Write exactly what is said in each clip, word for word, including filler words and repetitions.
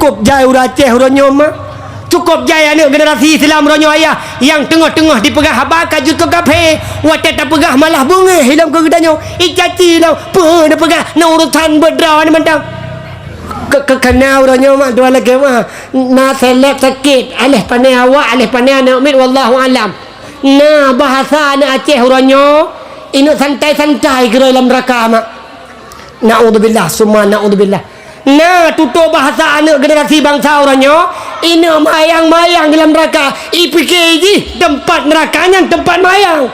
Cukôp jai ureuëng Aceh uroe nyoe, mak. Cukôp jai aneuëk generasi Islam uroe nyoe, ayah, nyang teungoh-teungoh jipeugah haba ka jeuet keu kafé, watée tapeugah malah beungéh ilom keu geutanyoe. Icaci lom, peue neupeugah, na urusan beudroe nyan mantong. Ke-, ke-, keuna uroe nyoe, mak, dua lagée, mak. Na seleb sakét, aléh pané awak, aléh pané aneuëk miet, wallahu alam. Na bahasa aneuëk Aceh uroe nyoe, inok santai-santai keudroe lam neuraka, mak. Naudzubillah, summa naudzubillah. Na tutoe bahasa aneuëk generasi bansa uroe nyoe, inok mayang-mayang lam neuraka, ipike jih teumpat neuraka nyan teumpat mayang.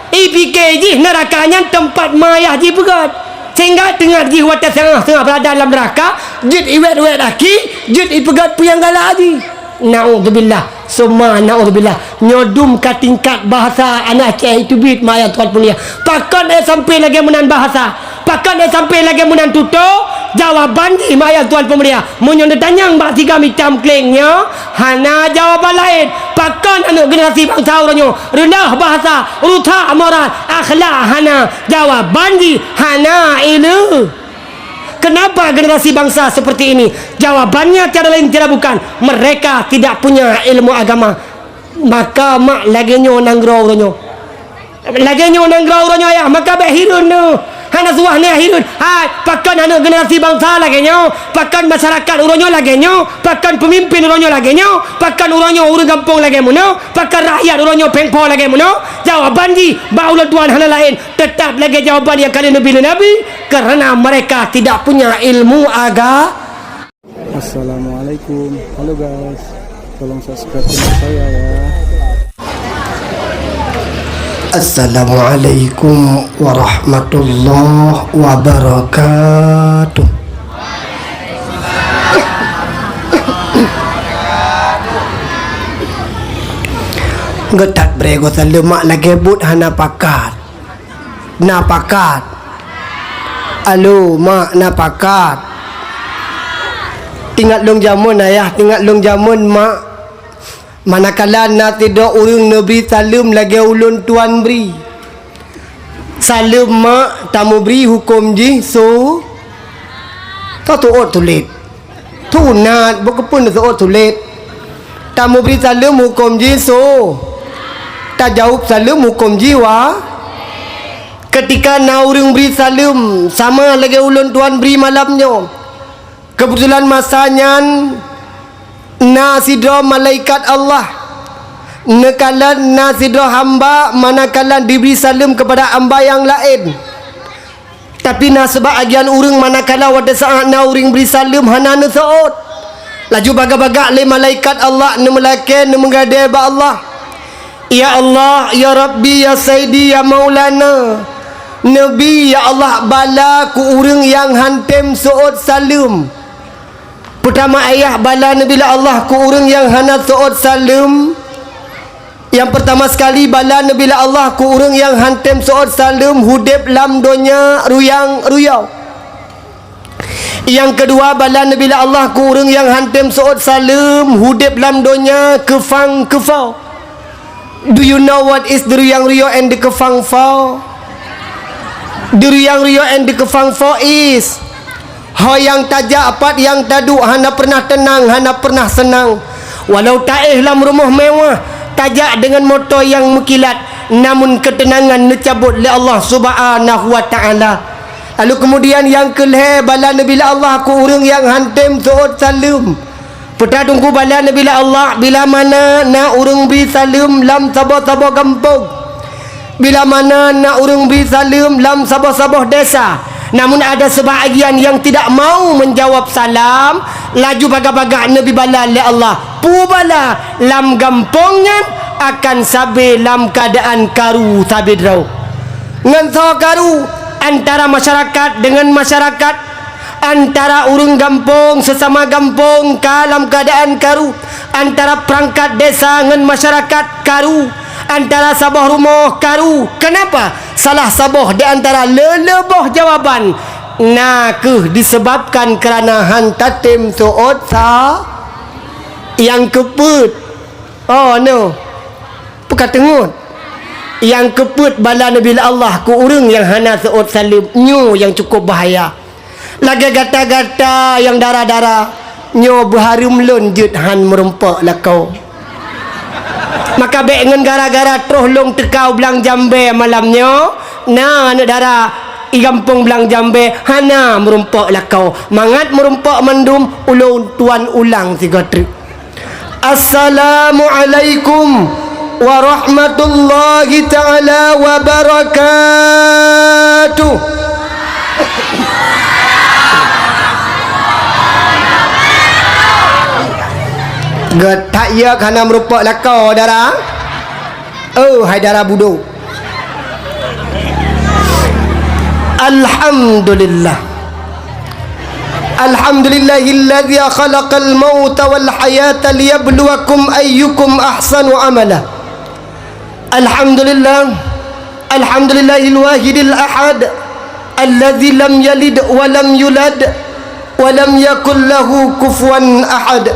Ipike jih neuraka nyan teumpat mayah jipeugét. Sehingga teungat jih watée seungoh-seungoh beurada lam neuraka, jeuet iwét-wét aki, jeuet ipeugét peue nyang galak jih. Naudzubillah, summa naudzubillah. Nyoe dum ka tingkat bahasa aneuëk Aceh teubiet, mak ayah tuan peumulia. Pakon éh sampai lagée meunan bahasa? Pakon éh sampai lagée meunan tutoe? Jawaban jih, mak ayah tuan peumulia, meunyoe neutanyong bak si Gam Itam Kléng nyoe, hana jawaban laén. Pakon aneuëk generasi bansa uroe nyoe reunah bahasa, rusak moral, akhlak hana? Jawaban jih, hana ileu. Kenapa generasi bangsa seperti ini? Jawabannya tiada lain tiada bukan, mereka tidak punya ilmu agama. Maka mak lagée nyoe nanggroe uroe nyoe. Lagée nyoe nanggroe uroe nyoe, ayah, maka bék hireuen neuh. Hana suah neuh hireuen. Hai, pakon aneuëk generasi bangsa lagée nyoe? Pakon masyarakat uroe nyoe lagée nyoe? Pakon peumimpin uroe nyoe lagée nyoe? Pakon uroe nyoe ureuëng gampông lagée meunoe? Pakon rakyat uroe nyoe péng po lagée meunoe? Jawaban jih bak ulôn tuan hana laén, teutap lagée jawaban nyang ka lheueh neubi lé Nabi, karena mereka tidak punya ilmu aga-, Assalamualaikum. Halo guys, tolong subscribe channel saya ya. Assalamualaikum warahmatullahi wabarakatuh. Geutat brego saleuem, mak, lagée buet hana pakat. Na pakat. Alo, mak, na pakat. Tingat lôn jameun, ayah, tingat lôn jameun, mak. Manakala na sidroe ureuëng neubri saleuem lagée ulôn tuan bri. Saleuem, mak, tameubri huköm jih su-, tatuôt tuléh. Sunat, bukon keupeue neuseuôt tuléh. Tameubri saleuem huköm jih su-, tajaweueb saleuem huköm jih wa-, keutika na ureuëng bri saleuem sama lagée ulôn tuan bri malam nyoe. Keubeutulan masa nyan na sidroe malaikat Allah, neukalon na sidroe hamba manakala dibri saleuem keupada hamba nyang laén. Tapi na seubahagian ureuëng manakala watée saát na ureuëng bri saleuem hana neuseuôt. Laju bagak-bagak lé malaikat Allah neumeulakée neumeugadée bak Allah, "Ya Allah, ya Rabbi, ya Saidi, ya Maulana, neubi, ya Allah, bala keu ureuëng nyang han tem seuôt saleuem." Peutama ayah bala neubi lé Allah keu ureuëng nyang hana seuôt saleuem. Nyang peurtama sekali, bala neubi lé Allah keu ureuëng nyang han tem seuôt saleuem udeb lam donya ruyang-ruyau. Nyang keudua, bala neubi lé Allah keu ureuëng nyang han tem seuôt saleuem udeb lam donya keufang-keufo. Do you know what is the ruyang-ruyau and the keufang-fo? The ruyang-ruyau and the keufang-fo is Ho nyang tajak, pat nyang taduek, hana peureunah teunang, hana peureunah seunang. Walau taéh lam rumoh mewah, tajak deungon moto nyang meukilat, namun keuteunangan neucabot lé Allah Subhanahu wa Ta'ala. Lalu keumudian nyang keulhée, bala neubi lé Allah keu ureuëng nyang han tem seuôt saleuem. Peue teungku, bala neubi lé Allah, bila mana na ureuëng bri saleuem lam saboh-saboh gampông, bila mana na ureuëng bri saleuem lam saboh-saboh desa, namun ada sebahagian yang tidak mau menjawab salam, laju bagak-bagak neubi bala lé Allah. Peue bala? Lam gampông nyan akan sabe lam keuadaan karu sabe droe. Ngon soe karu? Antara masyarakat deungon masyarakat, antara ureuëng gampông seusama gampông ka lam keuadaan karu, antara peurangkat desa ngon masyarakat karu, antara saboh rumoh karu. Kenapa? Salah saboh di antara le-le boh jawaban na kheueh disebabkan keurana han tatem seuôt sa-, nyang keupeuet. Oh, no. Peue ka teungeut? Nyang keupeuet bala neubi lé Allah keu ureuëng nyang hana seuôt saleuem, nyoe nyang cukup bahaya. Lagée gata-gata nyang dara-dara, Nyoe beuhareuem lôn jeuet han meurumpok lakoe. Maka bék ngon gara-gara troh lôn teuka u Blang Jambée malam nyoe, na aneuk dara i gampông Blang Jambée hana meurumpok lakoe. Mangat meurumpok mandum, ulôn tuan ulang sigoe treuk. Assalamualaikum warahmatullahi taala wabarakatuh. Geutak ya hana meurumpok lakoe dara. Oh, hai dara budok. Alhamdulillah. Alhamdulillahilladzi khalaqal mauta wal hayata liyabluwakum ayyukum ahsanu amala. Alhamdulillah. Alhamdulillahil wahidil ahad, alladzi lam yalid wa lam yulad, wa lam yakul lahu kufuwan ahad.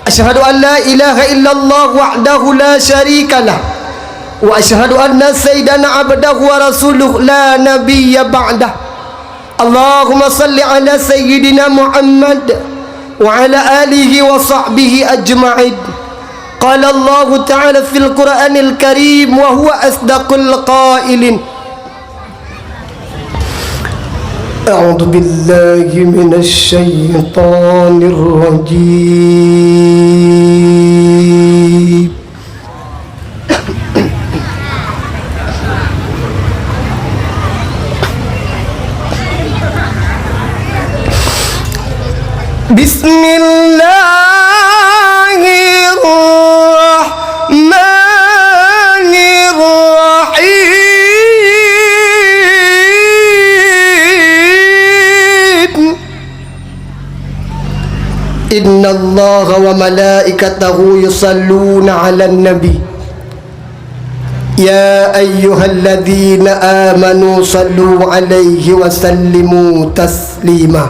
Asyhadu an la ilaha illallah wahdahu la syarika lah. Wa asyhadu anna sayyidana abdahu wa rasuluh la nabiyya ba'dah. Allahumma salli ala sayyidina Muhammad wa ala alihi wa sahbihi ajma'in. Qala Allahu ta'ala fil Qur'anil Karim wa huwa asdaqul qailin. أعوذ بالله من الشيطان الرجيم. بسم الله الرحمن الرحيم. إن الله وملائكته يصلون على النبي. يا أيها الذين آمنوا صلوا عليه وسلموا تسليما.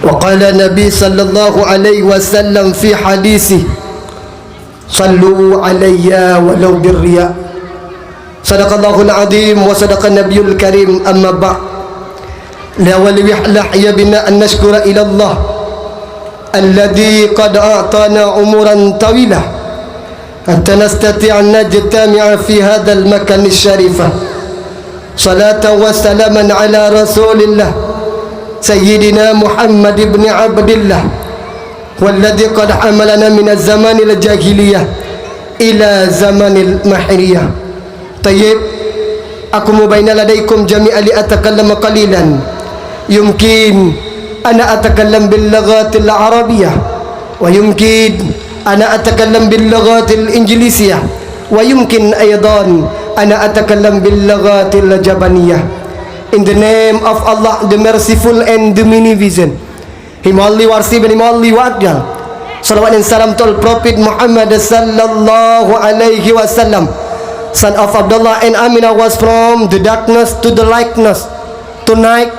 وقال النبي صلى الله عليه وسلم في حديثه: صلوا علي ولو بالرياء. صدق الله العظيم وصدق النبي الكريم. أما بعد، لا ولي يحلى يا بنا أن نشكر إلى الله الذي قد أعطانا عمرا طويلا حتى نستطيع أن نجتمع في هذا المكان الشريف. صلاة وسلاما على رسول الله سيدنا محمد بن عبد الله، هو الذي قد حملنا من الزمان الجاهلية إلى زمان المحرية. Tayyib, aqumu baina ladaikum jami'an li atakallama qalilan. Yumkin ana atakallam bil lughatil arabiyyah, wa yumkin ana atakallam bil lughatil injilisyah, wa yumkin aidan ana atakallam bil lughatil jabaniyyah. In the name of Allah, the merciful and the magnificent. Him only worship and him only worship. Salawat and salam to all Prophet Muhammad sallallahu alaihi wasallam, son of Abdullah and Aminah, was from the darkness to the lightness. Tonight,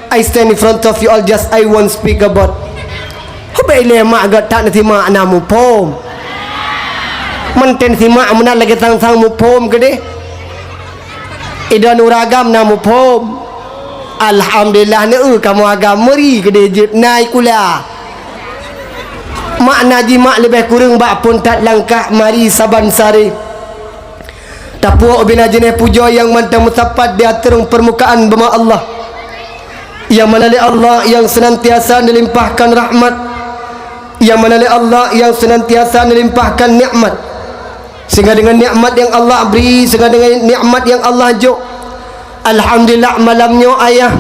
I stand in front of you all, just I won't speak about. Hubei lé mak gata na simak na muphom. Mantén simak meunan lagée sang-sang muphom keudeh. Idon uragam na muphom. Alhamdulillah, neu kamoe agam meuri keudeh jeuet nai kula. Makna jimak leubeh kureueng bak phon that langkah mari saban sare. Tapuok ubena jeuneh pujoe nyang mantong meusapat di ateueh permukaan beuma Allah. Nyang mana lé Allah nyang seunantiasa neulimpahkan rahmat. Nyang mana lé Allah nyang seunantiasa neulimpahkan nikmat. Sehingga dengan nikmat yang Allah bri, sehingga dengan nikmat yang Allah jok. Alhamdulillah malam nyoe ayah.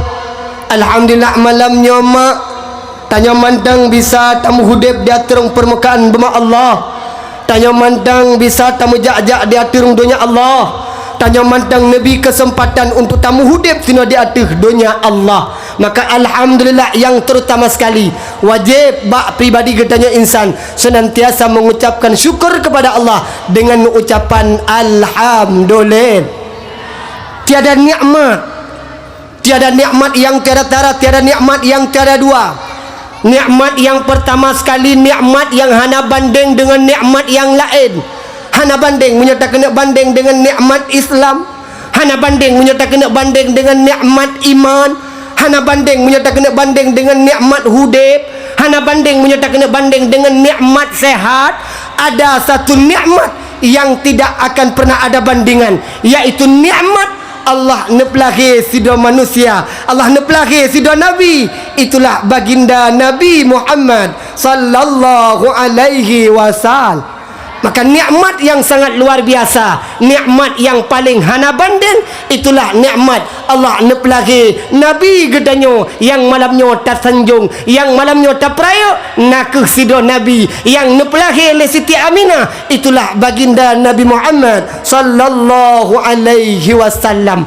Alhamdulillah malam nyoe mak. Tanyoe mantong bisa tameuhudeb di ateueh permukaan beuma Allah. Tanyoe mantong bisa tameujak-jak di ateueh donya Allah. Tanyoe mantong neubi keuseumpatan untuk tameuhudeb sinoe di ateueh donya Allah. Maka alhamdulillah yang terutama sekali, wajéb bak pribadi geutanyoe insan seunantiasa mengucapkan syukur kepada Allah dengan ucapan alhamdulillah. Tiada nikmat, tiada nikmat yang tiada tara, tiada nikmat yang tiada dua. Nikmat yang pertama sekali, nikmat yang hana bandeng dengan nikmat yang laén. Hana bandeng meunyoe takeuneuk bandeng dengan nikmat Islam. Hana bandeng meunyoe takeuneuk bandeng dengan nikmat iman. Hana bandeng meunyoe takeuneuk bandeng dengan nikmat hudeb. Hana bandeng meunyoe takeuneuk bandeng deungon nikmat sehat, ada satu nikmat yang tidak akan pernah ada bandingan, yaitu nikmat Allah neupeulahé sidroe manusia, Allah neupeulahé sidroe nabi, itulah baginda Nabi Muhammad sallallahu alaihi wasallam. Maka nikmat yang sangat luar biasa, nikmat yang paling hana banding, itulah nikmat Allah neupeulahé Nabi geutanyoe nyang malam nyoe tasanjong, nyang malam nyoe tapeurayeuk, na kheueh sidroe Nabi nyang neupeulahé lé Siti Aminah, itulah baginda Nabi Muhammad sallallahu alaihi wasallam.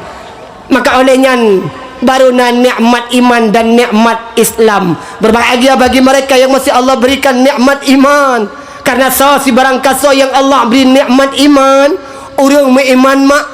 Maka oleh nyan, baru na nikmat iman dan nikmat Islam. Berbahagia bagi mereka yang masih Allah berikan nikmat iman. Karena soe sibarang kasoe nyang Allah bri nikmat iman, ureuëng meuiman mak,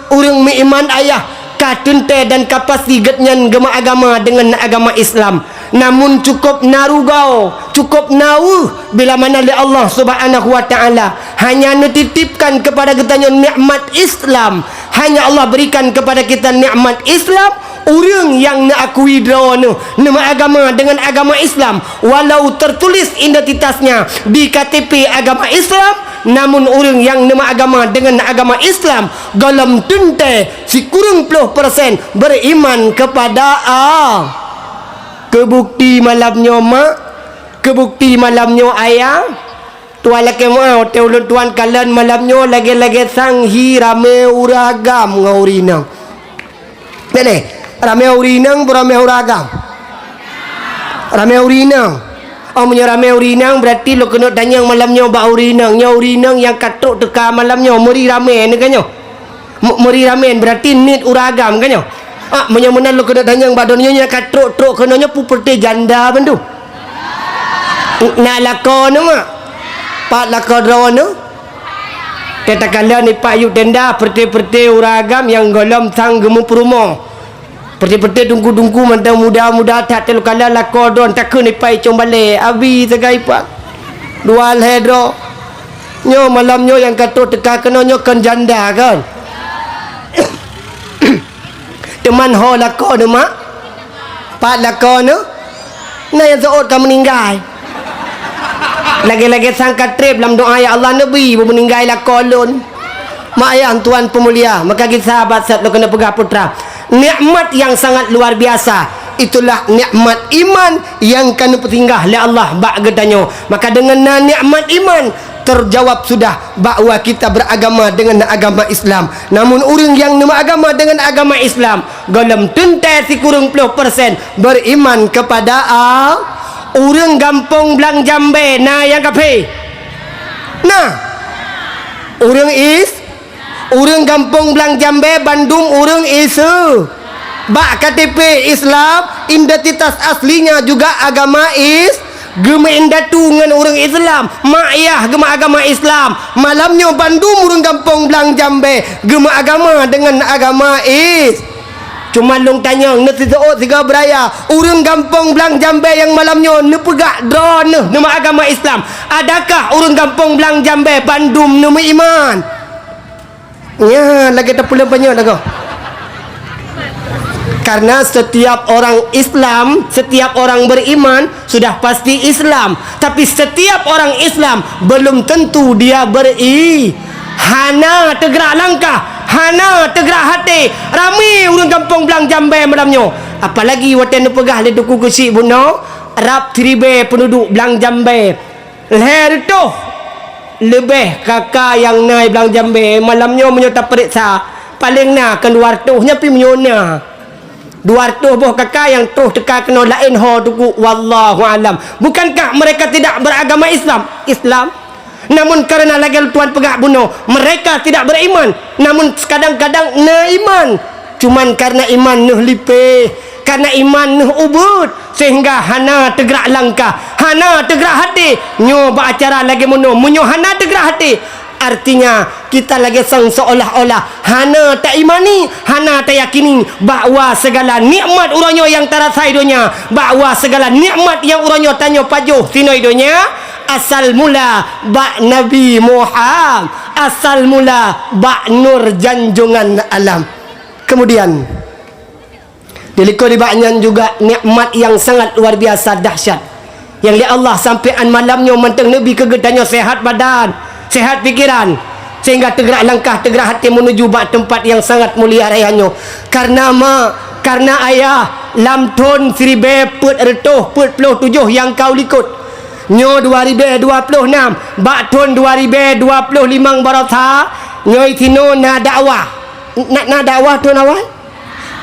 ureuëng meuiman ayah, ka teuntée dan ka pasti geuhnyan geumeuagama deungon agama Islam. Namun cukup na rugoe, cukup na weueh bila mana lé Allah Subhanahu wa Ta'ala hanya neutitipkan kepada geutanyoe nikmat Islam. Hanya Allah berikan kepada kita nikmat Islam, ureuëng nyang neuakui droeneuh neumeuagama deungon agama Islam, walau tertulis identitasnya di K T P agama Islam, namun ureuëng nyang neumeuagama deungon agama Islam, gohlom teuntée sikureueng ploh persen beriman kepada Allah. Keu bukti malam nyoe mak, keu bukti malam nyoe ayah, tuan lakée meu'ah, watée ulôn tuan kalon malam nyoe lagée-lagée sang hi ramé ureuëng agam ngon ureuëng inong. Nyan, ramé ureuëng inong, beureuramé ureuëng agam? Ramé ureuëng inong. Oh, meunyoe ramé ureuëng inong, berarti lôn keuneuk tanyong malam nyoe bak ureuëng inong. Nyoe ureuëng inong nyang ka trok teuka malam nyoe, meuri ramé nyoe kan nyoe? Mu-, meuri ramé, berarti niet ureuëng agam kan nyoe? Ah, meunyoe meunan lôn keuneuk tanyong bak droeneuh nyoe nyang ka trok-trok keunoe nyoe peue peureute janda bandum? Na lakoe nyoe mak? Pat lakoe droeneuh? Teuh takalon ipak yub tenda, peureute-peureute ureuëng agam nyang gohlom sang geumeupurumoh. Peureute-peureute teungku-teungku mantong muda-muda that, teuh lôn kalon lakoe droeneuh, takheun ipak icong balée, abi sagai ipak. Dua lhée droe. Nyoe malam nyoe nyang ka trok teuka keunoe nyoe kon janda kon. Teuma ho lakoe nyoe mak? Pat lakoe nyoe? Na nyang seuôt ka meuninggai. Lagée-lagée sang ka treb lam doá, "Ya Allah, neubi beumeuninggai lakoe lôn." Mak ayah tuan peumulia, maka gisa bak sat lôn keuneuk peugah putra. Nikmat nyang sangat luar biasa, itulah nikmat iman nyang ka neupeusinggah lé Allah bak geutanyoe. Maka deungon na nikmat iman, terjawab sudah bahwa kita beragama dengan agama Islam. Namun ureuëng nyang neumeuagama dengan agama Islam, gohlom teuntée sikureueng ploh persen beriman kepada Allah. Ureuëng gampông Blang Jambée na nyang kafé? Na. Ureuëng Is-, ureuëng gampông Blang Jambée bandum ureuëng Ise-, bak K T P Islam, identitas aslinya juga agama Is-, geumeuindatu ngon ureuëng Islam, mak yah geumeuagama Islam. Malam nyoe bandum ureuëng gampông Blang Jambée geumeuagama deungon agama Is-, Cuma lôn tanyong, neusiseuôt sigoe beuraya, ureuëng gampông Blang Jambée nyang malam nyoe neupeugah droeneuh neumeuagama Islam. Adakah ureuëng gampông Blang Jambée bandum neumeuiman? Nyan lagée tapeuleumpeue nyoe lagoe. Karena setiap orang Islam, setiap orang beriman, sudah pasti Islam. Tapi setiap orang Islam belum tentu dia beri-, hana teugrak langkah, hana teugrak até. Ramé ureuëng gampông Blang Jambée malam nyoe. Apalagi watée neupeugah lé Teungku Geuchik bunoe, rab siribée peunduduek Blang Jambée. Lhée reutôh leubeh KK nyang na i Blang Jambée. Malam nyoe meunyoe tapeuriksa, paleng na kon dua reutôh nyan pih meunyoe na. Dua reutôh boh KK nyang troh teuka keunoe laén ho Teungku, wallahu alam. Bukankah mereka tidak beragama Islam? Islam. Namun karena lagée lôn tuan peugah bunoe, mereka tidak beriman, namun kadang-kadang na iman. Cuman karena iman neuh lipéh, karena iman neuh ubeuet, sehingga hana teugrak langkah, hana teugrak até. Nyoe bak acara lagée meunoe, meunyoe hana teugrak até, artinya kita lagée sang seolah-olah hana taimani, hana tayakini bahwa segala nikmat uroe nyoe nyang tarasai donya, bahwa segala nikmat nyang uroe nyoe tanyoe pajoh sinoe donya, asal mula bak Nabi Muhammad, asal mula bak nur janjongan alam. Kemudian, di likot nibak nyan juga nikmat nyang sangat luar biasa dahsyat, Nyang lé Allah sampéan malam nyoe mantong neubi keu geutanyoe seuhat badan, seuhat pikeran, sehingga teugrak langkah, teugrak até meunuju bak teumpat nyang sangat mulia raya nyoe. Kareuna ma, kareuna ayah, lam thon siribée peuet reutôh peuet ploh tujoh nyang ka u likot, nyoe dua ribée dua ploh nam, bak thon dua ribée dua ploh limong barosa, nyoe sinoe na dakwah. Na, na dakwah thon awai?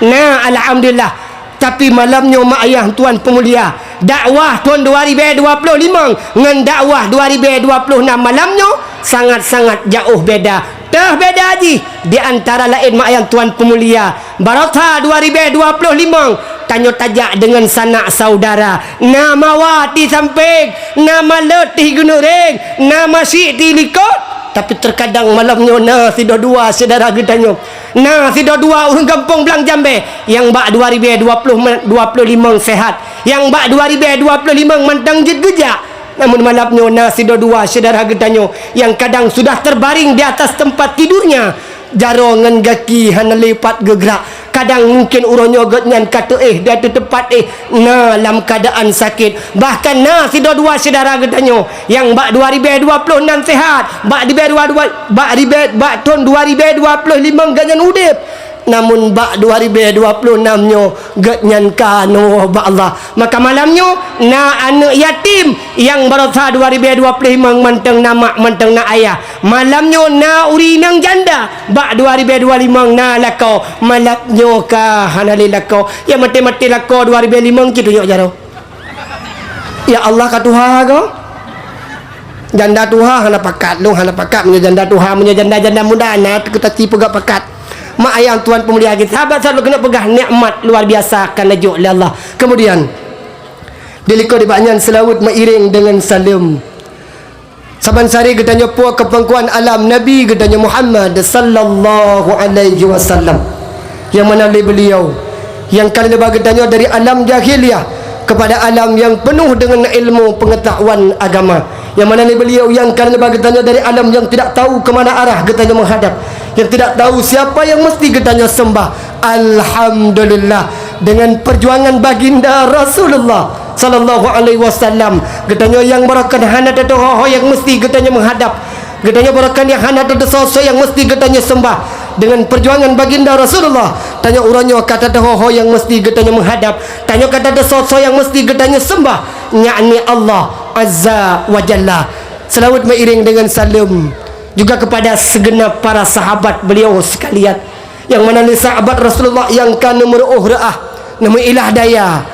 Na, alhamdulillah. Tapi malam nyoe mak ayah tuan peumulia, dakwah thon dua ribée dua ploh limong ngon dakwah dua ribée dua ploh nam malam nyoe sangat-sangat jaoh beda. Teuh beda jih, di antara laén mak ayah tuan peumulia, barosa dua ribée dua ploh limong, tanyoe tajak deungon sanak saudara. Na mawat di sampéng, na malot di geuneureng, na masyik di likot. Tapi teukadang malam nyoe na sidua-dua syedara geutanyoe. Na sidua-dua ureuëng gampông Blang Jambée, nyang bak dua ribée dua ploh me-, dua ploh limong seuhat, nyang bak dua ribée dua ploh limong mantong jeuet geujak. Namun malam nyoe na sidua-dua syedara geutanyoe nyang kadang sudah terbaring di atas tempat tidurnya, jaroe ngon gaki hana lé pat geugrak. Kadang mungkin uroe nyoe gobnyan ka teuéh di ateueh teumpat éh, na lam keuadaan sakét. Bahkan na sidua-dua syedara geutanyoe nyang bak dua ribée dua ploh nam seuhat, bak ribée dua dua, bak ribée, bak thon dua ribée dua ploh limong gobnyan udeb. Namun bak dua ribée dua ploh nam nyoe gobnyan ka neuwoe bak Allah. Maka malam nyoe na aneuëk yatim nyang barosa dua ribée dua ploh limong mantong na mak mantong na ayah. Malam nyoe na ureuëng inong janda bak dua ribée dua limong na lakoe. Malam nyoe ka hana lé lakoe. Ya maté-maté lakoe dua ribée limong cit tunyok jaroe. Ya Allah ka tuha ko. Janda tuha hana pakat, lôn hana pakat meunyoe janda tuha, meunyoe janda-janda muda na teukeutaci peugah pakat. Mak ayah tuan peumulia lagi sahabat selalu keuneuk peugah nikmat luar biasa ka neujok lé Allah. Kemudian, di likot di bak nyan seulaweuet meuiréng deungon saleuem. Saban sari geutanyoe po keu peungkuan alam Nabi geutanyoe Muhammad sallallahu alaihi wasallam, nyang mana lé beliau nyang ka lé bak geutanyoe dari alam jahiliyah kepada alam yang penuh dengan ilmu pengetahuan agama, nyang mana lé beliau nyang ka lé bak geutanyoe dari alam yang tidak tahu ke mana arah geutanyoe menghadap, yang tidak tahu siapa yang mesti geutanyoe sembah. Alhamdulillah, dengan perjuangan baginda Rasulullah sallallahu alaihi wasallam, geutanyoe nyang barokan hana teutuho ho nyang mesti geutanyoe menghadap, geutanyoe barokan nyang hana teutusoe nyang mesti geutanyoe sembah. Dengan perjuangan baginda Rasulullah, tanyoe uroe nyoe ka teutuho ho nyang mesti geutanyoe menghadap, tanyoe ka teutusoe nyang mesti geutanyoe sembah, yakni Allah Azza wa Jalla. Selawat meiring dengan saleuem juga kepada segenap para sahabat beliau sekalian, nyang mana lé sahabat Rasulullah nyang ka neumeuruoh reuah, neumeuilah daya.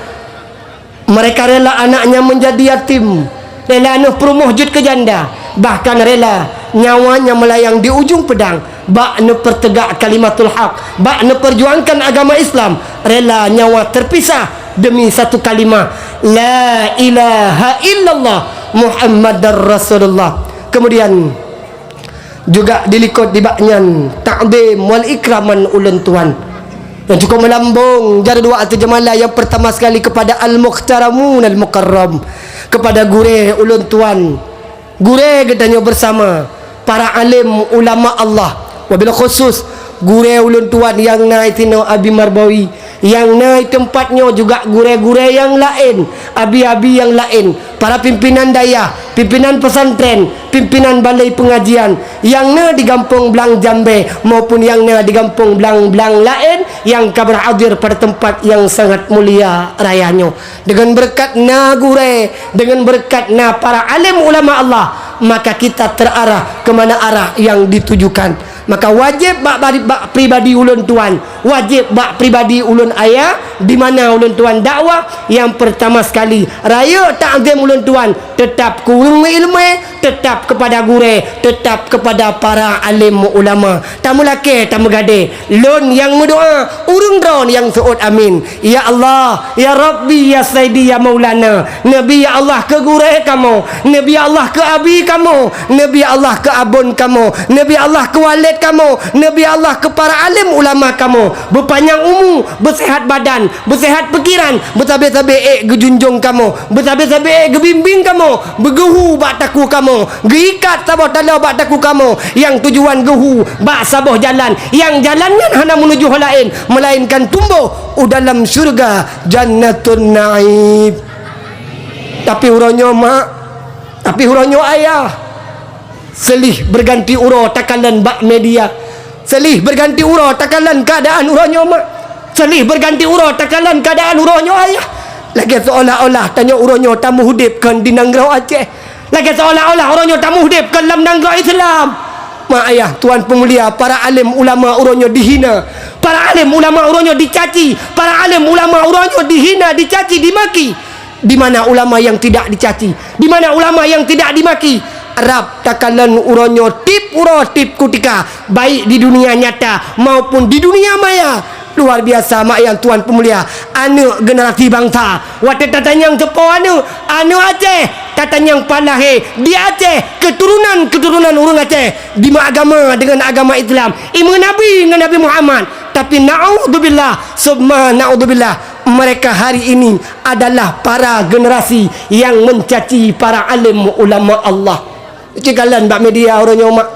Mereka rela anaknya menjadi yatim, rela neuh peurumoh jeuet keu janda, bahkan rela nyawanya melayang di ujung pedang bak neupeurteugak kalimatul haq, bak neupeurjuangkan agama Islam, rela nyawa terpisah demi satu kalimah, La ilaha illallah Muhammadar Rasulullah. Kemudian, juga di likot di bak nyan takzim wal ikraman ulôn tuan nyang cukup meulambong, jaroe dua ateueh jeumala nyang pertama sekali kepada al-muhtaramun al-mukarram, kepada gurée ulôn tuan, gurée geutanyoe bersama, para alim ulama Allah, wabil khusus gurée ulôn tuan nyang na sinoe Abi Marbawi, nyang na teumpat nyoe juga gurée-gurée nyang laén, abi-abi nyang laén, para pimpinan dayah, pimpinan pesantren, pimpinan balai pengajian nyang na di Gampông Blang Jambée maupun nyang na di gampông blang-blang laén nyang ka berhadir pada tempat nyang sangat mulia raya nyoe. Dengan berkat na gurée, dengan berkat na para alim ulama Allah, maka kita terarah ke mana arah yang ditujukan. Maka wajéb bak bari-, bak pribadi ulôn tuan, wajéb bak pribadi ulôn ayah, di mana ulôn tuan dakwah, nyang pertama sekali, rayeuk takzim ulôn tuan, tetap keu ureuëng meuileumé, tetap kepada gurée, tetap kepada para alim ulama. Tameulakée, tameugadée, lôn nyang meudoá, ureuëng droe nyang seuôt amin. Ya Allah, ya Rabbi, ya Saidi, ya Maulana, neubi ya Allah keu gurée kamoe, neubi ya Allah keu abi kamoe, neubi ya Allah keu abon kamoe, neubi ya Allah keu waled kamoe, neubi ya Allah keu para alim ulama kamoe, beupanyang umu, beuseuhat badan, beuseuhat pikiran, beusabe-sabe ék geujunjung kamoe, beusabe-sabe ék geubimbéng kamoe, beugeuhu bak takue kamoe, geuikat saboh taloe bak takue kamoe, nyang tujuan geuhu bak saboh jalan, nyang jalan nyan hana meunuju ho laén, meulainkan tumboh u dalam syeuruga Jannatun Naim. Tapi uroe nyoe mak, tapi uroe nyoe ayah. Seulih beuganti uroe takalon bak media. Seulih beuganti uroe takalon keuadaan uroe nyoe mak. Seulih beuganti uroe takalon keuadaan uroe nyoe ayah. Lagée seolah-olah tanyoe uroe nyoe tamuh udeb kon di nanggroe Aceh. Lagée seolah-olah uroe nyoe tamuh udeb kon lam nanggroe Islam. Mak ayah tuan peumulia, para alim ulama uroe nyoe dihina. Para alim ulama uroe nyoe dicaci. Para alim ulama uroe nyoe dihina, dicaci, dimaki. Di mana ulama yang tidak dicaci? Di mana ulama yang tidak dimaki? Rab takalon uroe nyoe tieb uroe tieb kutika, baik di dunia nyata maupun di dunia maya. Luar biasa mak ayah tuan peumulia, aneuk generasi bansa. Watée tatanyong soe po aneuk, aneuk Aceh, tatanyong pat lahé di Aceh, keuturonan-keuturonan ureuëng Aceh, di agama dengan agama Islam, imeung Nabi ngon Nabi Muhammad. Tapi naudzubillah, summa naudzubillah, mereka hari ini adalah para generasi yang mencaci para alim ulama Allah. Ci kalon bak media uroe nyoe mak.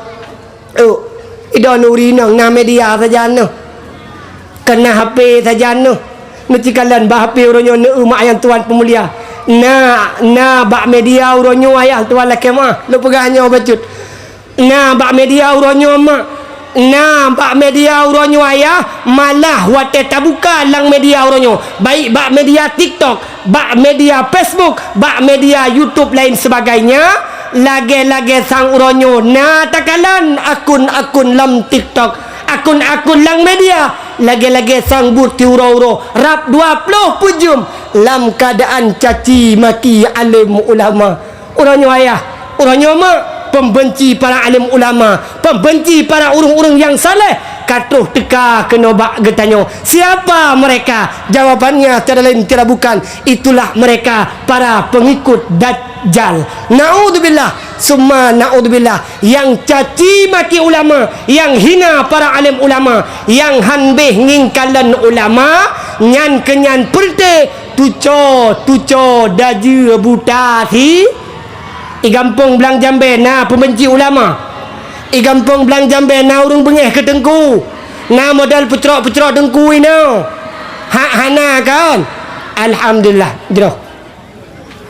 Oh, idong nuri inong na media sajan nyoe. Keu na H P sajan nyoe. Neuci kalon bak H P uroe nyoe, neu mak ayah tuan peumulia. Na, na bak media uroe nyoe ayah tuan lakée meuah. Lôn peugah nyoe bacut. Na bak media uroe nyoe mak. Na bak media uroe nyoe ayah, malah watée tabuka lam media uroe nyoe, baik bak media TikTok, bak media Facebook, bak media YouTube lain sebagainya, lagée-lagée sang uroe nyoe na takalon akun-akun lam TikTok, akun-akun lam media, lagée-lagée sang buet tiuroe-uroe rab dua ploh peuet jeuem lam keuadaan caci maki alim ulama. Uroe nyoe ayah, uroe nyoe mak, pembenci para alim ulama, pembenci para ureuëng-ureuëng nyang saleh, ka troh teuka keunoe bak geutanyoe. Siapa mereka? Jawabannya tiada lain tiada bukan, itulah mereka para pengikut Dajjal. Naudzubillah, summa naudzubillah, nyang caci maki ulama, nyang hina para alim ulama, nyang han béh ngieng kalon ulama, nyan keunyan peureute tuco, tuco dajeue buta si. I gampông Blang Jambée na peubenci ulama. I gampông Blang Jambée na ureuëng beungéh keu teungku. Na model peucrok-peucrok teungku inoe. Hak hana kan? Alhamdulillah, jroh.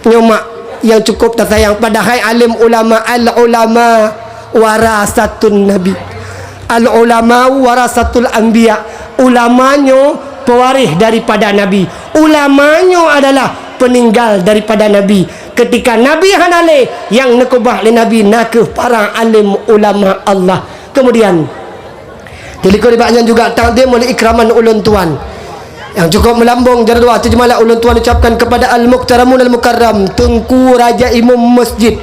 Nyoe mak nyang cukup tasayang, padahai alim ulama, al ulama warasatun nabi. Al ulama warasatul anbiya. Ulama nyoe pewaréh daripada nabi. Ulama nyoe adalah peninggal daripada nabi. Ketika nabi hana lé, nyang neukeubah lé nabi nakeuh para alim ulama Allah. Kemudian, di likot nibak nyan juga takzim wal ikraman ulôn tuan. Nyang cukup meulambong jadwal, teujeumalah ulôn tuan ucapkan kepada al-muhtaramun al-mukarram, Teungku Raja Imum Masjid,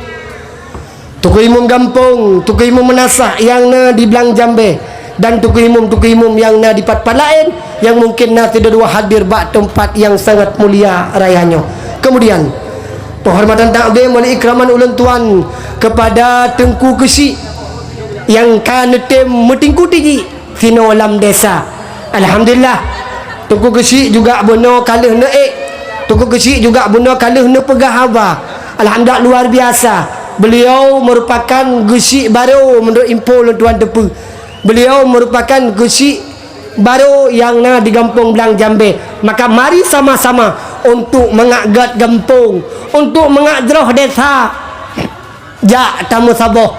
Teungku Imum Gampông, Teungku Imum Meunasah nyang na di Blang Jambée, dan Teungku Imum-Teungku Imum nyang na di pat-pat laén, nyang mungkin na sidua-dua hadir bak teumpat nyang sangat mulia raya nyoe. Kemudian, penghormatan takzim wal ikraman ulôn tuan kepada Teungku Keuchik nyang ka neutem meutingku tiji sinoe lam desa. Alhamdulillah, Teungku Keuchik juga bunoe ka lheueh neuék, Teungku Keuchik juga bunoe ka lheueh neupeugah haba. Alhamdulillah, luar biasa. Beliau merupakan keuchik barô, menurut info lôn tuan teupeue. Beliau merupakan keuchik barô nyang na di gampông Blang Jambée. Maka mari sama-sama untuk mangat gét gampông, untuk mangat jroh desa. Jak tameusaboh,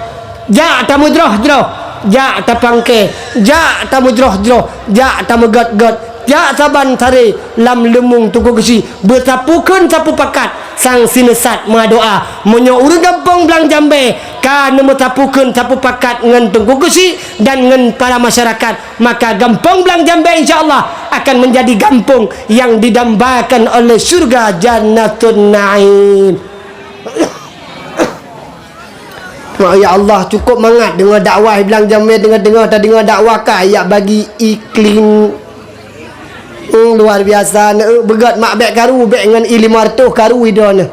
jak tameujroh-jroh, jak tapangke, jak tameujroh-jroh, jak tameugét-gét, jak saban saré lam leumong Teungku Keuchik, beusapukheun sapu pakat, sang sineusat meudoá. Meunyoe ureuëng gampông Blang Jambée ka neumeusapukheun sapu pakat ngon Teungku Keuchik dan ngon para masyarakat, maka gampông Blang Jambée insya Allah akan menjadi gampông yang didambakan oleh syurga Jannatun Naim. Mak, ya Allah, cukup mangat deungoe dakwah i Blang Jambée, deungoe-deungoe tadeungoe dakwah ka jak bagi iklim. Hmm, luar biasa, na, eh, beugét mak, bék karu, bék ngon i lima ratus karu i droeneuh.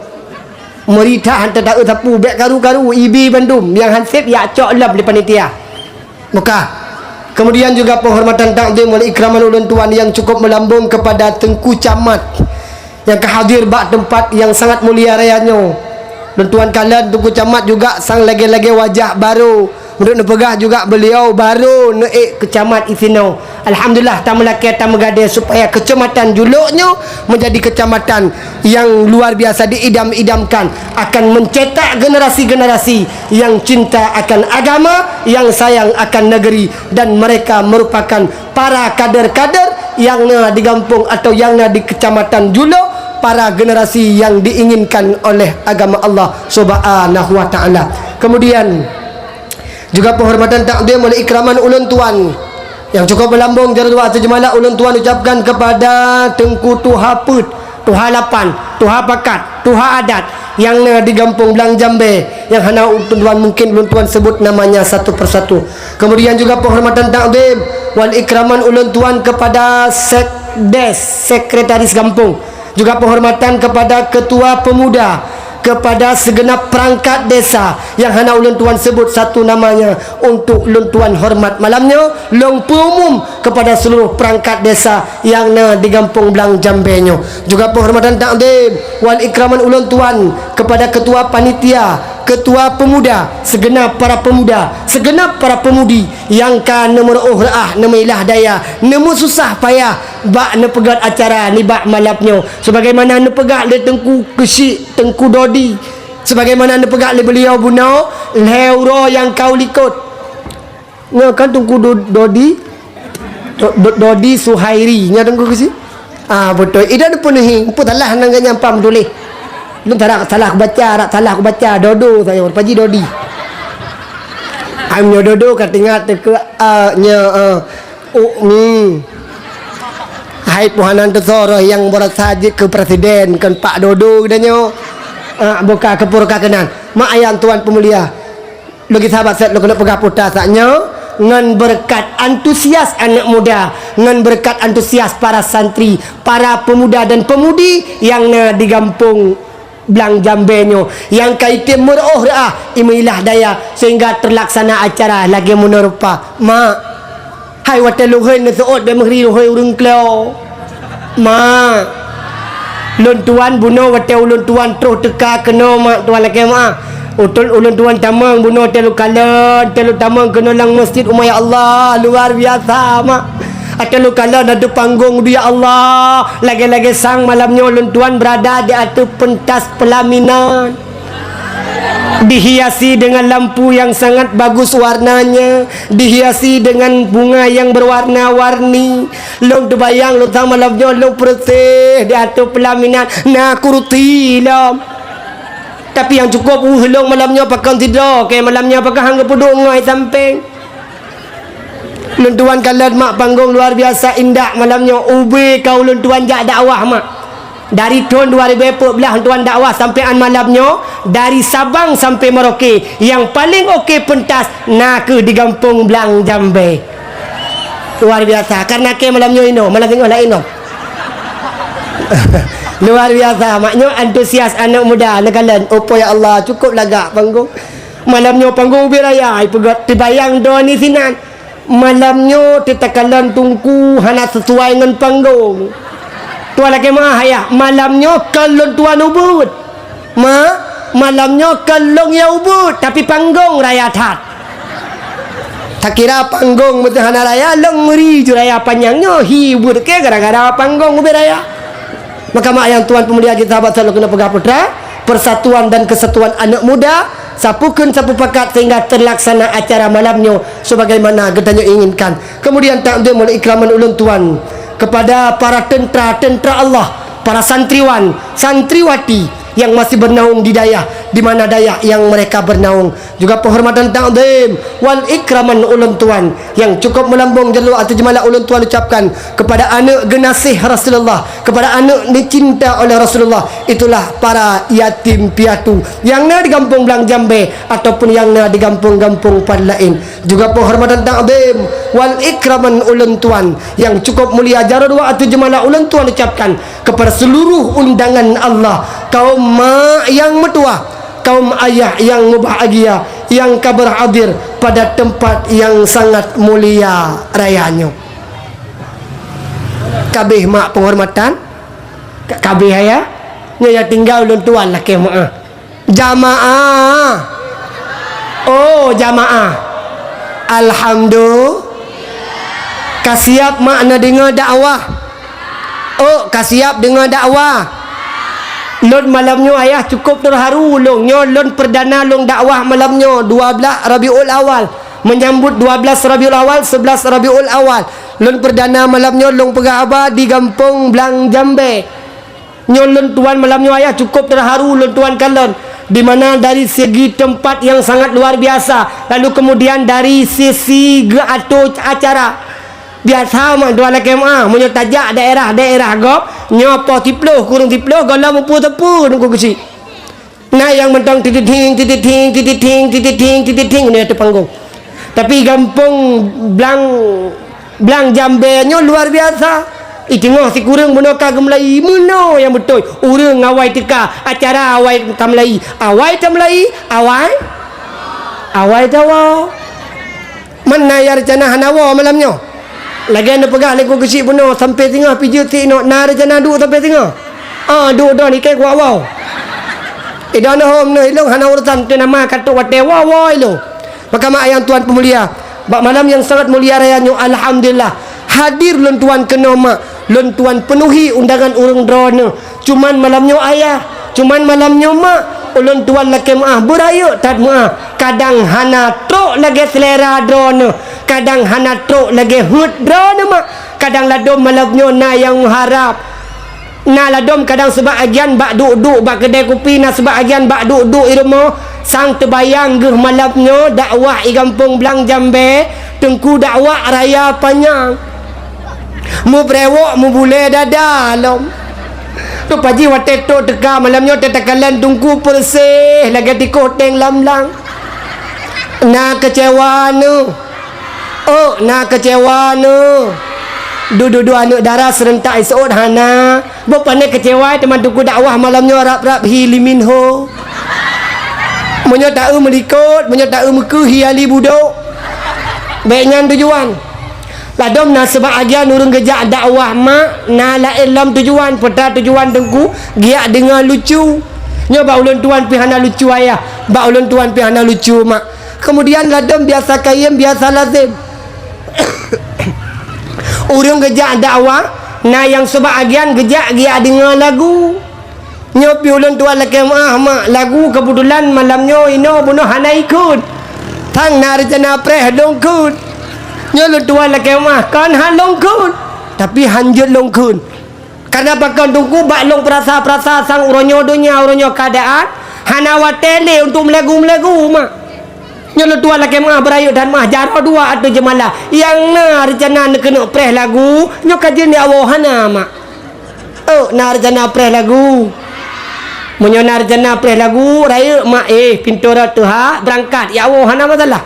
Meurita han tataeu sapu, bék karu-karu, ibi bandum, nyang han sép jak cok lom lé panitia. Mekah. Kemudian juga penghormatan takzim wal ikraman ulôn tuan yang cukup melambung kepada Teungku Camat yang ka hadir bak teumpat yang sangat mulia raya nyoe. Lôn tuan kalon Teungku Camat juga sang lagée-lagée wajah barô Meunurot neupeugah juga beliau baru neuék keucamat isinoe. Alhamdulillah, tameulakée tameugadée supaya keucamatan Julok nyoe menjadi kecamatan yang luar biasa diidam-idamkan, akan mencetak generasi-generasi yang cinta akan agama, yang sayang akan negeri, dan mereka merupakan para kader-kader yang na di gampông atau yang na di kecamatan Julok, para generasi yang diinginkan oleh agama Allah Subhanahu wa Ta'ala. Kemudian, juga penghormatan takzim wal ikraman ulôn tuan nyang cukup meulambông jaroe doa ateueh jeumala ulôn tuan ucapkan kepada Teungku Tuha Peuet, Tuha Lapan, Tuha Pakat, Tuha Adat nyang na di Gampông Blang Jambe, nyang hana ulôn tuan mungkin ulôn tuan sebut namanya satu persatu. Kemudian juga penghormatan takzim wal ikraman ulôn tuan kepada Sekdes, Sekretaris Gampông. Juga penghormatan kepada ketua pemuda, kepada segenap perangkat desa yang hana ulôn tuan sebut satu namanya untuk ulôn tuan hormat malam nyoe, lôn peuumum kepada seluruh perangkat desa yang na di Gampông Blang Jambe nyoe. Juga penghormatan takzim wal ikraman ulôn tuan kepada ketua panitia, ketua pemuda, segenap para pemuda, segenap para pemudi yang ka neumeuruôh reuah, neumeuilah daya, neumeususah payah bak neupeugét acara nibak malam nyoe, sebagaimana neupeugah lé Teungku Keuchik, Teungku Dodi, sebagaimana neupeugah lé beliau bunoe lhée uroe nyang ka u likot. Nyoe kan Teungku Do-, Dodi, Do-, Do-, Dodi Suhairi, nyoe Teungku Keuchik? Ah, beutôi. Ida neupeunuhi, peue salah nang geuh nyan pam tuléh. Lôn salah, salah kubaca, rak salah kubaca, Dodo sayoe, Pak Haji Dodi. Ai nyoe Dodo ka teuingat teuh keu, ah, nyoe, ah. Oh, ni. Hai, puhanan teusoreuh nyang beurasa jeuet keu presiden, kon Pak Dodo geutanyoe. Ah, buka keupur ka keunan. Mak ayah tuan peumulia. Lagi sahabat set lôn keuneuk peugah putra saat nyoe, ngon beureukat antusias aneuk muda, ngon beureukat antusias para santri, para pemuda dan pemudi nyang na di gampông Blang Jambe nyoe nyang ka item meurôh reuah imeuilah daya sehingga terlaksana acara lagée meunoe rupa. Mak, hai watée lôn hôi neuseuôt bak meuhri lôn hôi ureuëng klo. Mak, lôn tuan bunoe watée ulôn tuan troh teuka keunoe mak tuan lakée meuah. Utul ulôn tuan tamong bunoe tée lôn kalon, tée lôn tamong keunoe lam masjid umat ya Allah luar biasa mak. Ateueh lôn kalon ateueh panggong du ya Allah, lagée-lagée sang malam nyoe lôn tuan beurada di ateueh peuntas peulaminan. Dihiasi dengan lampu yang sangat bagus warnanya, dihiasi dengan bunga yang berwarna-warni. Lôn teubayang lôn sang malam nyoe lôn peureuséh di ateueh peulaminan na kursi lom. Tapi nyang cukup uh lôn malam nyoe pakon sidroe, keu malam nyoe pakon hang geupeuduek ngon sampéng. Lôn tuan kalon mak panggong luar biasa indak malam nyoe. Ubé ka ulôn tuan jak dakwah mak. Dari thon dua ribu empat belas lôn tuan dakwah sampoe án malam nyoe, dari Sabang sampoe Merauke, nyang paleng oke peuntas na kheueh di Gampông Blang Jambe. Luar biasa. Karena keu malam nyoe inoe, malam singoh laén inoe. Luar biasa. Mak nyoe antusias aneuk muda neukalon. Opo ya Allah, cukup lagak panggong. Malam nyoe panggong ubé raya, ipeugét teubayang droeneuh sinan. Malam nyoe teutakalon teungku hana sisuai ngon panggong. Tuan lakée meuah ayah, malam nyoe kon lôn tuan ubeuet. Ma, malam nyoe kon lôn nyang ubeuet, tapi panggong raya that. Takira panggong meuseuh hana raya, lôn ngeri ju raya panyang nyoe, hi ubeuet keu gara-gara panggong ubé raya. Maka mak ayah tuan peumulia jih sahabat selalu keuneuk peugah putra, persatuan dan kesatuan aneuk muda, sapeue kheun sapeue pakat sehingga terlaksana acara malam nyoe sebagaimana geutanyoe inginkan. Kemudian takzim wal ikraman ulôn tuan kepada para teuntara-teuntara Allah, para santriwan, santriwati yang masih bernaung di dayah, di mana dayah yang mereka bernaung. Juga penghormatan takzim wal ikraman ulôn tuan yang cukup meulambong jalur ateueh jeumala ulôn tuan ucapkan kepada aneuk geunaséh Rasulullah, kepada aneuk neucinta oleh Rasulullah, itulah para yatim piatu yang na di Gampông Blang Jambe ataupun yang na di gampông-gampông pan laén. Juga penghormatan takzim wal ikraman ulôn tuan yang cukup mulia jaroe dua ateueh jeumala ulôn tuan ucapkan kepada seluruh undangan Allah, kaum mak yang meutuwah, kaum ayah yang mubahgia yang ka berhadir pada tempat yang sangat mulia raya nyoe. Kabeh mak penghormatan, ka-, kabeh ayah, nyoe nyang tinggai ulôn tuan lakée meuah. Jamaah. Oh, jamaah. Alhamdulillah. Ka siap mak neudeungoe dakwah? Oh, ka siap deungoe dakwah? Lôn malam nyoe ayah cukup teuharu lôn. Nyoe lôn perdana lôn dakwah malam nyoe, dua belas Rabiul Awal. Menyambut dua belas Rabiul Awal, sebelas Rabiul Awal. Lôn perdana malam nyoe lôn peugah haba di gampông Blang Jambe. Nyoe lôn tuan malam nyoe ayah cukup teuharu lôn tuan kalon, di mana dari segi tempat yang sangat luar biasa, lalu kemudian dari sisi geuato acara. Biasa mak tuan lakée meuah, meunyoe tajak daerah-daerah gob, nyoe poh siploh, kureueng siploh, gohlom mupu teupeu nungku keuchik. Na nyang mantong titithing, titithing, titithing, titithing, titithing, nyoe ateueh panggong. Tapi gampông Blang, Blang Jambe nyoe luar biasa. I teungoh sikureueng bunoe ka geumeulayi, meunoe nyang beutôi. Ureueng awai teuka, acara awai tameulayi. Awai tameulayi, awai, awai tawoe. Man na nyang reuncana hana woe malam nyoe? Lagée neupeugah lé ku keuchik bunoe, sampoe singoh pih jeuet si inong, na reuncana duek sampoe singoh? Ah, duek droe ni kée kuwoe. Idong hom neuh ilong hana urusan teu nama katuk watée woe-woe ilong. Maka mak ayah tuan peumulia, bak malam nyang sangat mulia raya nyoe, alhamdulillah, hadir lôn tuan keunoe mak, lôn tuan peunuhi undangan ureueng droeneuh. Cuman malam nyoe ayah, cuman malam nyoe mak, ulôn tuan lakée meuah beurayeuk that meuah. Kadang hana trok lagée seulera droeneuh, kadang hana trok lagée heuet droeneuh mak. Kadang ladom malam nyoe na nyang meuharab. Na ladom kadang seubab agian bak duek-duek bak keudée kupi, na seubab agian bak duek-duek i rumoh. Sang teubayang geuh malam nyoe dakwah i gampông Blang Jambe, teungku dakwah raya panyang. Meubrewok meubulée dada lom. Rupa jih watée trok teuka malam nyoe teuh takalon teungku peureséh lagée tikoh teng lam blang. Na keucewa neuh. Oh, na keucewa neuh. Dudoe-dudoe aneuëk dara seurentak iseuôt hana. Boh pané keucewa teuma teungku dakwah malam nyoe rab-rab hi liminho. Meunyoe taeu meulikot, meunyoe taeu meukeue hi ali budok. Bék nyan tujuan. Ladom na seubab agian ureuëng geujak dakwah mak, na laén lom tujuan, peue teuma tujuan teungku, geujak deungoe lucu. Nyoe bak ulôn tuan pih hana lucu ayah, bak ulôn tuan pih hana lucu mak. Keumudian ladom biasa kayém, biasa lazém. Ureuëng geujak dakwah, na nyang seubab agian geujak geujak deungoe lagu. Nyoe pih ulôn tuan lakée meuah mak, lagu keubeutulan malam nyoe inoe bunoe hana ikheun. Thang na reuncana preh lôn kheun. Nyoe ulôn tuan lakée meuah kon han lôn kheun, tapi han jeuet lôn kheun. Kareuna pakon teungku bak lôn peurasa-peurasa sang uroe nyoe donya, uroe nyoe keuadaan, hana watée lé untuk meulagu-meulagu mak. Nyoe ulôn tuan lakée meuah beurayeuk dan meuah jaroe dua ateueh jeumala. Nyang na reuncana neukeuneuk preh lagu, nyoe ka jeuet ni awoe hana mak. Oh, na reuncana preh lagu. Meunyoe na reuncana preh lagu, rayeuk mak, eh, pintoe rot teuhah, beurangkat, ya Allah, hana masalah.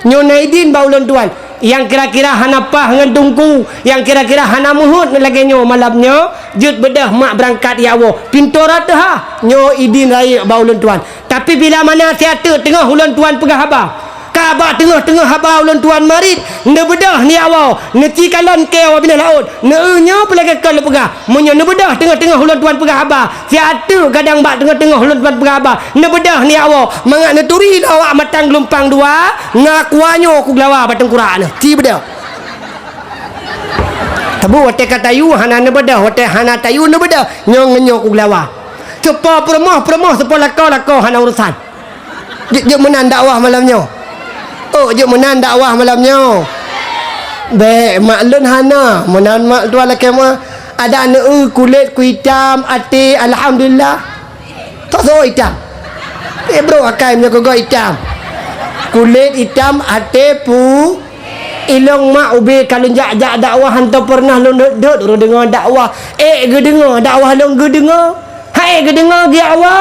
Nyoe na idin bak ulôn tuan, nyang kira-kira hana paih ngon teungku, nyang kira-kira hana meuheuet lagée nyoe malam nyoe, jeuet beudôh mak beurangkat, ya Allah. Pintoe rot teuhah, nyoe idin rayeuk bak ulôn tuan. Tapi bila mana siat teuk teungoh ulôn tuan peugah haba, ka bak teungoh-teungoh haba ulôn tuan marit, neubeudôh ni awoe, neuci kalon kée awoe binéh laôt, neueu nyoe peulagée kon lôn peugah. Meunyoe neubeudôh teungoh-teungoh ulôn tuan peugah haba, siat teuk kadang bak teungoh-teungoh ulôn tuan peugah haba, neubeudôh ni awoe, mangat neuturi lom awak matang geulumpang dua, ngon kuah nyoe kugeulawa bak teungku rak neuh, ci beudôh. Teuma watée ka tayue hana neubeudôh, watée hana tayue neubeudôh, nyoe ngon nyoe kugeulawa. Seupôt peurumoh-peurumoh, seupôt lakoe-lakoe hana urusan. Jeuet, jeuet meunan dakwah malam nyoe. Oh, jeuet meunan dakwah malam nyoe. Bék, mak lôn hana. Meunan mak tuan lakée meuah. Adak neueu kulét ku itam, até alhamdulillah. Toh soe itam? Eh, bro, akai meunyoe keu goe itam. Kulét itam, até pu. Ilong mak ubé ka lôn jak-jak dakwah hantom peureunah lôn dot-dot ureuëng deungoe dakwah. Eh, geudeungoe dakwah lôn geudeungoe. Hai geudeungoe geuyak awoe.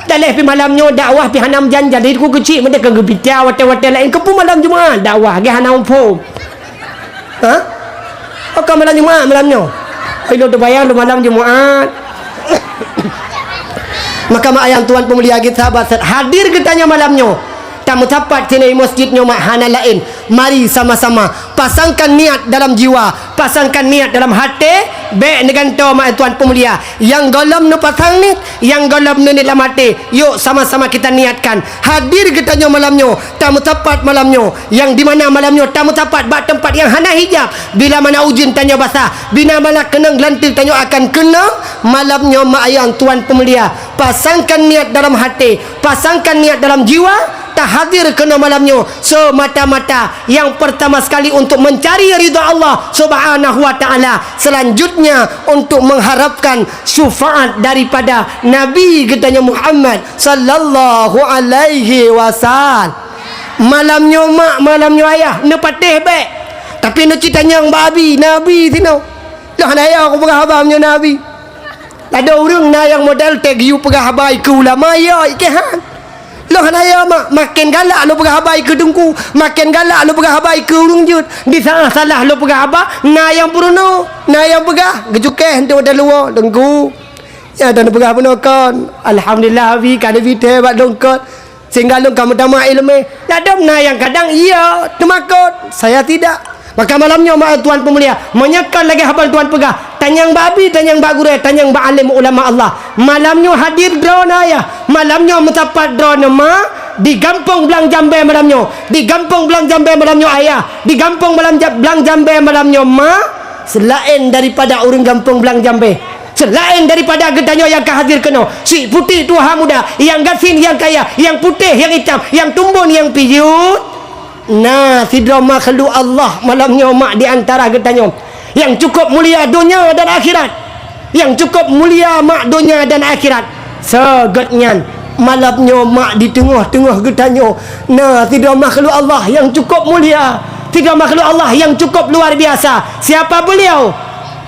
Daleh pih malam nyoe dakwah pih hana meujan-jan. Jadi ku keuchik meudeh ka geupita watée-watée laén keupeue malam Jumat dakwah geuh hana muphom. Ha? Oh, ka malam Jumat malam nyoe. Hai lôn teubayang lôn malam Jumat. Maka mak ayah tuan peumulia geuh sahabat sat hadir geutanyoe malam nyoe. Tameusapat sinan i meuseujid nyoe mak hana laén. Mari sama-sama pasangkan niat dalam jiwa, pasangkan niat dalam até, bék neugantoe mak tuan peumulia. Nyang gohlom neupasang niet, nyang gohlom neuniet lam até, yuk sama-sama kita niatkan. Hadir geutanyoe malam nyoe, tameusapat malam nyoe, nyang di mana malam nyoe tameusapat bak teumpat nyang hana hijab, bila mana ujeuen tanyoe basah, bila mana keunong geulanteue tanyoe akan keunong, malam nyoe mak ayah tuan peumulia. Pasangkan niat dalam até, pasangkan niat dalam jiwa, tahadir keunoe malam nyoe semata-mata yang pertama sekali untuk mencari ridha Allah Subhanahu wa Ta'ala, selanjutnya untuk mengharapkan syafaat daripada Nabi geutanyoe Muhammad sallallahu alaihi wasallam. Malam nyoe mak, malam nyoe ayah, neupatéh bék. Tapi neucit tanyong bak abi, na abi sinoe. Lôn hana yo kupeugah haba meunyoe na abi. Ladôm ureuëng na nyang model teuh geuyue peugah haba keu ulama, ya, ikeh han. Lôn hana yo mak, maken galak lôn peugah haba keu teungku, maken galak lôn peugah haba keu ureuëng jeuet. Di salah-salah lôn peugah haba, na nyang peurunoe, na nyang peugah geucukéh untuk dah luwa teungku. Ya, dan peugah bunoe kon. Alhamdulillah, abi ka leubeh teuh bak lôn kon. Sehingga lôn ka meutamah iéleumé. Ladôm na nyang kadang iya teumakot, saya tidak. Maka malam nyoe mak tuan peumulia, meunyoe kon lagée haba tuan peugah, tanyong bak abi, tanyong bak gurée, tanyong bak alim ulama Allah. Malam nyoe hadir droeneuh ayah, malam nyoe meusapat droeneuh mak, di gampông Blang Jambée malam nyoe, di gampông Blang Jambée malam nyoe ayah, di gampông malam Ja-, Blang Jambée malam nyoe mak, selaén daripada ureuëng gampông Blang Jambée. Seulaén daripada geutanyoe nyang ka hadir keunoe, si putéh tuha muda, nyang gasien nyang kaya, nyang putéh nyang itam, nyang tumbon nyang pijuet, na sidroe makhluk Allah malam nyoe mak di antara geutanyoe, nyang cukôp mulia donya dan akhirat. Nyang cukôp mulia mak donya dan akhirat. Seugét nyan, malam nyoe mak di teungoh-teungoh geutanyoe na sidroe makhluk Allah nyang cukôp mulia, sidroe makhluk Allah nyang cukôp luar biasa. Siapa beliau?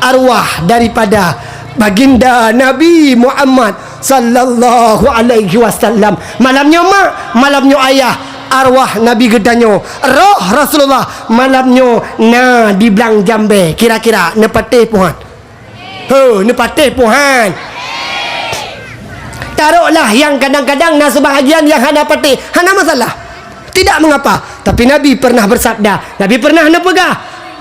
Arwah daripada Baginda Nabi Muhammad sallallahu alaihi wasallam. Malam nyoe mak, malam nyoe ayah, arwah Nabi geutanyoe, roh Rasulullah malam nyoe na di Blang Jambée. Kira-kira neupatéh puhan? Ho, neupatéh puhan? Taroklah nyang kadang-kadang na seubahagian nyang hana patéh, hana masalah. Tidak mengapa. Tapi Nabi pernah bersabda, Nabi pernah neupeugah,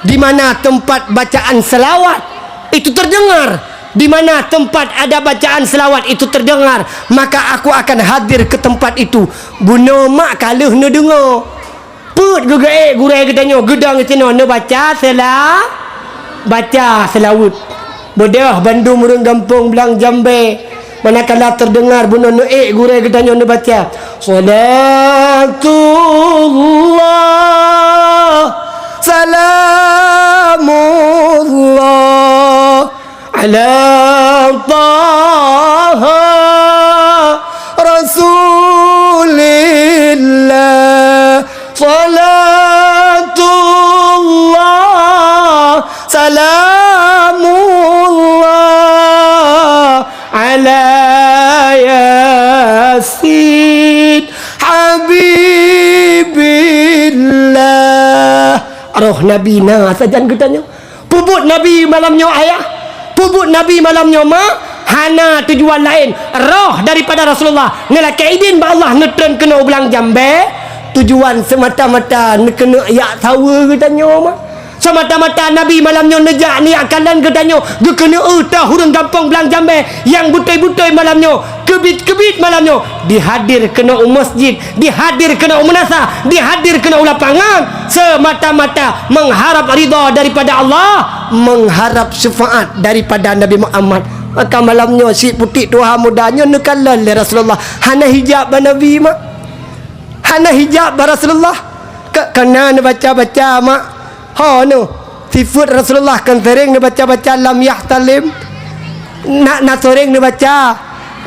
"Di mana tempat bacaan selawat itu terdengar, di mana tempat ada bacaan selawat itu terdengar, maka aku akan hadir ke tempat itu." Bunoe mak ka lheueh neudeungoe. Peuet geugeuék gurée geutanyoe, geudong sinoe neubaca sela-, baca seulaweuet. Beudôh bandum ureuëng gampông Blang Jambée, manakala teudeungar bunoe neuék gurée geutanyoe neubaca, "Salatullah, salamullah, ala Taha Rasulillah, salatullah, salamullah, ala Yasin Habibillah." Roh Nabi na sajan geutanyoe. Peubuet Nabi malam nyoe ayah, peubuet Nabi malam nyoe mak, hana tujuan laén. Roh daripada Rasulullah neulakée idin bak Allah neutron keunoe u Blang Jambée, tujuan seumata-mata neukeuneuk jak saweue geutanyoe mak. Seumata-mata Nabi malam nyoe neujak neujak kalon geutanyoe, geukeuneuk eu toh ureuëng gampông Blang Jambée nyang beutôi-beutôi malam nyoe, keubiet-keubiet malam nyoe, dihadir keunoe u masjid, dihadir keunoe u meunasah, dihadir keunoe u lapangan, seumata-mata mengharap ridha daripada Allah, mengharap syafaat daripada Nabi Muhammad. Maka malam nyoe si putéh tuha muda nyoe neukalon lé Rasulullah, hana hijab bak Nabi mak, hana hijab bak Rasulullah. Ka, kana neubaca-baca mak, ho nyoe, sifeuet Rasulullah kan seuréng neubaca-baca lam yahtalim. Na, na seuréng neubaca,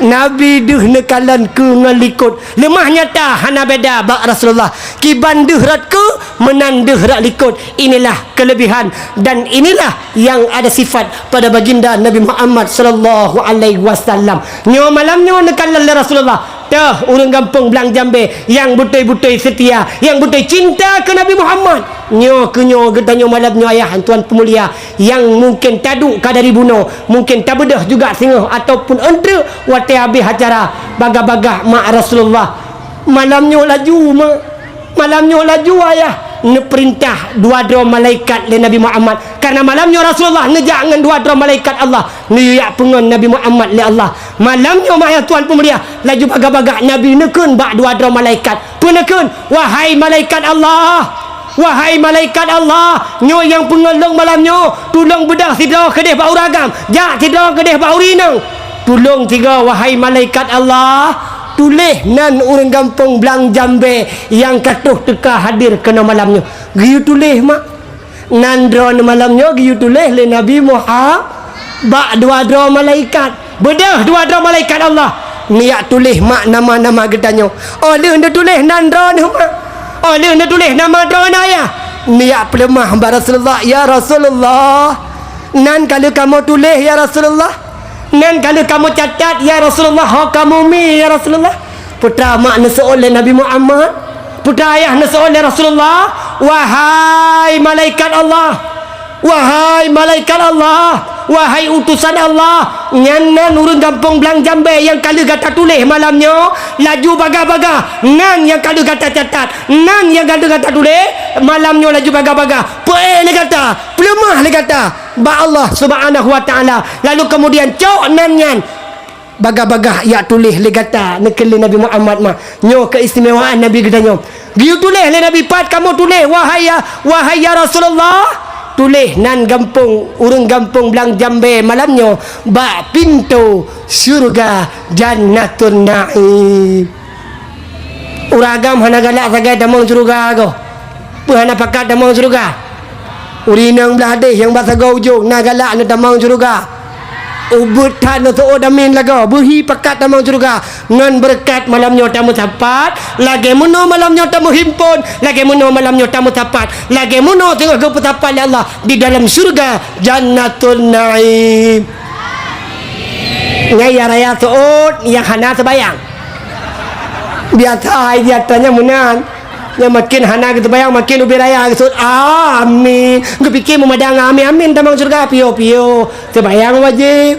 Nabi deuh neukalon keue ngon likot. Leumah nyata hana beda bak Rasulullah. Kiban deuh rot keue, meunan deuh rot likot. Inilah kelebihan dan inilah yang ada sifat pada baginda Nabi Muhammad sallallahu alaihi wasallam. Nyoe malam nyoe neukalon lé Rasulullah. Teuh ureuëng gampông Blang Jambée nyang beutôi-beutôi seutia, nyang beutôi cinta keu Nabi Muhammad. Nyoe keu nyoe geutanyoe malam nyoe ayah tuan peumulia nyang mungken taduek ka dari bunoe, mungken tabeudôh juga singoh ataupun euntreuk watée habéh acara bagah-bagah mak Rasulullah. Malam nyoe laju mak, malam nyoe laju ayah, Neupeurintah dua droe malaikat lé Nabi Muhammad. Kareuna malam nyoe Rasulullah neujak ngon dua droe malaikat Allah, neuyue jak peungon Nabi Muhammad lé Allah. Malam nyoe, mak ayah tuan peumulia, laju bagah-bagah Nabi neukheun bak dua droe malaikat. Peue neukheun? "Wahai malaikat Allah, wahai malaikat Allah, nyoe nyang peungon lôn malam nyoe, tulông beudôh sidroe keudeh bak ureueng agam, jak sidroe keudeh bak ureueng inong. Tulông tiga, wahai malaikat Allah, tuléh nan ureueng gampông Blang Jambée nyang ka troh teuka hadir keunoe malam nyoe." Geuyue tuléh, mak. Nan droeneuh malam nyoe geuyue tuléh lé Nabi Muhammad bak dua droe malaikat. Beudôh dua droe malaikat Allah, neujak tuléh, mak, nama-nama geutanyoe. Óh lheueh neutuléh nan droeneuh, mak, óh lheueh neutuléh nama droeneuh, ayah, neujak peuleumah bak Rasulullah, "Ya Rasulullah, nan ka lheueh kamoe tuléh, ya Rasulullah. Nan ka lheueh kamoe catat, ya Rasulullah, ho kamoe mi, ya Rasulullah." Peue teuma, mak, neuseuôt lé Nabi Muhammad? Peue teuma, ayah, neuseuôt lé Rasulullah? "Wahai malaikat Allah, wahai malaikat Allah, wahai utosan Allah, nyan nan ureueng gampông Blang Jambée nyang ka lheueh gata tuléh malam nyoe, laju bagah-bagah nan nyang ka lheueh gata catat, nan nyang ka lheueh gata tuléh malam nyoe, laju bagah-bagah peuék lé gata, peuleumah lé gata bak Allah Subhanahu wa Taala, lalu keumudian cok nan nyan." Bagah-bagah jak tuléh lé gata, neukheun lé Nabi Muhammad, mak. Nyoe keuistimewaan Nabi geutanyoe. Geuyue tuléh lé Nabi, pat kamoe tuléh, wahai ya, wahai ya Rasulullah? Tuléh nan gampông, ureueng gampông Blang Jambée malam nyoe bak pintoe syeuruga Jannatun Naim. Ureueng agam hana galak sagai tamong syeuruga goh. Peue hana pakat tamong syeuruga? Ureueng inong blah deh nyang bak sagoe ujong na galak neutamong syeuruga. Ubeuet that neuseuôt amin lagoe, beuhi pakat tamong syeuruga. Ngon beureukat malam nyoe tameusapat, lagée meunoe malam nyoe tameuhimpon, lagée meunoe malam nyoe tameusapat, lagée meunoe teungoh geupeusapat lé Allah di dalam syeuruga Jannatun Naim. Nyan ya raya seuôt nyang hana seubayang. Biasa hai di atra nyan meunan. Nyan makin hana geuseubayang, makin ubé raya geuseuôt, "Amin." Geupike meumadang, "Amin, amin, tamong syeuruga, piôh-piôh." Seubayang wajéb.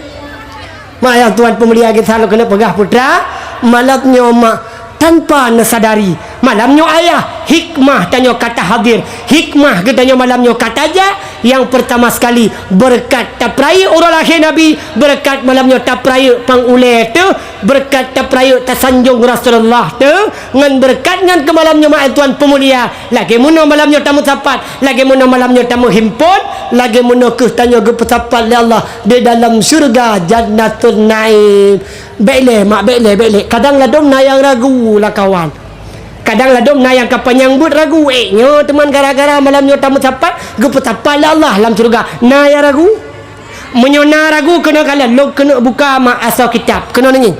Mak ayah tuan peumulia geutanyoe keuneuk peugah putra, malam nyoe mak tanpa neusadari. Malam nyoe ayah, hikmah tanyoe ka tahadir. Hikmah geutanyoe malam nyoe ka tajak. Nyang peurtama sekali, beureukat tapeurayeuk uroe lahé Nabi, beureukat malam nyoe tapeurayeuk pang ulée teuh, beureukat tapeurayeuk tasanjong Rasulullah teuh, ngon beureukat nyan keu malam nyoe mak ayah tuan peumulia. Lagée meunoe malam nyoe tameusapat, lagée meunoe malam nyoe tameuhimpon, lagée meunoe kheueh tanyoe geupeusapat lé Allah di dalam syeuruga Jannatun Naim. Bék lé, mak, bék lé, bék lé. Kadang ladôm na nyang ragu, lah kawan. Kadang ladôm na nyang ka panyang beuet ragu, "Eh, nyoe teuma gara-gara malam nyoe tameusapat, geupeusapat lé Allah lam syeuruga." Na nyang ragu? Meunyoe na ragu, keunoe kalon, lôn keuneuk buka mak asoe kitab. Keunoe neungieng.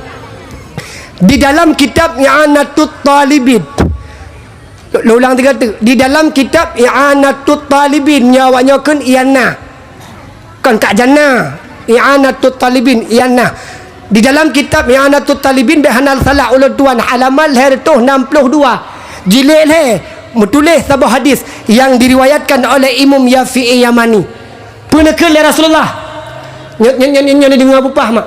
Di dalam kitab I'anatut Talibin, Lôn ulang tiga teuk. Di dalam kitab I'anatut Talibin, nyoe awak nyoe kheun I'anah. Kon ka Jannah. I'anatut Talibin, I'anah. Di dalam kitab I'anatut Talibin, bék hana salah ulôn tuan, halaman lhèe reutôh nam ploh dua. Jilid lhèe, meutuléh saboh hadis nyang diriwayatkan oleh Imam Syafi'i Yamani. Peue neukheun lé Rasulullah? Nyoe, nyoe, nyoe, nyoe, nyoe neudeungoe bupah mak.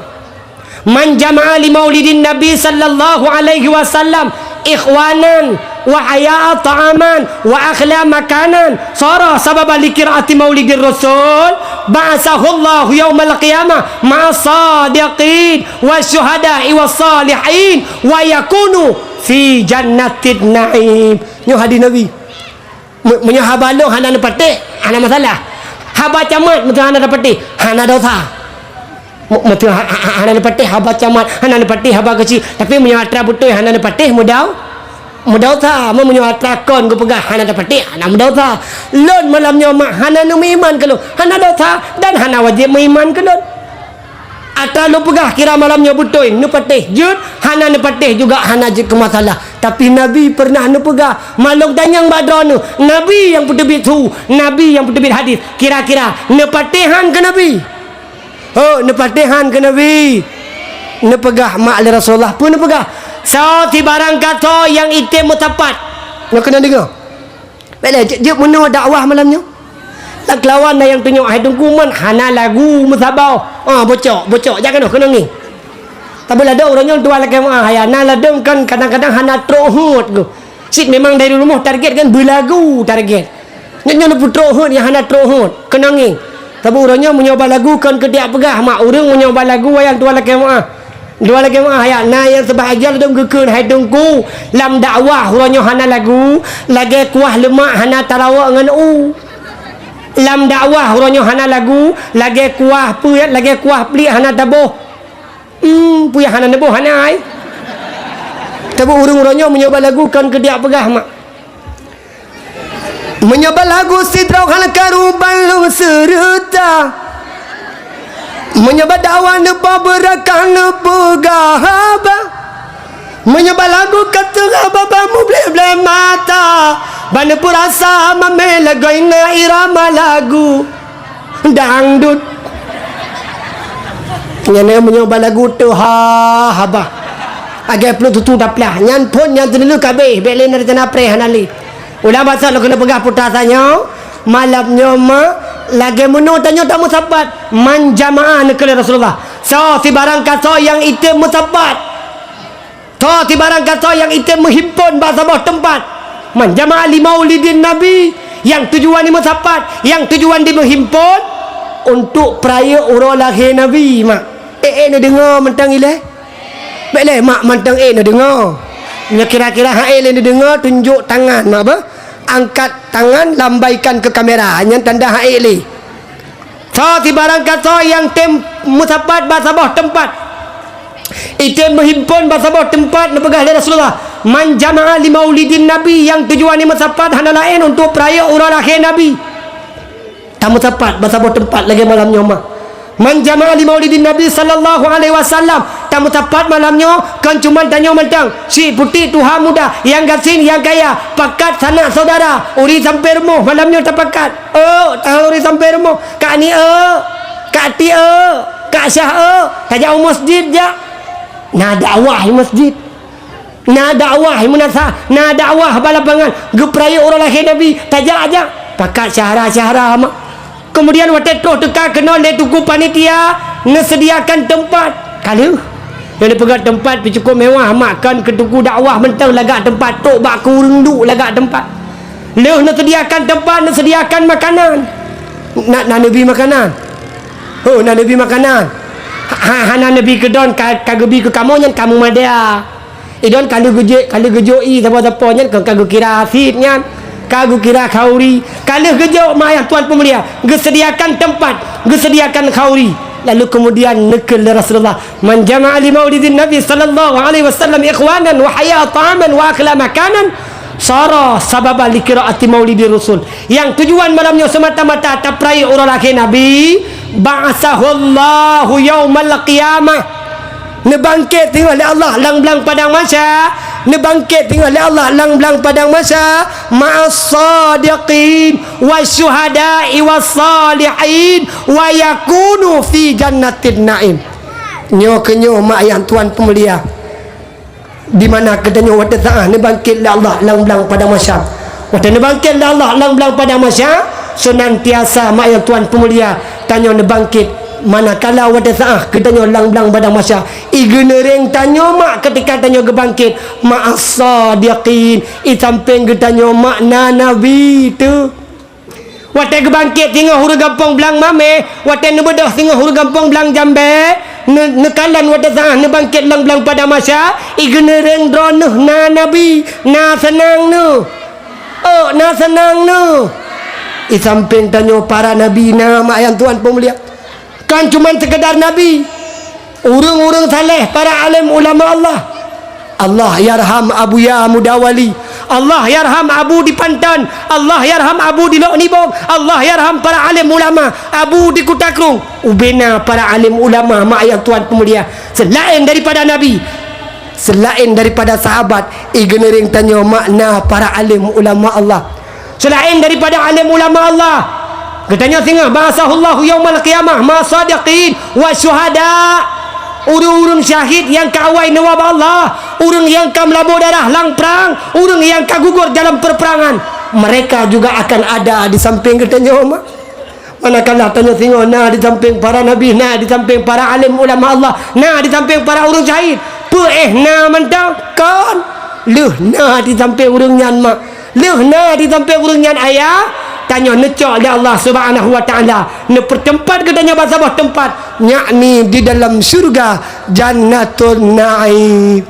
"Man jama'a li maulidin Nabi sallallahu alaihi wasallam ikhwanan wa hayya'a ta'aman wa akhla makanan, sara sababan li qiraati maulidir Rasul, ba'atsahullahu yaumal qiyamah ma'as sadiqin wasyuhada'i was salihin wa yakunu fi jannatin na'im." Nyoe hadis Nabi. Me-, meunyoe haba lôn hana neupatéh, hana masalah. Haba camat meunyoe hana neupatéh, hana dosa. Me-, meunyoe ha-, ha-, ha-, hana neupatéh haba camat, hana neupatéh haba keuchik, tapi meunyoe atra beutôi hana neupatéh, meudau-, meudosa. Meunyoe atra kon geupeugah hana neupatéh, hana meudosa. Lôn malam nyoe mak hana neumeuiman keu lôn, hana dosa dan hana wajéb meuiman keu lôn. Atra lôn peugah kira malam nyoe beutôi, neupatéh jeuet, hana neupatéh juga hana jeuet keu masalah. Tapi Nabi peureunah neupeugah, malông tanyong bak droeneuh, Nabi nyang peuteubiet su, Nabi nyang peuteubiet hadis, kira-kira neupatéh han keu Nabi? Ho, neupatéh han keu Nabi? Neupeugah mak lé Rasulullah, peue neupeugah? Soe sibarang gasoe nyang item meusapat. Nyoe keuneuk deungoe. Bèk lé, jeuet, jeuet meunoe dakwah malam nyoe. Lam keulawan na nyang tunyok hai Teungku Man hana lagu meusaboh. Ah, bocok, bocok, jak keunoe, keunoe ngieng. Tapi ladôm uroe nyoe dua lakèe meuah, ya, na ladôm kan kadang-kadang hana trok hot geuh. Cit memang dari rumoh target kan beulagu target. Nyoe, nyoe neupeutrok hot nyang hana trok hot. Keunong ngieng. Saboh uroe nyoe meunyoe ba lagu kon keu tiep peugah mak ureuëng meunyoe ba lagu wayang tuan lakée meuáh. Tuan lakée meuáh ya, na nyang seubah ajar dong geukheun hai teungku. Lam dakwah uroe nyoe hana lagu, lagée kuah leumak hana tarawok ngon u. Lam dakwah uroe nyoe hana lagu, lagée kuah peuet, lagée kuah plik hana taboh. Hmm, peue nyang hana neuboh hana ai. Tapi ureuëng uroe nyoe meunyoe ba lagu kon keu tiep peugah mak. Meunyoe ba lagu sidroe hana karu ban lôn seureuta. Meunyoe ba dakwah neuba beurakah neupeugah haba. Meunyoe ba lagu ka teungoh babah mubleh-bleh mata, ban neupeurasa mamé lagoina irama lagu dangdut. Nyan meunyoe ba lagu teuha haba. Agai pluek tutu taplah. Nyan phon nyan teuneuleuk kabeh, bék lé na rencana preh hana lé. Ulah basa lôn keuneuk peugah putra tanyoe, malam nyoe ma lagée meunoe tanyoe tameusapat, man jamaah neukheun lé Rasulullah. Soe sibarang kasoe nyang item meusapat. Soe sibarang kasoe nyang item meuhimpon bak saboh teumpat. Man jamaah li maulidin Nabi, nyang tujuan dimeusapat, nyang tujuan dimeuhimpon untuk peurayeuk uroe lahé Nabi, mak. Eh, eh, neudeungoe mantong ilée. Bék lé mak mantong ék neudeungoe. Nyoe kira-kira han ék lé neudeungoe, tunjok tangan mak beuh. Angkat tangan lambaikan keu kamera, nyan tanda han ék lé. Soe sibarang kasoe nyang tem meusapat bak saboh teumpat. Item meuhimpon bak saboh teumpat neupeugah lé Rasulullah, "Man jama'a li maulidin Nabi," nyang tujuan dimeusapat hana laén untuk peurayeuk uroe lahé Nabi. Tameusapat bak saboh teumpat lagée malam nyoe ma. Man jama'a li maulidin Nabi sallallahu alaihi wasallam, tameusapat malam nyoe kon cuman tanyoe mantong, syiek putéh tuha muda, nyang gasien nyang kaya, pakat sanak syedara, ureuëng sampoe rumoh malam nyoe tapakat. Oh, tahu ureuëng sampoe rumoh, Kak Ni, oh, Kak Ti, oh, Kak Syah, oh, tajak u masjid jak. Na dakwah di masjid. Na dakwah meunasah, na dakwah bak lapangan, geupeurayeuk uroe lahé Nabi, tajak-jak. Pakat syedara-syedara mak. Keumudian watée troh teuka keunoe lé teungku panitia, neuseudiakan teumpat. Ka lheueh. Nyang neupeugah teumpat pih cukôp mewah mak, kon keu teungku dakwah mantong lagak teumpat, trok bak keu ureuëng duek lagak teumpat. Lheueh neuseudiakan teumpat, neuseudiakan makanan. Na, na neubi makanan? Oh, na neubi makanan. Ha, hana neubi keu don, ka, ka geubi keu kamoe nyan kamoe madea. Idon ka lheueh geujok, ka lheueh geujok ié sapo-sapo nyan ka, ka geukira sit nyan, ka geukira khauri, ka lheueh geujok mak ayah tuan peumulia, geuseudiakan teumpat, geuseudiakan khauri. Lalu keumudian neukheun lé Rasulullah, "Man jama'a li maulidin Nabi sallallahu alaihi wasallam ikhwanan wa haya ta'aman wa akla makanan, sara sababan li qiraati maulidir Rasul." Nyang tujuan malam nyoe seumata-mata tapeurayeuk uroe lahé Nabi, ba'atsahullahu yaumal qiyamah. Neubangkét teungoh lé Allah lam blang padang mahsya, neubangkét teungoh lé Allah lam blang padang mahsya, ma'as sadiqin wasyuhada'i wassalihin wa yakunu fi jannatin na'im. Nyoe keuh nyoe mak ayah tuan peumulia. Di mana geutanyoe watée saát neubangkét lé Allah lam blang padang mahsya. Watée neubangkét lé Allah lam blang padang mahsya, seunantiasa mak ayah tuan peumulia tanyoe neubangkét. Manakala watée saát geutanyoe lam blang padang mahsya, igeuneureng tanyoe mak keutika tanyoe geubangkét, ma'as sadiqin, i sampéng geutanyoe mak na nabi teuh. Watée geubangkét singoh ureuëng gampông blang Mamé, watée neubeudôh singoh ureuëng gampông blang Jambée, neu-, neukalon watée saát neubangkét lam blang padang mahsya, igeuneureng droeneuh na nabi, na seunang neuh. Oh, na seunang neuh. I sampéng tanyoe para nabi na mak ayah tuan peumulia. Kon cuman sekedar nabi, ureuëng-ureuëng saleh, para alim ulama Allah. Allah yarham Abuya Muda Wali. Allah yarham Abu di Panton. Allah yarham Abu di Lok Nibong. Allah yarham para alim ulama, Abu di Kuta Krueng. Ubena para alim ulama mak ayah tuan peumulia. Selaén daripada nabi, selaén daripada sahabat, igeuneureng tanyoe mak na para alim ulama Allah. Selaén daripada alim ulama Allah, geutanyoe singoh, ba'atsahullahu yaumal qiyamah ma'as sadiqin wasyuhada. Ureuëng-ureuëng syahid nyang ka awai neuwoe bak Allah, ureuëng nyang ka meulaboh darah lam prang, ureuëng nyang ka gugur dalam peupeurangan, mereka juga akan ada di sampéng geutanyoe mak. Manakala tanyoe singoh na di sampéng para nabi, na di sampéng para alim ulama Allah, na di sampéng para ureuëng syahid, peue éh na mantong? Kon. Lheueh na di sampéng ureuëng nyan mak, lheueh na di sampéng ureuëng nyan ayah, tanyoe neucok lé Allah Subhanahu wa Taala, neupeuteumpat geutanyoe bak saboh teumpat, yakni di dalam syeuruga Jannatun Naim.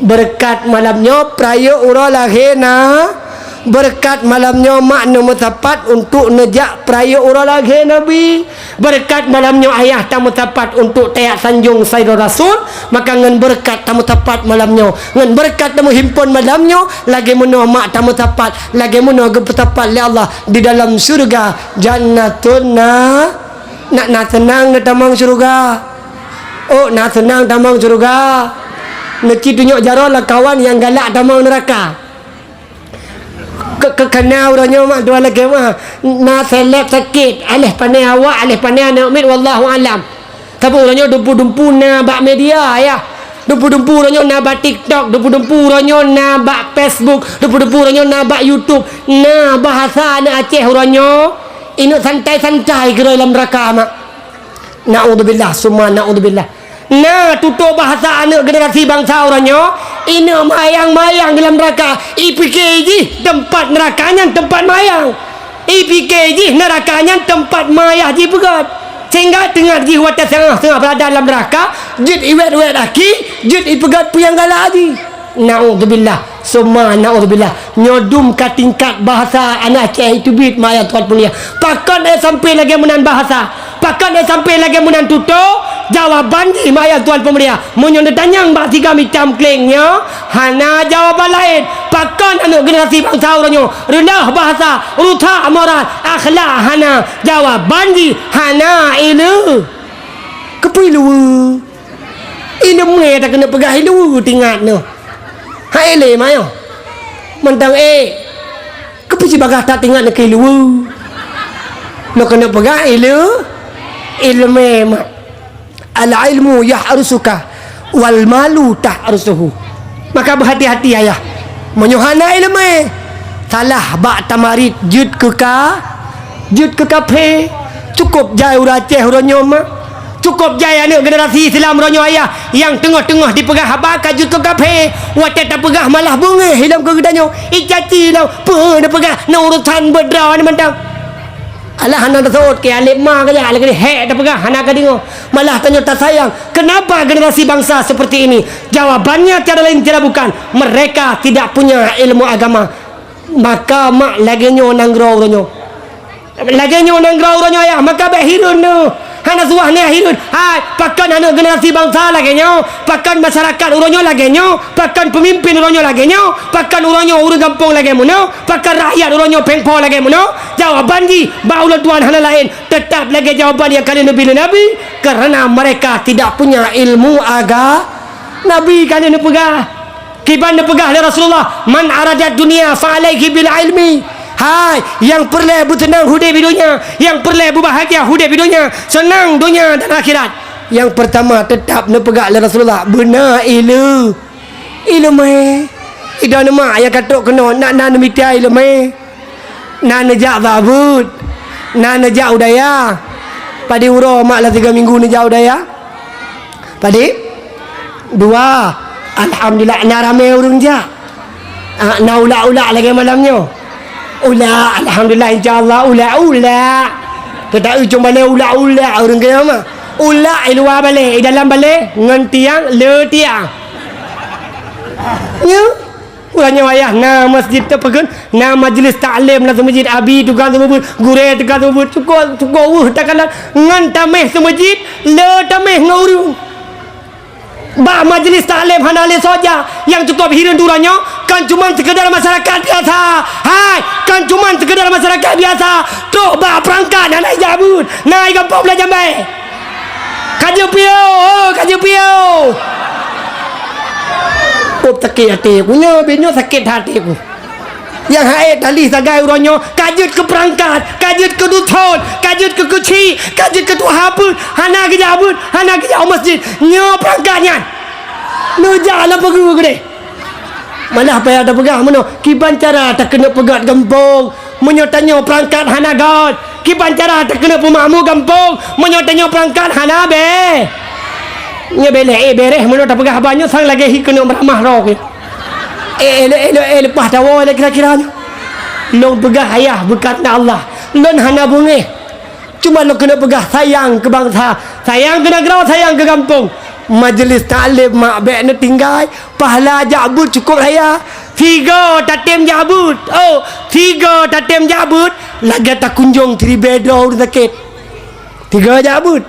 Beureukat malam nyoe peurayeuk uroe lahé na, beureukat malam nyoe mak neumeusapat untuk neujak peurayeuk uroe lahé Nabi. Beureukat malam nyoe ayah tameusapat untuk tajak sanjong Saidul Rasul, maka ngon beureukat tameusapat malam nyoe, ngon beureukat tameuhimpon malam nyoe, lagée meunoe mak tameusapat, lagée meunoe geupeusapat lé Allah di dalam syeuruga Jannatun Na-, na, na seunang neutamong syeuruga. Oh, na seunang tamong syeuruga. Neuci tunyok jaroe lam kawan nyang galak tamong neuraka. Keu-, keu-, keuna uroe nyoe mak dua lagée mah. Na seleb sakét, aléh pané awak, aléh pané aneuëk miet, wallahu alam. Saboh uroe nyoe dumpu-dumpu na bak media, yah. Dumpu-dumpu uroe nyoe na bak TikTok, dumpu-dumpu uroe nyoe na bak Facebook, dumpu-dumpu uroe nyoe na bak YouTube. Na bahasa aneuëk Aceh uroe nyoe, inok santai-santai keudroe lam neuraka mak. Naudzubillah, summa naudzubillah. Na tutoe bahasa aneuëk generasi bansa uroe nyoe, inok mayang-mayang di lam neuraka, ipike jih teumpat neuraka nyan teumpat mayang. Ipike jih neuraka nyan teumpat mayah jipeugét. Sehingga teungat jih watée seungoh-seungoh beurada lam neuraka, jeuet iwét-wét aki, jeuet ipeugét peue nyang galak jih. Naudzubillah, summa naudzubillah. Nyoe dum ka tingkat bahasa aneuëk Aceh teubiet mak ayah Tuhan peumulia. Pakon éh sampai lagée meunan bahasa? Pakon éh sampai lagée meunan tutoe? Jawaban jih mak ayah Tuhan peumulia. Meunyoe neutanyong bak sigam itam kléng nyoe, hana jawaban laén. Pakon aneuëk generasi bansa uroe nyoe reunah bahasa, rusak moral, akhlak hana? Jawaban jih hana ileumé. Keupeue ileumé? Ileumé takeuneuk peugah ileumé tingat nyoe. Hai lé mak nyoe. Mantong ék. Keupeue sibagaih that ingat nyoe keu ileumé? Nyoe keuneuk peugah ileu-, ileumé mak. Al-ilmu yahrusuka wal malu tahrusuhu. Maka beuhati-hati ayah. Meunyoe hana ileumé, salah bak tamarit jeuet keu ka, jeuet keu kafé. Cukôp jai ureuëng Aceh uroe nyoe mak. Cukôp jai aneuëk generasi Islam uroe nyoe ayah nyang teungoh-teungoh jipeugah haba ka jeuet keu kafé. Watée tapeugah malah beungéh ilom keu geutanyoe. Icaci lom, peue neupeugah, na urusan beudroe nyoe mantong. Alah hana tasot keu alim ma kajak lagée hék tapeugah hana kadeungoe. Malah tanyoe tasayang. Kenapa generasi bangsa seperti ini? Jawabannya tiada lain tiada bukan, mereka tidak punya ilmu agama. Maka mak lagée nyoe nanggroe uroe nyoe. Lagée nyoe nanggroe uroe nyoe ayah, maka bék hireuen neuh. Hana suah neuh hireuen. Hai, pakon aneuëk generasi bansa lagée nyoe? Pakon masyarakat uroe nyoe lagée nyoe? Pakon peumimpén uroe nyoe lagée nyoe? Pakon uroe nyoe ureuëng gampông lagée meunoe? Pakon rakyat uroe nyoe péng po lagée meunoe? Jawaban jih bak ulôn tuan hana laén, teutap lagée jawaban nyang ka lheueh neubi lé Nabi, kareuna mereka tidak punya ilmu aga-, Nabi ka lheueh neupeugah. Kiban neupeugah lé Rasulullah, "Man aradad dunya fa alaihi bil ilmi." Hai, nyang peureulée beuseunang udeb di donya, nyang peureulée beubahgia udeb di donya, seunang donya dan akhirat. Nyang peurtama teutap neupeugah lé Rasulullah, beuna ileu-, ileumé. Idong neumak nyang ka trok keunoe, nak na neumita ileumé. Na neujak bak buet, na neujak u dayah. Padum uroe mak lam tiga minggu neujak u dayah? Padum? Dua. Alhamdulillah, na ramé ureuëng jak. Ah, na ulak-ulak lagée malam nyoe. Ulak, alhamdulillah, insya Allah, ulak-ulak. Teuta ujong balée ulak-ulak ureuëng keu mah. Ulak i luwa balée, i dalam balée ngon tiang, le tiang. Nyoe. Uroe nyoe ayah na masjid teupeukeun, na majlis taklim lam seumeujid, abi tukang seumeubeuet, gurée tukang seumeubeuet, cukôp, cukôp weueh takalon ngon taméh seumeujid, le taméh ngon ureuëng. Bak majlis taklim hana lé soe jak, nyang cukôp hireuen uroe nyoe kon cuman seukeudar masyarakat biasa. Hai, kon cuman seukeudar masyarakat biasa. Trok bak peurangkat hana ijak buet, na i gampông Blah Jambai. Ka jeuet piôh, oh, ka jeuet piôh. Kop sakét até ku, nyoe bit nyoe sakét até ku. Nyang hai tali sagai uroe nyoe, ka jeuet keu peurangkat, ka jeuet keu duthon, ka jeuet keu keuchik, ka jeuet keu tuha peuet, hana geujak buet, hana geujak u masjid. Nyoe peurangkat nyan. Neujak lam peugeu keudeh. Malah payah tapeugah meunoe, kiban cara takeuneuk peugöt gampông. Meunyoe tanyoe peurangkat hana göt, kiban cara takeuneuk peumakmu gampông. Meunyoe tanyoe peurangkat hana bèe. Nyoe bèe lé, eh, bèrèh meunoe tapeugah haba nyoe sang lagèe hi keuneuk meuramah droe. Eh, eh, le-, eh, le-, eh, leupah tawoe lé kira-kira nyoe. Lôn peugah ayah beukareuna Allah. Lôn hana beungéh. Cuma lôn keuneuk peugah sayang keu bansa, sayang keu nanggroe, sayang keu gampông. Majeulis taklim mak bèk neutinggai, pahala jak beuet cukôp raya. Sigoe tatem jak beuet, oh, sigoe tatem jak beuet, lagèe takunjông siribèe droe ureueng sakét. Sigoe jak beuet.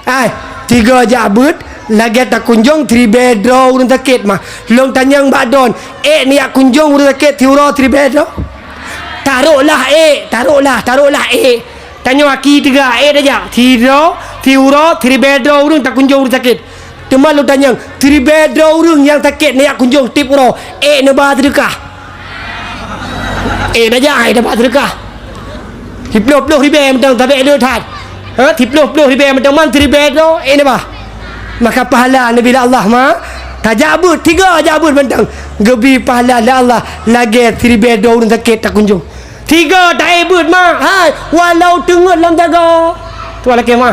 Ai, sigoe jak beuet, lagèe takunjông siribèe droe ureueng sakét mah. Lôn tanyong bak droen, ék neujak kunjông ureueng sakét siuroe siribèe droe? Tarôklah ék, tarôklah, tarôklah ék. Tanyoe aki teuga ék tajak, sidroe, siuroe, siribèe droe ureueng takunjông ureueng sakét. Teuma lôn tanyong, siribèe droe ureueng nyang sakét neujak kunjông tiep uroe, ék neuba seudeukah? Ék tajak, ék neuba seudeukah. Siploh-ploh ribèe mantong tabek le that. Ha, siploh-ploh ribèe mantong man siribèe droe, ék neuba. Maka pahala neubi lé Allah ma, tajak beuet, sigoe jak beuet mantong. Geubi pahala lé Allah lagèe siribèe droe ureueng sakét takunjông. Sigoe taék beuet ma, hai, walau teungeut lam sagoe. Tuan lakèe ma.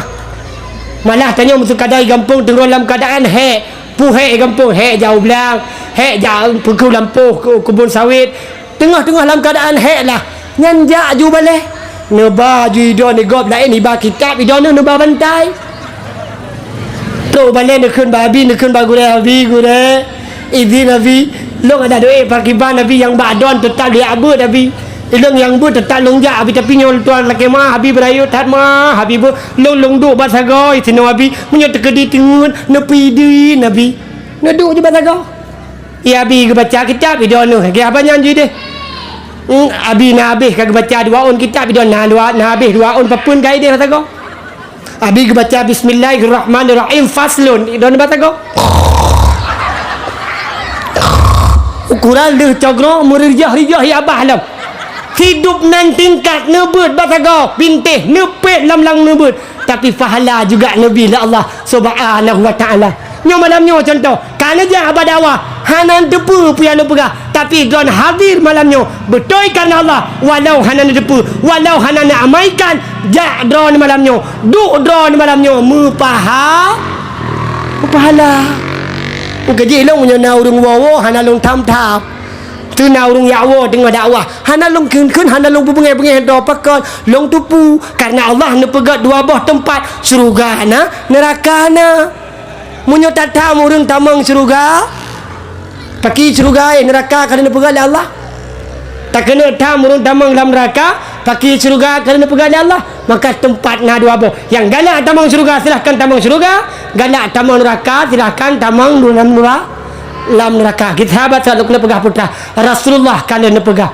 Malah tanyoe meuseuka di gampông teungoh lam keuadaan hék, peue hék gampông, hék jak u blang, hék jak peukeuh lampôh, keu-, keubon sawét. Teungoh-teungoh lam keuadaan hék lah, nyan jak ju balèe. Neuba ju idon gob laén, iba kitab, idon neuba bantai. Trok balèe neukheun bak abi, neukheun bak gurèe, "Abi, gurèe, idhin abi, lôn adak duek pakriban abi nyang bak don teutap lôn jak beuet abi. Ilôn nyang beuet teutap lôn jak abi, tapi nyoe tuan lakèe ma abi beurayeuk that ma abi beuet lôn, lôn duek bak sagoe sinoe abi. Meunyoe teukeudi teungeut neupeudin abi." Neuduek ju bak sagoe. Ya abi geubaca kitab idon neuh, lagèe haba nyan jih deh. Hmm, abi na habéh ka geubaca dua ôn kitab idon na dua, na habéh dua ôn papeuen ka ideh bak sagoe. Abi geubaca bismillahirrahmanirrahim faslun, idon bak sagoe. Ukuran deuh cogroe meurijah-rijah ya abah lom. Sidub nan tingkat neubeuet bak sagoe, bintéh neupet lam lang neubeuet, tapi pahala juga neubi lé Allah Subhanahu wa Ta'ala. Nyoe malam nyoe contoh, ka neujak bak dakwah, hana neuteupeue peue nyang neupeugah, tapi droen hadir malam nyoe beutôi kareuna Allah, walau hana neuteupeue, walau hana neuamaikan, jak droen malam nyoe, duek droen malam nyoe meupaha-, meupahala. Meukeujih lôn meunyoe na ureueng woe-woe hana lôn tham-tham. Teuna ureueng jak woe teungoh dakwah, hana lôn kheun-kheun, hana lôn peubeungéh-beungéh droe pakon, lôn teupeue, kareuna Allah neupeugah dua boh teumpat, syeuruga na, neuraka na. Meunyoe tatham ureueng tamong syeuruga, paki syeuruga, eh, neuraka ka neupeugah lé Allah. Takeuneuk tham ureueng tamong lam neuraka, paki syeuruga ka neupeugah lé Allah. Maka teumpat na dua boh. Nyang galak tamong syeuruga, silahkan tamong syeuruga. Galak tamong neuraka, silahkan tamong lam neura-, lam neuraka. Kita sahabat selalu kena peugah putra. Rasulullah ka neupeugah.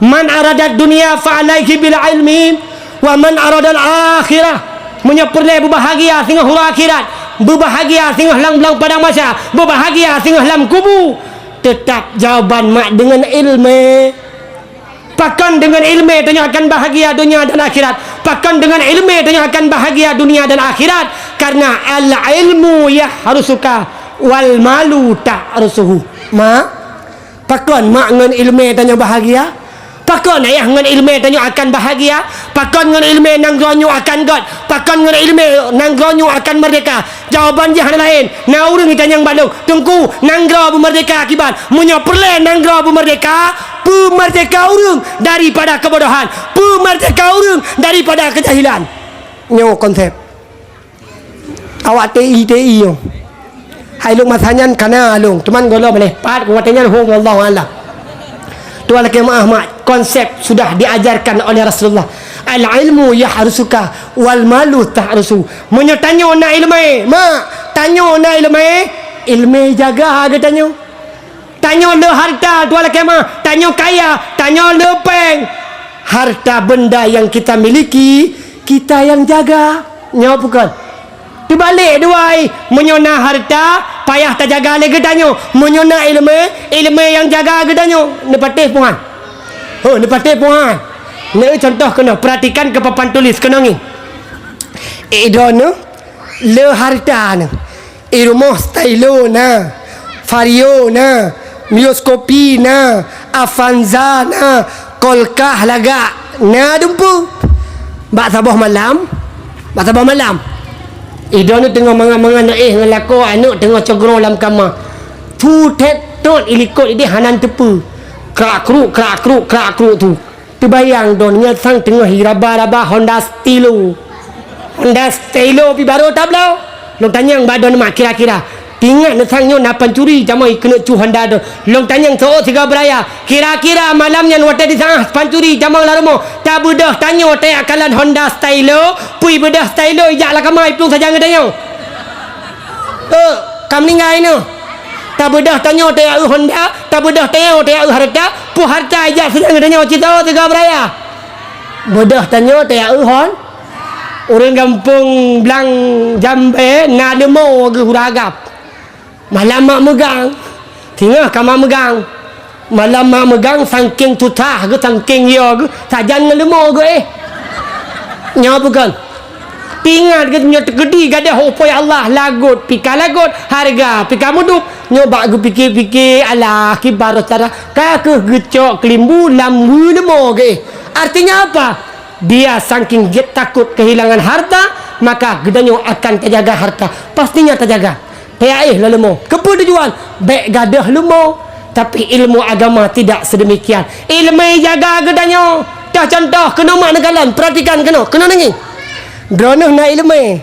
Man aradad dunya fa alaihi bil ilmi, wa man aradal akhirah. Meunyoe peureulée beubahagia singoh uroe akhirat, beubahagia singoh lam, lam padang mahsyar, beubahagia singoh lam kubu, teutap jawaban mak deungon iéleumé. Pakon deungon iéleumé tanyoe akan bahagia dunia dan akhirat? Pakon deungon iéleumé tanyoe akan bahagia dunia dan akhirat? Karena al ilmu yahrusuka wal malu tahrusuhu. Ma, pakon mak ngon iéleumé tanyoe bahagia? Pakon ayah ngon iéleumé tanyoe akan bahagia? Pakon ngon iéleumé nanggroe nyoe akan gét? Pakon ngon iéleumé nanggroe nyoe akan merdeka? Jawaban jih hana laén. Na ureuëng itanyong bak lôn, "Teungku, nanggroe beumeurdeka kiban?" Meunyoe peureulée nanggroe beumeurdeka, peumeurdeka ureuëng daripada keubodohan, peumeurdeka ureuëng daripada keujahilan. Nyoe konsep. Awak T I, T I nyoe. Hai lôn masa nyan kana lôn, cuman gohlom lé pat watée nyan hom, wallahu a'lam. Tuan lakée meu'ah mak, konsep sudah diajarkan oleh Rasulullah. Al ilmu yahrusuka wal malu tahrusu. Meunyoe tanyoe na iéleumé, mak, tanyoe na iéleumé, iéleumé jaga geutanyoe. Tanyoe le harta, tuan lakée meu'ah, tanyoe kaya, tanyoe le péng. Harta benda yang kita miliki, kita yang jaga. Nyoe bukon? Teubalek dua ai, meunyoe na harta, payah tajaga lé geutanyoe. Meunyoe na iéleumé, iéleumé nyang jaga geutanyoe. Neupatéh puhan. Ho, neupatéh puhan. Neu contoh keunoe, perhatikan keu papan tulis keunoe ngieng. Eh, droeneuh, le harta neuh. I rumoh stylo na, Vario na, Mio Scorpio na, Avanza na, kolkah lagak na dumpeue. Bak saboh malam, bak saboh malam, idong teungoh mangat-mangat na éh ngon lakoe, aneuk teungoh cogroe lam kama. Thu that Tot ilikot idéh hana teupeu. Krak kruk, krak kruk, krak kruk tu. Teubayang droeneuh nyan sang teungoh iraba-raba Honda Stilo. Honda Stilo pih barô tabloe. Lôn tanyong bak droeneuh mak kira-kira. Tingat neusang nyoe na pancuri tamong ikeuneuk cu Honda droe. Lôn tanyong soe sigoe beuraya. Kira-kira malam nyan watèe disaah pancuri tamong lam rumoh. Tabeudôh tanyoe teuh kalon Honda Stilo. Peue beudôh Stilo ijak lam kama iplueng sajan geutanyoe. Eh, ka meuninggai nyoe. Tabeudôh tanyoe teuh Honda, tabeudôh tanyoe teuh hareuta, peue hareuta ijak sidang tanyoe cit soe sigoe beuraya. Beudôh tanyoe teuh hon. Ureueng gampông Blang Jambé na leumo geuh ureueng agam. Malam mak meugang. Singoh ka mak meugang. Malam mak meugang sangking susah geuh, sangking yo geuh, sajan ngon leumo geuh éh. Nyoe bukon. Pingat geuh nyoe teukeudi gadoh upôi Allah, lagot pih ka lagot, hareuga pih ka meudup. Nyoe bak geupike-pike, alah kiban cara ka keuh geucok keulimbu lam weue leumo geuh éh. Artinya apa? Dia sangking jeuet takot kehilangan harta, maka geutanyoe akan tajaga harta. Pastinya tajaga. Peuéh lom leumo. Keupeue tujuan? Bèk gadoh leumo. Tapi ilmu agama tidak sedemikian. Ileumèe jaga geutanyoe. Teuh contoh, keunoe mak neukalon, peuratikan keunoe, keunoe neungieng. Droeneuh na ileumèe.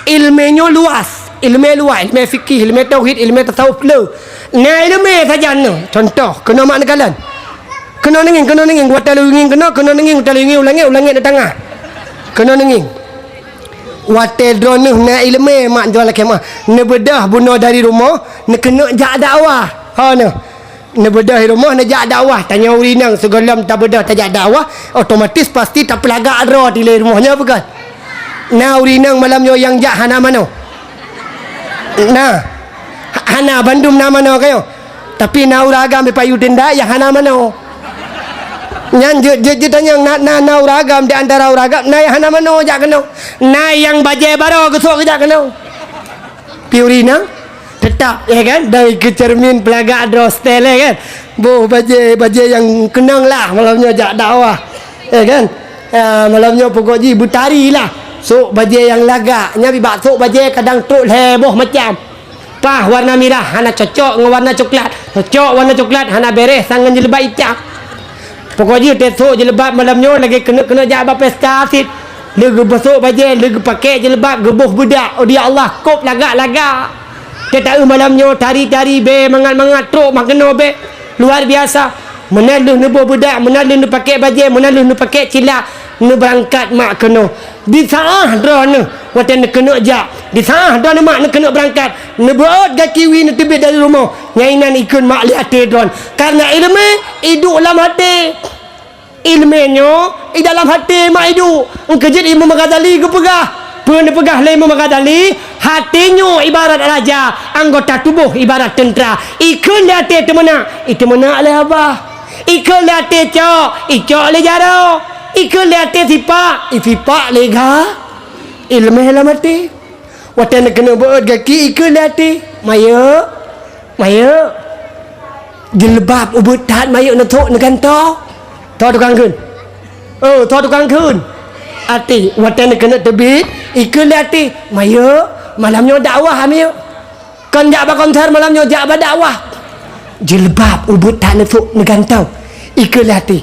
Ileumèe nyoe luas. Ileumèe luas, ileumèe fikih, ileumèe tauhid, ileumèe tasawuf le. Na ileumèe sajan nyoe. Contoh, keunoe mak neukalon. Keunoe neungieng, keunoe neungieng, watèe lôn ngieng keunoe, keunoe neungieng, watèe lôn ngieng u langèt, u langèt neutangah. Keunoe neungieng. Watèe droeneuh na ileumèe mak jual lakèe meuah, neubeudôh bunoe dari rumoh, neukeuneuk jak dakwah. Ho neuh. Neubeudôh di rumoh neujak dakwah, tanyoe ureueng inong sigohlom tabeudôh tajak dakwah, otomatis pasti tapeulagak droe dilèe rumoh nyoe bukon. Na ureueng inong malam nyoe nyang jak hana manoe. Na. Ha-, hana bandum na manoe kayong. Tapi na ureueng agam di payu tenda nyang hana manoe. Nyan jeuet, jeuet, jeuet tanyong, na, na, na ureueng agam di antara ureueng agam, na nyang hana manoe jak keunoe. Na nyang bajèe barô geusok geujak keunoe. Pih ureueng inong, teutap, ya kan? Dan keu cermin peulagak droe seutôt, ya kan? Boh bajèe, bajèe nyang keunong lah malam nyoe jak dakwah. Ya kan? Ah, malam nyoe pokok jih beutari lah. Sok bajèe nyang lagak. Nyan bak sok bajèe kadang trok lhèe boh macam. Paih warna mirah hana cocok ngon warna coklat. Cocok warna coklat hana bèrèh sang ngon jilbab itam. Pokok jih teuh sok jilbab malam nyoe lagèe keuneuk-keuneuk jak bak pesta cit. Lheueh geubeuet sok bajèe, lheueh geupakè jilbab, geuboh beudak. Oh, ya Allah, kôb lagak-lagak. Teuh taeu malam nyoe tari-tari bèe mangat-mangat trok mak keunoe bèe. Luar biasa. Meunan lheueh neuboh beudak, meunan lheueh neupakè bajèe, meunan lheueh neupakè cila, neubeurangkat mak keunoe. Disaah droeneuh watèe neukeuneuk jak. Disaah droeneuh mak neukeuneuk beurangkat. Neubeuôt gaki wie neuteubiet dari rumoh. Nyan inan ikheun mak lé até droeneuh. Karena ileumèe iduek lam até. Ileumèe nyoe i dalam até mak iduek. Eungkeu jeuet Imam Ghazali geupeugah. Peue neupeugah lé Imam Ghazali? Até nyoe ibarat raja, anggota tuboh ibarat teuntra. Ikheun lé até teumeunak, iteumeunak lé babah. Ikheun lé até cok, icok lé jaroe. Ikheun lé até sipak, isipak lé gha. Ileumèe lam até. Watèe neukeuneuk beuôt gaki ikheun lé até. Mayeuek, mayeuek. Jilbab ubeuet that mayeuek neusok neugantoe. Toh tukang kheun. Oh, toh tukang kheun. Até, watèe neukeuneuk teubiet, ikheun lé até. Mayeuek, malam nyoe dakwah mayeuek. Kon jak bak konser malam nyoe, jak bak dakwah. Jilbab ubeuet that neusok neugantoe. Ikheun lé até.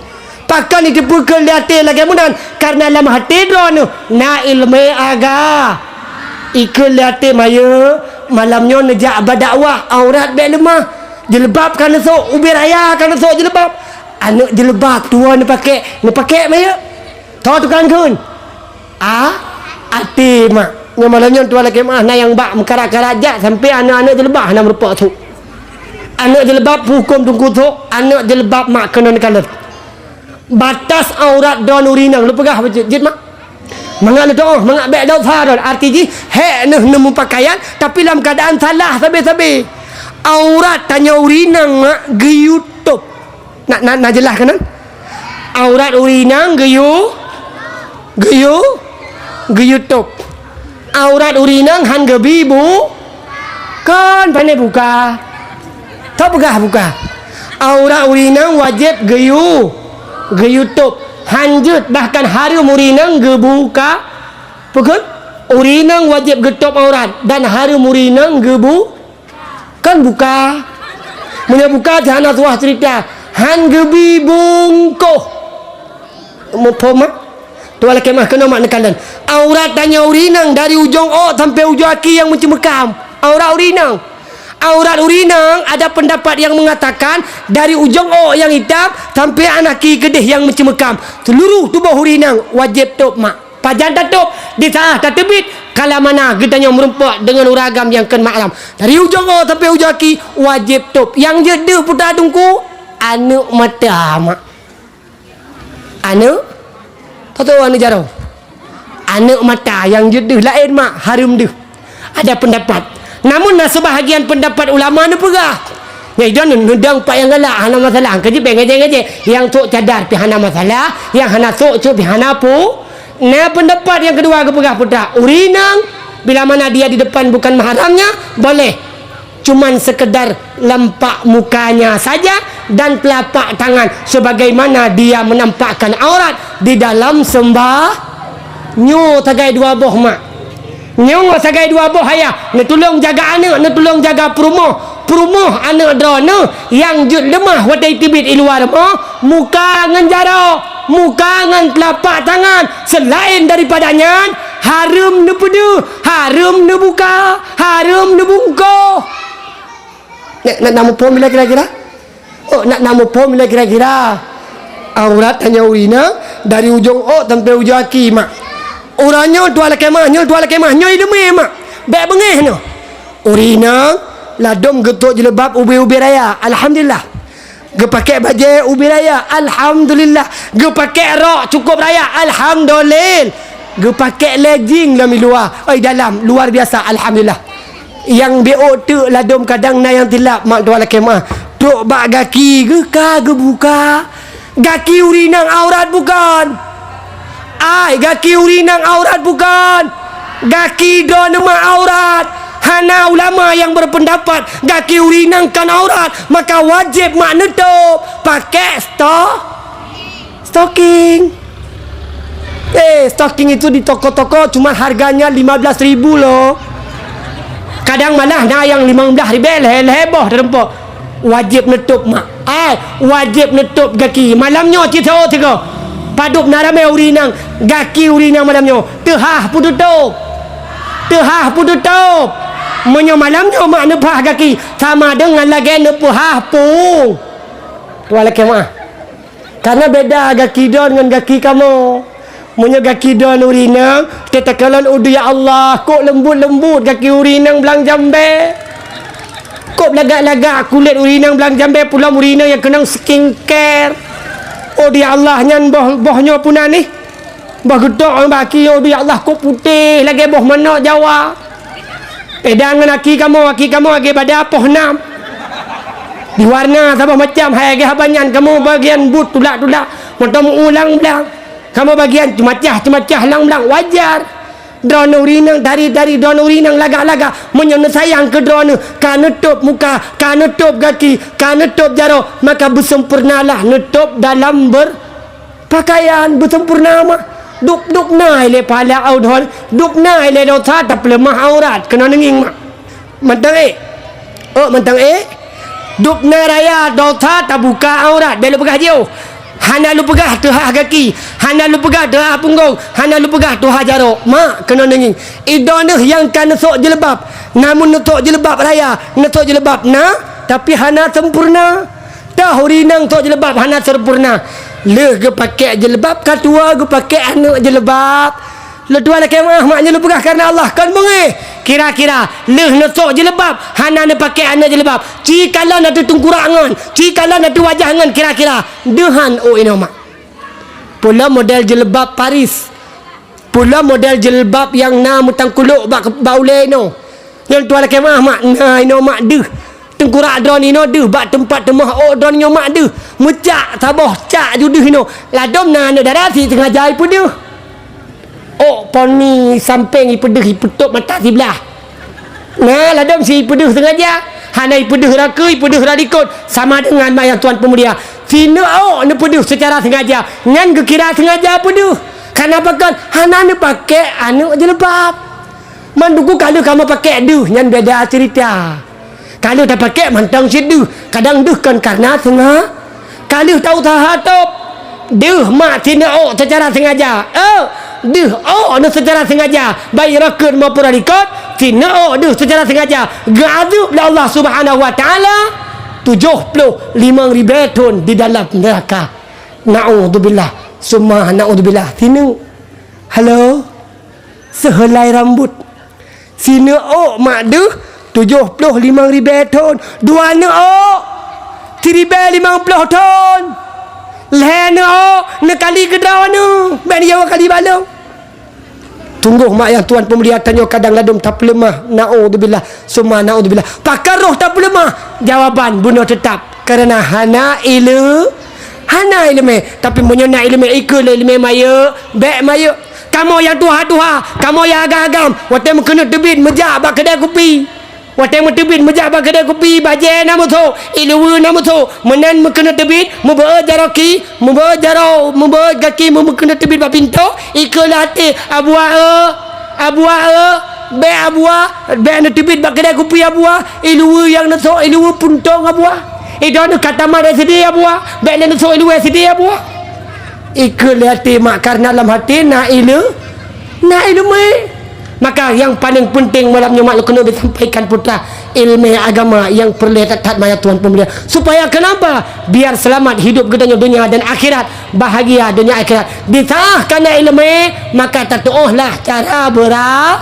Pakon iteupeukeun lé até lagèe meunan? Karena lam até droeneuh na ileumèe aga. Ikheun lé até mayeuek, malam nyoe neujak bak dakwah, aurat bèk leumah. Jilbab ka neusok, ubé raya ka neusok jilbab. Aneuk jilbab tuwoe neupakè, neupakè mayeuek. Toh tukang kheun. A, até mak. Nyoe malam nyoe tuan lakèe meuah na nyang bak meukarat-karat jak sampai aneuk-aneuk jilbab hana meurumpok sôk. Aneuk jilbab peuhukôm teungku sôk, aneuk jilbab mak keunoe neukalon. Batas aurat droeneuh ureueng inong, lôn peugah bacut jeuet mak. Mangat neudoa, mangat bèk dosa droeneuh. Arti jih, hék neuh neumeupakaian, tapi lam keuadaan salah sabe-sabe. Aurat tanyoe ureueng inong mak geuyue tôb. Na, na, na jeulaih keunan? Aurat ureueng inong geuyue, geuyue, geuyue tôb. Aurat ureueng inong han geubi bu-, kon pane buka. Toh peugah buka. Aurat ureueng inong wajéb geuyue, geuyue tôb. Han jeuet, bahkan hareuem ureueng inong geubuka. Peue kheun? Ureueng inong wajéb geutôb aurat dan hareuem ureueng inong geubu-, Kon buka. Meunyoe buka, hana tuah cerita. Han geubi bungkôh. Muphom, mak? Tuan lakée meuah keunoe mak neukalon. Aurat tanyoe ureuëng inong dari ujong ôk sampoe ujong aki nyang meuceumeukam. Aurat ureuëng inong. Aurat ureuëng inong ada pendapat yang mengatakan dari ujong ôk nyang itam sampoe anaki keudeh nyang meuceumeukam. Seluruh tuboh ureuëng inong wajéb tôb, mak. Pajan tatôb, di saat tateubiet, kalamana geutanyoe meurumpok deungon ureuëng agam nyang kheun maklam. Dari ujong ôk sampoe ujong aki, wajéb tôb. Nyang jeuet deuh puta teungku, aneuëk mata, mak. Aneuëk? Tahu aneuëk jaroe? Aneuëk mata nyang jeuet deuh laén, mak, hareuem deuh. Ada pendapat. Namun na seubahagian pendapat ulama neupeugah, nyang idong neudong pat nyang galak hana masalah, keujeuet bèk ngejek-ngejek. Nyang sôk cadar pih hana masalah, nyang hana sôk cok pih hana pu. Na pendapat nyang keudua geupeugah putra, ureuëng inong bila mana dia di depan bukan mahramnya, boleh. Cuman sekedar lampak mukanya saja dan telapak tangan sebagaimana dia menampakkan aurat di dalam sembah. Nyoe sagai dua boh, mak. Nyoe sagai dua boh ayah, neutulông jaga aneuëk, neutulông jaga peurumoh. Peurumoh aneuëk droeneuh nyang jeuet leumah watée teubiet i luwa rumoh, muka ngon jaroe, muka ngon teulapak tangan. Seulaén daripada nyan, hareuem neupeudeuh, hareuem neubuka, hareuem neubungkôh. Nak, nak, nak muphom bila kira-kira? Oh, nak, nak muphom bila kira-kira? Aurat tanyoe ureuëng inong dari ujong ôk sampoe ujong aki, mak. Uroe nyoe tuan lakée meuah, nyoe tuan lakée meuah, nyoe ileumé, mak. Bèk beungéh nyoe. Ureuëng inong ladôm geutôk jilbab ubé-ubé raya, alhamdulillah. Geupaké bajée ubé raya, alhamdulillah. Geupaké rok cukôp raya, alhamdulillah. Geupaké legging lam luwa, oi dalam, luar biasa, alhamdulillah. Nyang biôk teuk ladôm kadang na nyang tilap, mak tuan lakée meuah. Trok bak gaki geuh ka geubuka. Gaki ureuëng inong aurat bukon? Ai, gaki ureuëng inong aurat bukon? Gaki droeneuh mak aurat. Hana ulama nyang berpendapat gaki ureuëng inong kon aurat, maka wajéb mak neutôb paké sto-, stocking. Eh, stocking itu di toko-toko cuma harganya lima belas ribu loh. Kadang malah na nyang limong blaih ribèe lhèe-lhèe boh teurumpok. Wajéb neutôb, mak. Ai, wajéb neutôb gaki. Malam nyoe cit saboh sigoe. Padub na ramé ureuëng inong, gaki ureuëng inong malam nyoe teuhah peututôb. Teuhah peututôb. Meunyoe malam nyoe mak neuphah gaki, sama deungon lagée neupeuhah pung. Tuan lakée meuah. Karena beda gaki droeneuh ngon gaki kamoe. Meunyoe gaki droeneuh ureuëng inong, teuh takalon, "Aduh ya Allah, kok leumbut-leumbut gaki ureuëng inong blang jambée. Kok lagak-lagak kulét ureuëng inong blang jambée, peulom ureuëng inong nyang keunong skincare. Aduh ya Allah, nyan boh, boh nyoe puna nih. Boh geutok bak gaki, aduh ya Allah, kok putéh lagée boh manok Jawa." Beda ngon aki kamoe, aki kamoe lagée bada poh nam. Diwarna saboh macam, hai lagée haba nyan kamoe bagian buet tulak-tulak, mantong meuulang blang. Kamoe bagian ceumacah-ceumacah lam blang, wajar. Droeneuh ureuëng inong, dari-dari droeneuh ureuëng inong lagak-lagak, meunyoe neusayang keu droeneuh, ka neutôb muka, ka neutôb gaki, ka neutôb jaroe, maka beuseumpurnalah neutôb dalam ber-, pakaian beuseumpurna mah. Dub-dub na ilée pahala awdhon, dub na ilée dosa tapeuleumah aurat, keunoe neungieng mak. Mantong ék. Oh, mantong ék. Dub na raya dosa tabuka aurat, bèk lôn peugah jiôh. Hana lôn peugah teuhah gaki, hana lôn peugah teuhah punggong, hana lôn peugah teuhah jaroe. Mak, keunoe neungieng. Idroeneuh nyang ka neusôk jilbab, namun neusôk jilbab raya, neusôk jilbab na, tapi hana sempurna. Toh ureuëng inong sôk jilbab hana sempurna. Lheueh geupaké jilbab, ka tuwoe geupaké aneuëk jilbab. Lôn tuan lakée meuah, mak nyoe lôn peugah kareuna Allah, kon beungéh. Kira-kira lheueh neusôk jilbab, hana neupaké aneuëk jilbab. Ci kalon ateueh teungkurak ngon, ci kalon ateueh wajah ngon, kira-kira deuhan ôk inoe mak. Peulom model jilbab Paris. Peulom model jilbab nyang na meutangkulôk bak, bak ulée inoe. Nyan tuan lakée meuah mak, na inoe mak deuh. Teungkurak droeneuh inoe deuh, bak teumpat teumoh ôk droeneuh nyoe mak deuh. Meucak saboh cak ju deuh inoe. Ladôm na aneuëk dara si sengaja ipeudeuh. Ôk poni sampéng ipeudeuh, ipeutôb mata siblah. Na ladôm si ipeudeuh sengaja. Hana ipeudeuh rakeue, ipeudeuh ralikot. Sama deungon mak nyang tuan peumulia. Si neuk ôk neupeudeuh seucara sengaja. Nyan geukira sengaja peudeuh. Kareuna pakon? Hana neupaké aneuëk jilbab. Mandum ka lheueh kamoe paké deuh, nyan beda cerita. Ka lheueh tapakék mantong cit deuh, kadang deuh kon kareuna seunga-, ka lheueh tausaha tôb. Deuh mak sineuk ôk seucara seungaja. Eh, deuh ôk neuh seucara seungaja, baik rokon maupun rikot, sineuk ôk deuh seucara seungaja geuazeueb lé Allah Subhanahu wa Taala tujoh ploh limong ribée thon di dalam neuraka. Naudzubillah, summa naudzubillah. Sineuk, halo, seuheulai rambot. Sineuk ôk mak deuh tujoh ploh limong ribée thon. Dua neuk ôk siribée limong ploh thon. Lhée neuk ôk neukali keudroe neuh, bék neujaweueb kali balong. Sunggoh mak ayah tuan peumulia tanyoe kadang ladôm tapeuleumah. Naudzubillah, summa naudzubillah. Pakon roh tapeuleumah? Jawaban bunoe teutab, kareuna hana ileu-, hana iéleumé. Tapi meunyoe na iéleumé, ikeu lé iéleumé mayeuek, bék mayeuek. Kamoe nyang tuha-tuha, kamoe nyang agam-agam, watée meukeuneuk teubiet meujak bak keudée kupi. Watée meuteubiet meujak bak keudée kupi, bajée na meuso, iluweue na meuso. Meunan meukeuneuk teubiet, meubeuet jaroe ki, meubeuet jaroe, meubeuet gaki, meu-, meukeuneuk teubiet bak pintoe, ikeu lé até, "Abuwa eu, abuwa eu, bék abuwa, bék neuteubiet bak keudée kupi abuwa, iluweue nyang neusok, iluweue puntông abuwa. Idroeneuh ka tamat S D abuwa, bék lé neusok iluweue S D abuwa." Ikeu lé até mak, kareuna lam até na ileu-, na iéleumé. Maka nyang paleng peunteng malam nyoe mak lôn keuneuk sampaikan putra, iéleumé agama nyang peureulée that-that mak ayah tuan peumulia. Supaya kenapa? Biar seulamat hidup geutanyoe donya dan akhirat, bahagia donya akhirat. Di saat ka na iéleumé, maka tatuohlah cara beura-,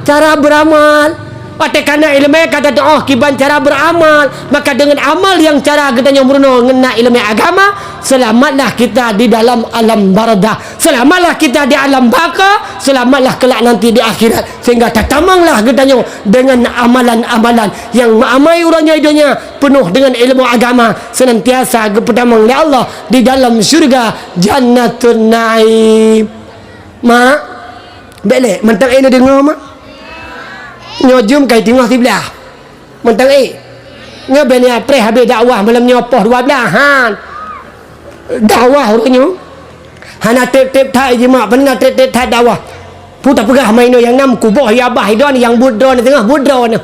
cara beuramal. Watée ka na iéleumé ka tatuoh kiban cara beuramal, maka deungon amal nyang cara geutanyoe meurunoe ngon na iéleumé agama, seulamatlah kita di dalam alam barzakh, seulamatlah kita di alam baka, seulamatlah kelak nanti di akhirat, sehingga tatamonglah geutanyoe deungon amalan-amalan nyang meuamai uroe nyoe di donya peunoh deungon ilmu agama, seunantiasa geupeutamong lé Allah di dalam syeuruga Jannatun Naim. Mak, bék lé, mantong ék neudeungoe, mak. Nyoe jeuem ka teungoh siblaih. Mantong ék. Nyoe bék neupreh habéh dakwah malam nyoe poh dua blaih, han. Dakwah uroe nyoe hana treb-treb that, jeumaah, pane na treb-treb that dakwah. Peue tapeugah ma inoe nyang na meukuboh, ya bah idon nyang buet droeneuh teungoh buet droeneuh.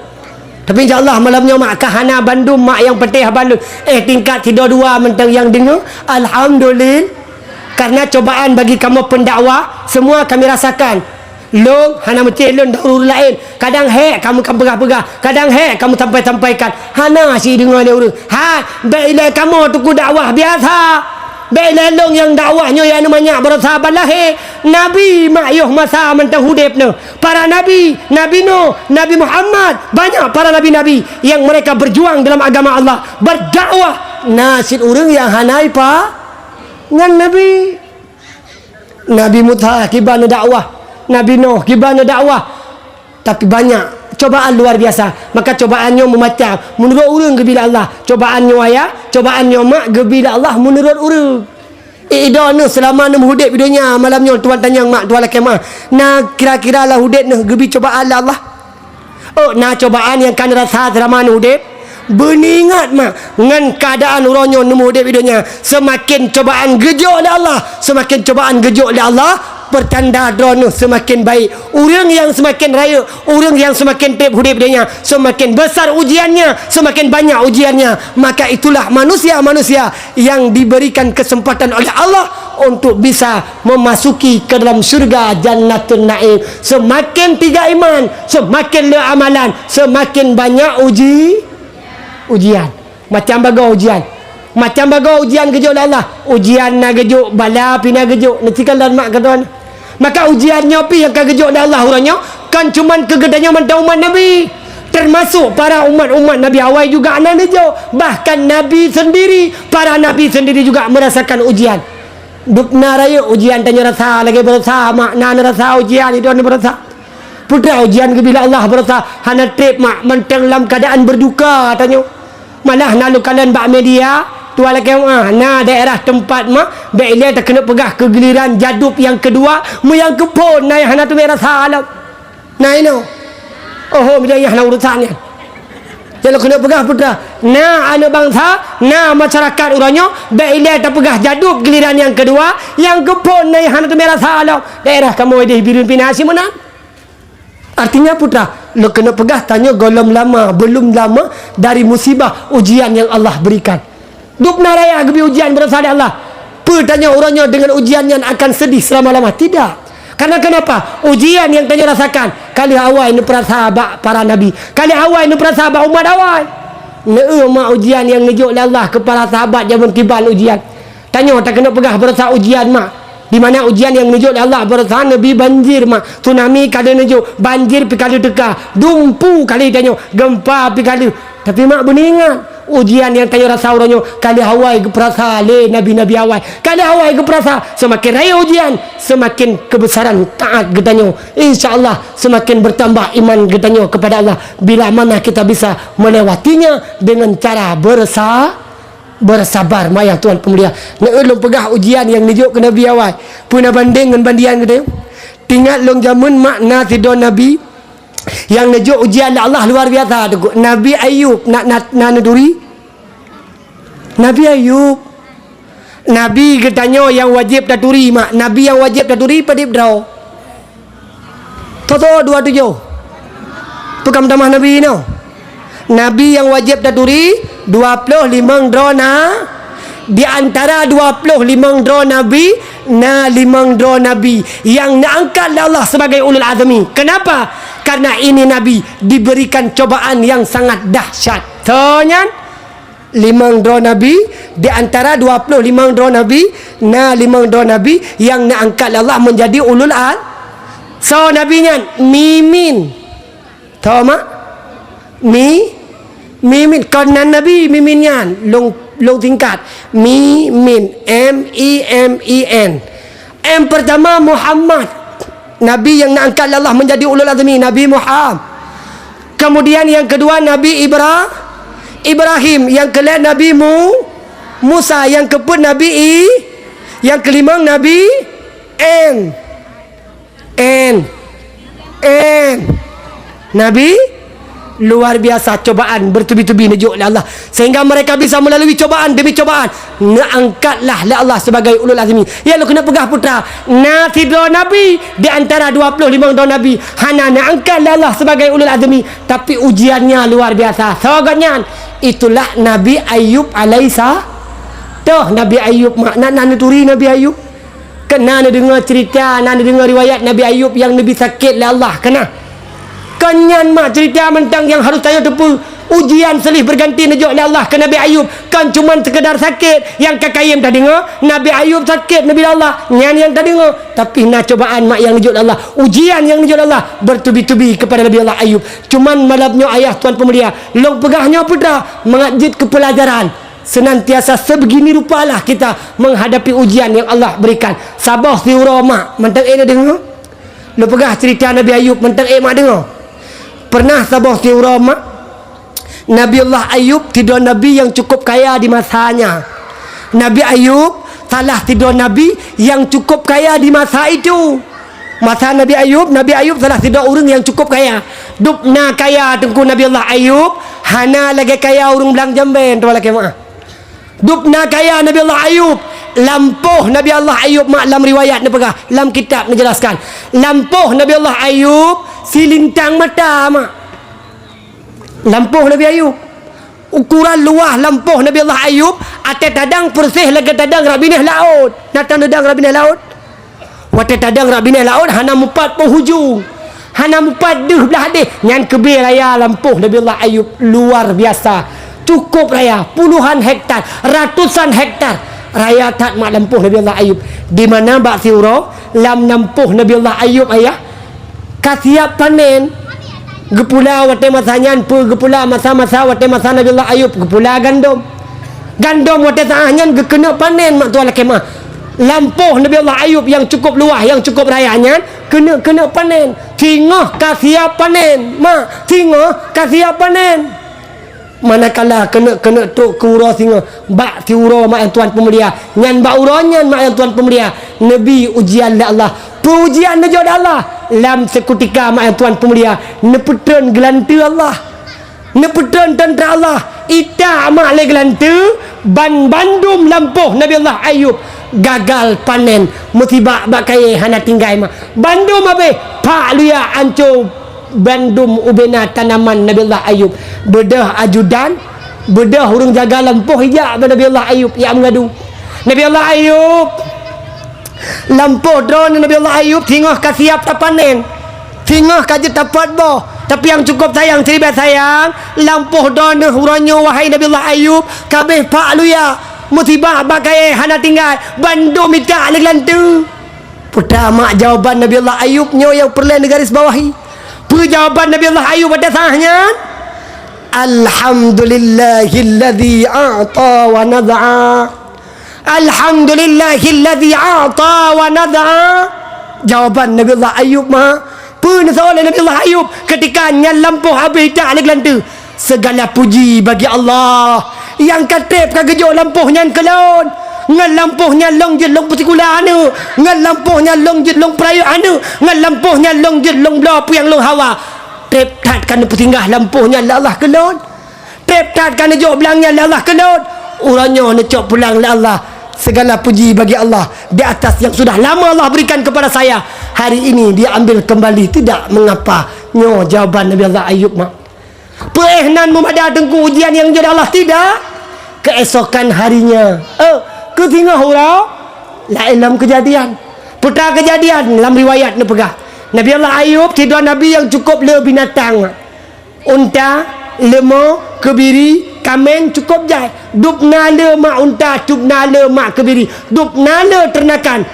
Tapi insya Allah malam nyoe mak ka hana bandum mak nyang patéh bandum. Eh, tingkat sidua-dua mantong nyang deungoe. Alhamdulillah. Karena cobaan bagi kamoe pendakwah, semua kami rasakan. Lôn hana meucéh lôn dan ureuëng laén. Kadang hék kamoe ka peugah-peugah, kadang hék kamoe sampai-sampaikan. Hana sideungoe lé ureuëng. Ha, bék ilée kamoe teungku dakwah biasa. Bék ilée lôn nyang dakwah nyoe ya manyak baroesa ban lahé. Nabi mak yoh masa mantong udeb neuh. Para nabi, Nabi Nuh, Nabi Muhammad, banyak para nabi-nabi yang mereka berjuang dalam agama Allah, berdakwah. Na cit ureuëng nyang hana ipa ngon Nabi. Nabi Musa kiban neudakwah, Nabi Nuh kiban neudakwah. Tapi banyak cobaan luar biasa. Maka cobaan nyoe meumacam. Meunurot ureuëng geubi lé Allah. Cobaan nyoe ayah, cobaan nyoe mak geubi lé Allah meunurot ureuëng. Eh, idon neuh seulama neuh udeb di donya malam nyoe tuan tanyong mak tuan lakée meuah. Na kira-kira lam udeb neuh geubi cobaan lé Allah? Oh, na cobaan nyang ka neurasa seulama neuh udeb? Beuingat mak, ngon keuadaan uroe nyoe neuh udeb di donya, seumaken cobaan geujok lé Allah, seumaken cobaan geujok lé Allah, peutanda droeneuh seumaken baik. Ureuëng nyang seumaken rayeuk, ureuëng nyang seumaken treb udeb di donya, seumaken besar ujiannya, seumaken banyak ujiannya. Maka itulah manusia-manusia yang diberikan kesempatan oleh Allah untuk bisa memasuki ke dalam syurga Jannatun Naim. Seumaken tiga iman, seumaken le amalan, seumaken banyak uji, ujian. Macam bagoe ujian. Macam bagoe ujian geujok lé Allah. Ujian na geujok, bala pih na geujok. Neucikal dan mak keudroe. Maka ujian nyoe pih nyang ka geujok lé Allah uroe nyoe, kon cuman keu geutanyoe mantong umat Nabi. Termasuk para umat-umat Nabi awai juga na neujok. Bahkan Nabi sendiri, para nabi sendiri juga merasakan ujian. Dub na rayeuk ujian tanyoe rasa lagée baroesa mak na neurasa ujian, idon baroesa. Peue teuma ujian geubi lé Allah baroesa hana treb mak mantong lam keuadaan berduka tanyoe. Malah na lôn kalon bak media, tuan lakée meuah, na daerah teumpat mak, bék ilée takeuneuk peugah keu giliran jadub nyang keudua, meu nyang keuphon na nyang hana teumé rasa lom. Na inoe. Oho, media nyang hana urusan nyan. Nyang lôn keuneuk peugah putra, na aneuëk bansa, na masyarakat uroe nyoe, bék ilée tapeugah jadub giliran nyang keudua, nyang keuphon na nyang hana teumé rasa lom. Daerah kamoe di Bireuen pih na simeunan. Artinya putra, Lôn keuneuk peugah, tanyoe gohlom lama, belum lama dari musibah ujian yang Allah berikan. Dubna raya geubri ujian beurasa lé Allah. Peue tanyoe uroe nyoe deungon ujian nyan akan sedih selama-lama? Tidak. Karena kenapa? Ujian yang tanyoe rasakan ka lheueh awai neupeurasa bak para nabi, ka lheueh awai neupeurasa bak umat awai. Neu-eu mak ujian nyang neujok lé Allah keu para sahabat jameun kiban ujian. Tanyoe takeuneuk peugah beurasa ujian mak. Di mana ujian nyang neujok lé Allah beurasa neubi banjir mak. Tsunami ka lheueh neujok, banjir pih ka lheueh teuka, dumpu ka lheueh tanyoe, gempa pih ka lheueh. Tapi mak beuneuingat, ujian nyang tanyoe rasa uroe nyoe ka lheueh awai geupeurasa lé nabi-nabi awai. Ka lheueh awai geupeurasa, seumaken rayeuk ujian, seumaken keubeusaran taat geutanyoe. Insya Allah, seumaken beurtambah iman geutanyoe keupada Allah. Bila mana kita bisa melewatinya dengan cara beurasa-, beursabar, mak nyang tuan peumulia. Neu-eu lôn peugah ujian nyang neujok keu nabi awai. Peue na bandeng ngon bandian geutanyoe? Tingat lôn jameun mak na sidroe nabi nyang neujok ujian lé Allah luar biasa, teungku. Nabi Ayub na, na, na neuturi? Nabi Ayub. Nabi geutanyoe nyang wajéb taturi mak. Nabi nyang wajéb taturi padub droe? Soe-soe dua tujoh? Peue ka meutamah nabi nyoe? Nabi nyang wajéb taturi dua ploh limong droe na-, di antara dua ploh limong droe nabi, na limong droe nabi nyang neuangkat lé Allah sebagai ulul azmi. Kenapa? Karena ini nabi diberikan cobaan yang sangat dahsyat. Soe nyan? Limong droe nabi, di antara dua ploh limong droe nabi, na limong droe nabi nyang neuangkat lé Allah menjadi ulul az-, soe nabi nyan? Mimin. Soe mak? Mi-, Mimin. Kon nan nabi Mimin nyan. Lôn, lôn singkat. Mimin. M I M I N. M pertama Muhammad. Nabi nyang neuangkat lé Allah menjadi ulul azmi, Nabi Muham-, Kemudian nyang keudua Nabi Ibra-, Ibrahim, nyang keulhèe Nabi Mu-, Musa, nyang keupeuet Nabi I-, nyang keulimong Nabi N. N. N. Nabi luar biasa cobaan bertubi-tubi neujok lé Allah. Sehingga mereka bisa melalui cobaan demi cobaan, neuangkatlah lé Allah sebagai ulul azmi. Ya, lôn keuneuk peugah putra, na sidroe nabi di antara dua ploh limong droe nabi hana neuangkat lé Allah sebagai ulul azmi, tapi ujiannya luar biasa. Soe gobnyan? Itulah Nabi Ayub alaisa-, toh Nabi Ayub mak, na, na neuturi Nabi Ayub? Kan na neudeungoe cerita, na neudeungoe riwayat Nabi Ayub nyang neubi sakét lé Allah, kan na? Kon nyan mak cerita mantong nyang harôh tanyoe teupeue. Ujian silih berganti neujok lé Allah keu Nabi Ayub. Kon cuman sekedar sakét nyang ka kayém tadeungoe, Nabi Ayub sakét neubi lé Allah, nyan nyang tadeungoe. Tapi na cobaan mak nyang neujok lé Allah, ujian nyang neujok lé Allah bertubi-tubi kepada Nabi Allah Ayub. Cuman malam nyoe ayah tuan peumulia, lôn peugah nyoe putra, mangat jeuet keu peulajaran. Senantiasa sebegini rupalah kita menghadapi ujian yang Allah berikan. Saboh siuroe mak, mantong ék neudeungoe? Lôn peugah cerita Nabi Ayub, mantong ék mak deungoe? Pernah saboh siuroe mak, Nabi Allah Ayub sidroe nabi nyang cukup kaya di masanya. Nabi Ayub salah sidroe nabi nyang cukup kaya di masa itu. Masa Nabi Ayub, Nabi Ayub salah sidroe ureuëng nyang cukup kaya. Dub na kaya teungku Nabi Allah Ayub, hana lagée kaya ureuëng blang jamben, tuan lakée meuah. Dub na kaya Nabi Allah Ayub, lampôh Nabi Allah Ayub mak lam riwayat neupeugah, lam kitab neujelaskan. Lampôh Nabi Allah Ayub silintang mata mak. Lampôh Nabi Ayub. Ukuran luwah lampôh Nabi Allah Ayub, até tadang peureuseh lagée tadang rab binéh laôt. Na tadang rab binéh laôt? Watée tadang rab binéh laôt hana mupat penghujung. Hana mupat deuh blah deh. Nyan keubie raya lampôh Nabi Allah Ayub luar biasa. Cukup raya, puluhan hektar, ratusan hektar. Raya that mak lampôh Nabi Allah Ayub. Di mana bak siuroe lam lampôh Nabi Allah Ayub ayah ka siap panen. Geupula watée masa nyan peue, geupula masa-masa watée masa Nabi Allah Ayub, geupula gandom. Gandom watée saát nyan geukeuneuk panen mak tuan lakée meuah. Lampôh Nabi Allah Ayub nyang cukup luwah, nyang cukup raya nyan keuneuk-keuneuk panen. Singoh ka siap panen, mak, singoh ka siap panen. Manakala keuneuk-keuneuk trok keu uroe singoh, bak siuroe mak nyang tuan peumulia, nyan bak uroe nyan mak nyang tuan peumulia, neubi ujian lé Allah. Peue ujian neujok lé Allah? Lam seukutika mak nyang tuan peumulia, neupeutreun geulanteue Allah. Neupeutreun teuntra Allah. Ita mak lé geulanteue, ban bandum lampôh Nabi Allah Ayub gagal panen, musibah bak kayée hana tinggai mak. Bandum habéh, phak luya ancô. Bandum ubena tanaman Nabi Allah Ayub. Beudôh ajudan, beudôh ureuëng jaga lampôh ijak bak Nabi Allah Ayub, ijak meungadu. "Nabi Allah Ayub, lampôh droeneuh Nabi Allah Ayub singoh ka siap tapanen, singoh ka jeuet tapot boh. Tapi nyang cukup sayang, siribèe sayang, lampôh droeneuh uroe nyoe, wahai Nabi Allah Ayub, ka abéh pak luya, musibah bak kayèe hana tinggai, bandum ijak lé geulanteue." Peue teuma jawaban Nabi Allah Ayub nyoe nyang peureulèe neugaris bawahi? Peue jawaban Nabi Allah Ayub pada saat nyan? "Alhamdulillahilladzi a'ta wa nadha'a. Alhamdulillahilladzi a'ta wa nadha'a." Jawaban Nabi Allah Ayub ma. Peue neusoe lé Nabi Allah Ayub ketika nyan lampôh abéh ijak lé geulanteue? "Segala puji bagi Allah nyang ka trép ka geujok lampôh nyan keu lôn. Ngon lampôh nyan lôn jeuet lôn peusikula aneuk, ngon lampôh nyan lôn jeuet lôn peurayeuk aneuk, ngon lampôh nyan lôn jeuet lôn bloe peue nyang lôn hawa. Trép that ka neupeusinggah lampôh nyan lé Allah keu lôn. Trép that ka neujok blang nyan lé Allah keu lôn. Uroe nyoe neucok pulang lé Allah. Segala puji bagi Allah di atas yang sudah lama Allah berikan kepada saya. Hari ini dia ambil kembali, tidak mengapa." Nyoe jawaban Nabi Allah Ayub ma. Peue éh nan meumada teungku ujian nyang jeuet Allah? Tidak. Keesokan harinya, eh, keu singoh uroe, laén lam keujadian. Peue teuma keujadian? Lam riwayat neupeugah, Nabi Allah Ayub sidroe nabi nyang cukup le binatang. Unta, leumo, keubiri, kaméng cukup jai. Dub na le mak unta, dub na le mak keubiri, dub na le teurenakan.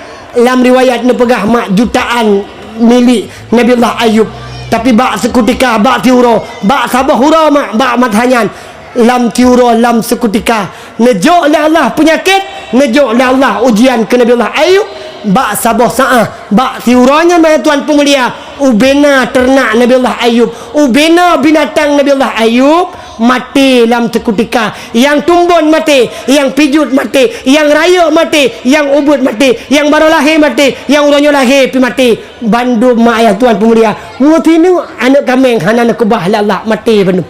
Lam riwayat neupeugah mak jutaan milék Nabi Allah Ayub. Tapi bak seukutika, bak siuroe, bak saboh uroe mak, bak masa nyan, lam siuroe, lam seukutika, neujok lé Allah peunyakét, neujok lé Allah ujian keu Nabi Allah Ayub. Bak saboh saát, bak siuroe nyan, wahai tuan peumulia, ubena teurenak Nabi Allah Ayub, ubena binatang Nabi Allah Ayub maté lam seukutika. Nyang tumbon maté, nyang pijuet maté, nyang rayeuk maté, nyang ubeuet maté, nyang barô lahé maté, nyang uroe nyoe lahé pih maté. Bandum mak ayah tuan peumulia, meusineuk aneuk kaméng hana neukeubah lé Allah, maté bandum.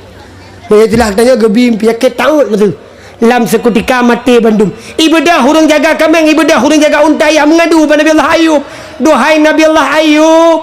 Meunyoe istilah geutanyoe geubi peunyakét taôt meuteue. Lam seukutika maté bandum. Ibeudôh ureuëng jaga kaméng, ibeudôh ureuëng jaga unta nyang meungadu bak Nabi Allah Ayub. "Duhai Nabi Allah Ayub,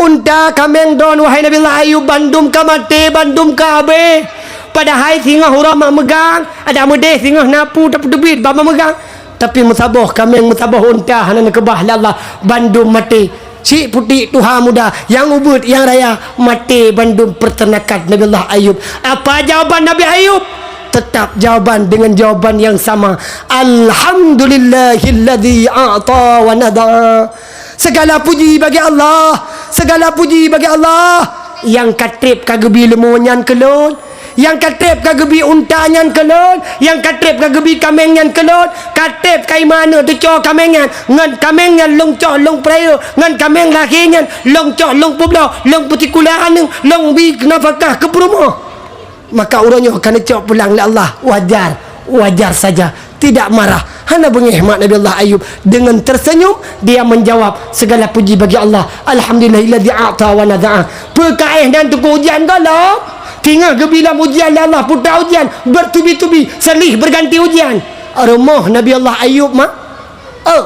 unta, kaméng droen, wahai Nabi Allah Ayub, bandum ka maté, bandum ka abéh. Padahai singoh uroe mak meugang, adak meudeh singoh na peue tapeuteubiet bak mak meugang. Tapi meusaboh kaméng, meusaboh unta hana neukeubah lé Allah, bandum maté. Cit putéh tuha muda, nyang ubeuet, nyang raya, maté bandum peuteunakan Nabi Allah Ayub." Apa jawaban Nabi Ayub? Tetap jawaban dengan jawaban yang sama. "Alhamdulillahilladzi a'ta wa nadha." Segala puji bagi Allah, segala puji bagi Allah. Nyang ka trép ka geubi leumo nyan keu lôn, nyang ka trép ka geubi unta nyan keu lôn, nyang ka trép ka geubi kaméng nyan keu lôn, ka trép ka ima aneuk teucok kaméng nyan, ngon kaméng nyan lôn cok lôn peurayeuk, ngon kaméng lahé nyan lôn cok lôn peubloe, lôn peusikula aneuk, lôn bi nafakah keu peurumoh. Maka uroe nyoe ka neucok pulang lé Allah, wajar, wajar saja, tidak marah. Hana beungéh mak Nabi Allah Ayub, dengan tersenyum dia menjawab, "Segala puji bagi Allah, alhamdulillahilladzi a'ta wa nadha'a." Peue ka éh nan teungku ujian gohlom? Singoh geubi lom ujian lé Allah, putra ujian, bertubi-tubi, silih berganti ujian. Rumoh Nabi Allah Ayub ma, Eh,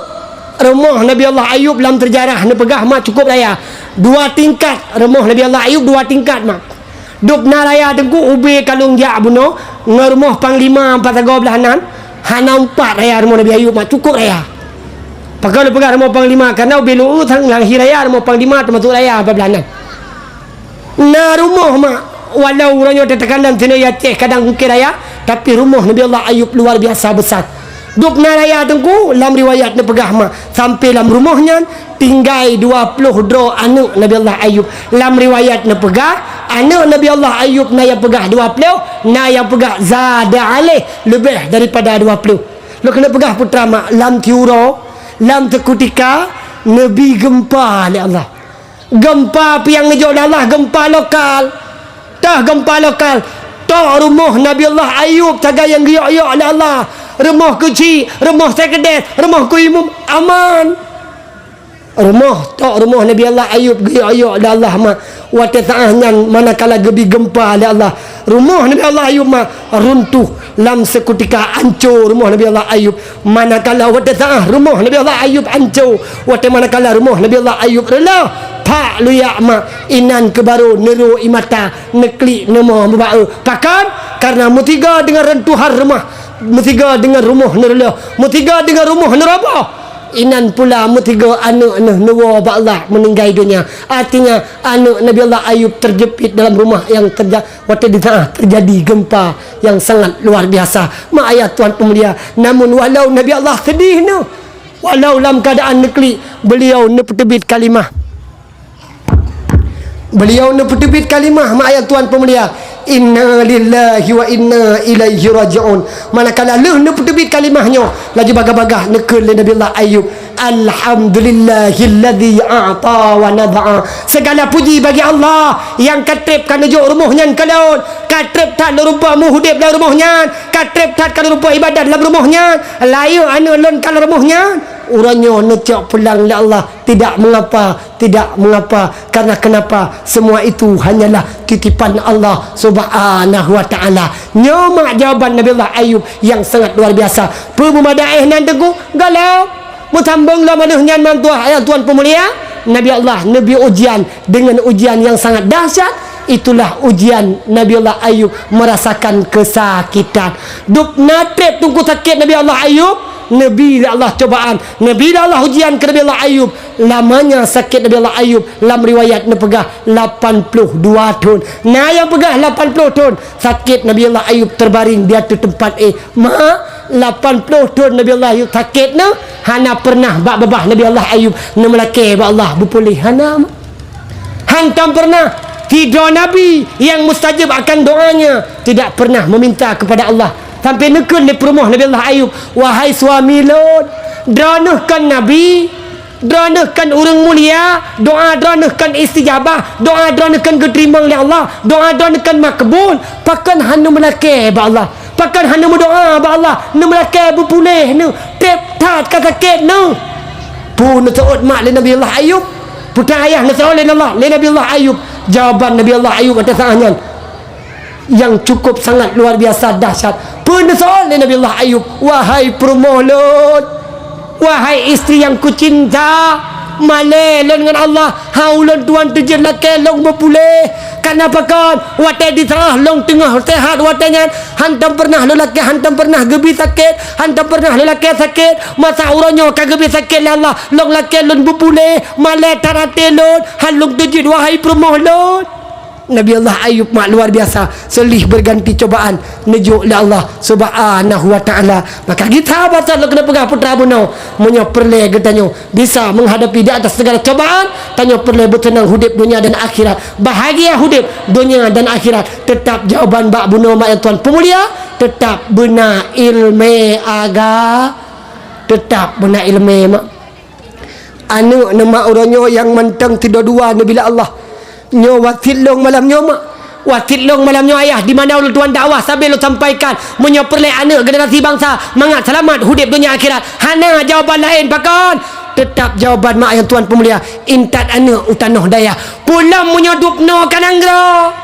rumoh Nabi Allah Ayub lam seujarah neupeugah mak cukup raya. Dua tingkat rumoh Nabi Allah Ayub, dua tingkat mak. Dub na raya teungku, ubé ka lôn jak bunoe, ngon rumoh panglima pat sagoe blaih nan, hana umpat raya rumoh Nabi Ayub mak, cukup raya. Pakon neupeugah rumoh panglima, karena ubé lôn sang lahé raya rumoh panglima teumasuk raya pat blaih nan. Na rumoh mak, walau uroe nyoe teuteukandang sinoe Aceh kadang bukét raya, tapi rumoh Nabi Allah Ayub luar biasa besar. Dub na raya teungku, lam riwayat neupeugah mak, sampai lam rumoh nyan tinggai dua ploh droe aneuk Nabi Allah Ayub. Lam riwayat neupeugah, aneuk Nabi Allah Ayub na nyang peugah dua ploh, na nyang peugah zada alaih, leubeh daripada dua ploh. Lôn keuneuk peugah putra mak, lam siuroe, lam seukutika, neubi geumpa lé Allah. Geumpa piang neujok lé Allah, geumpa lokal. Tah geumpa lokal. Tok rumoh Nabi Allah Ayub sagai nyang geuyok-yok lé Allah. Rumoh keuchik, rumoh sekedes, rumoh keuimum aman. Rumoh, tok rumoh Nabi Allah Ayub geuyok-yok lé Allah ma. Watée saát nyan manakala geubi geumpa lé Allah, rumoh Nabi Allah Ayub ma runtuh lam seukutika, anco rumoh Nabi Allah Ayub. Manakala watée saát rumoh Nabi Allah Ayub anco, watée manakala rumoh Nabi Allah Ayub reuloh, Phak luyak mak, inan keuh barô neurô ie mata, neuklik neumoe meubaeu. Pakon? Kareuna meusigoe deungon reuntuhan rumoh, meusigoe deungon rumoh neureuloh, meusigoe deungon rumoh neuroboh. Inan pula meusigoe aneuëk neuh neuwoe bak Allah meuninggai donya. Artinya, aneuëk Nabi Allah Ayub teujeupiet dalam rumah nyang teuja-, watée di saat teujadi geumpa nyang sangat luar biasa. Mak ayah tuan peumulia, namun walau Nabi Allah seudeh neuh, walau lam keuadaan neuklik, beuliau neupeuteubiet kalimah. Beuliau neupeuteubiet kalimah, mak ayah tuan peumulia, "Inna lillahi wa inna ilaihi raji'un." Manakala lheueh neupeuteubiet kalimah nyoe, laju bagah-bagah neukheun lé Nabi Allah Ayub, "Alhamdulillahilladzi a'ta wa nada'a." Segala puji bagi Allah nyang ka treb ka neujok rumoh nyan keu lôn, ka treb that lôn rumpok meuhudeb lam rumoh nyan, ka treb that ka lôn rumpok ibadat lam rumoh nyan, lahé aneuëk lôn ka lam rumoh nyan. Uroe nyoe neucok pulang lé Allah, tidak mengapa, tidak mengapa. Karena kenapa? Semua itu hanyalah titipan Allah Subhanahu wa Ta'ala. Nyoe mak jawaban Nabi Allah Ayub nyang sangat luar biasa. Peue meumadaéh nan teungku? Galak. Meusambong lom ateueh nyan mantuah ayah tuan peumulia. Nabi Allah neubri ujian dengan ujian yang sangat dahsyat. Itulah ujian Nabi Allah Ayub merasakan kesakitan. Dub na treb teungku sakét Nabi Allah Ayub, neubri lé Allah cobaan, neubri lé Allah ujian keu Nabi Allah Ayub. Lamanya sakét Nabi Allah Ayub, lam riwayat neupeugah lapan ploh dua thon. Na nyang peugah lapan ploh thon. Sakét Nabi Allah Ayub terbaring di ateueh teumpat éh. Mak, lapan ploh thon Nabi Allah Ayub sakét neuh, hana pernah bak babah Nabi Allah Ayub neumeulakée bak Allah beupuléh. Hana, mak. Hantom pernah. Sidroe nabi nyang mustajab akan doanya tidak pernah meminta kepada Allah. Sampai neukheun lé peurumoh Nabi Allah Ayub, "Wahai suami lôn, droeneuh kon nabi, droeneuh kon ureuëng mulia, doa droeneuh kon istijabah, doa droeneuh kon geuteurimong lé Allah, doa droeneuh kon makbul. Pakon hana meulakée bak Allah? Pakon hana meudoa bak Allah, neumeulakée beupuléh neuh, treb that ka sakét neuh?" Peue neuseuôt mak lé Nabi Allah Ayub? Peue ayah neuseuôt lé Allah, lé Nabi Allah Ayub? Jawaban Nabi Allah Ayub ateueh saát nyan nyang cukup sangat luar biasa dahsyat. Peue neuseuôt lé Nabi Allah Ayub, "Wahai peurumoh lôn, wahai istri nyang kucinta, malée lôn ngon Allah, ha ulôn tuan teujeuet lakée lôn beupuléh. Kareuna pakon, watée di saát lôn teungoh seuhat watée nyan, hantom pernah lôn lakée, hantom pernah geubri sakét, hantom pernah lôn lakée sakét. Masa uroe nyoe ka geubri sakét lé Allah, lôn lakée lôn beupuléh, malée that até lôn, han lôn teujeuet wahai peurumoh lôn." Nabi Allah Ayub mak luar biasa, seulih berganti cobaan neujok lé Allah Subhanahu wa Ta'ala. Maka gita batat lôn keuneuk peugah putra bunoe, meunyoe peureulée geutanyoe bisa menghadapi di atas segala cobaan, tanyoe peureulée beuteunang udeb donya dan akhirat. Bahagia udeb donya dan akhirat. Teutap jawaban bak bunoe mak nyang tuan peumulia, teutap beuna ileumé aga-, teutap beuna ileumé mak. Aneuëk neuh mak uroe nyoe nyang mantong sidua-dua neubri lé Allah. Nyoe wasiet lôn malam nyoe mak. Wasiet lôn malam nyoe ayah, di mana ulôn tuan dakwah sabe lôn sampaikan. Meunyoe peureulée aneuëk generasi bansa mangat seulamat udeb donya akhirat, hana jawaban laén pakon? Teutap jawaban mak nyang tuan peumulia, intat aneuëk u tanoh dayah. Peue lom meunyoe dubnoe ka nanggroe?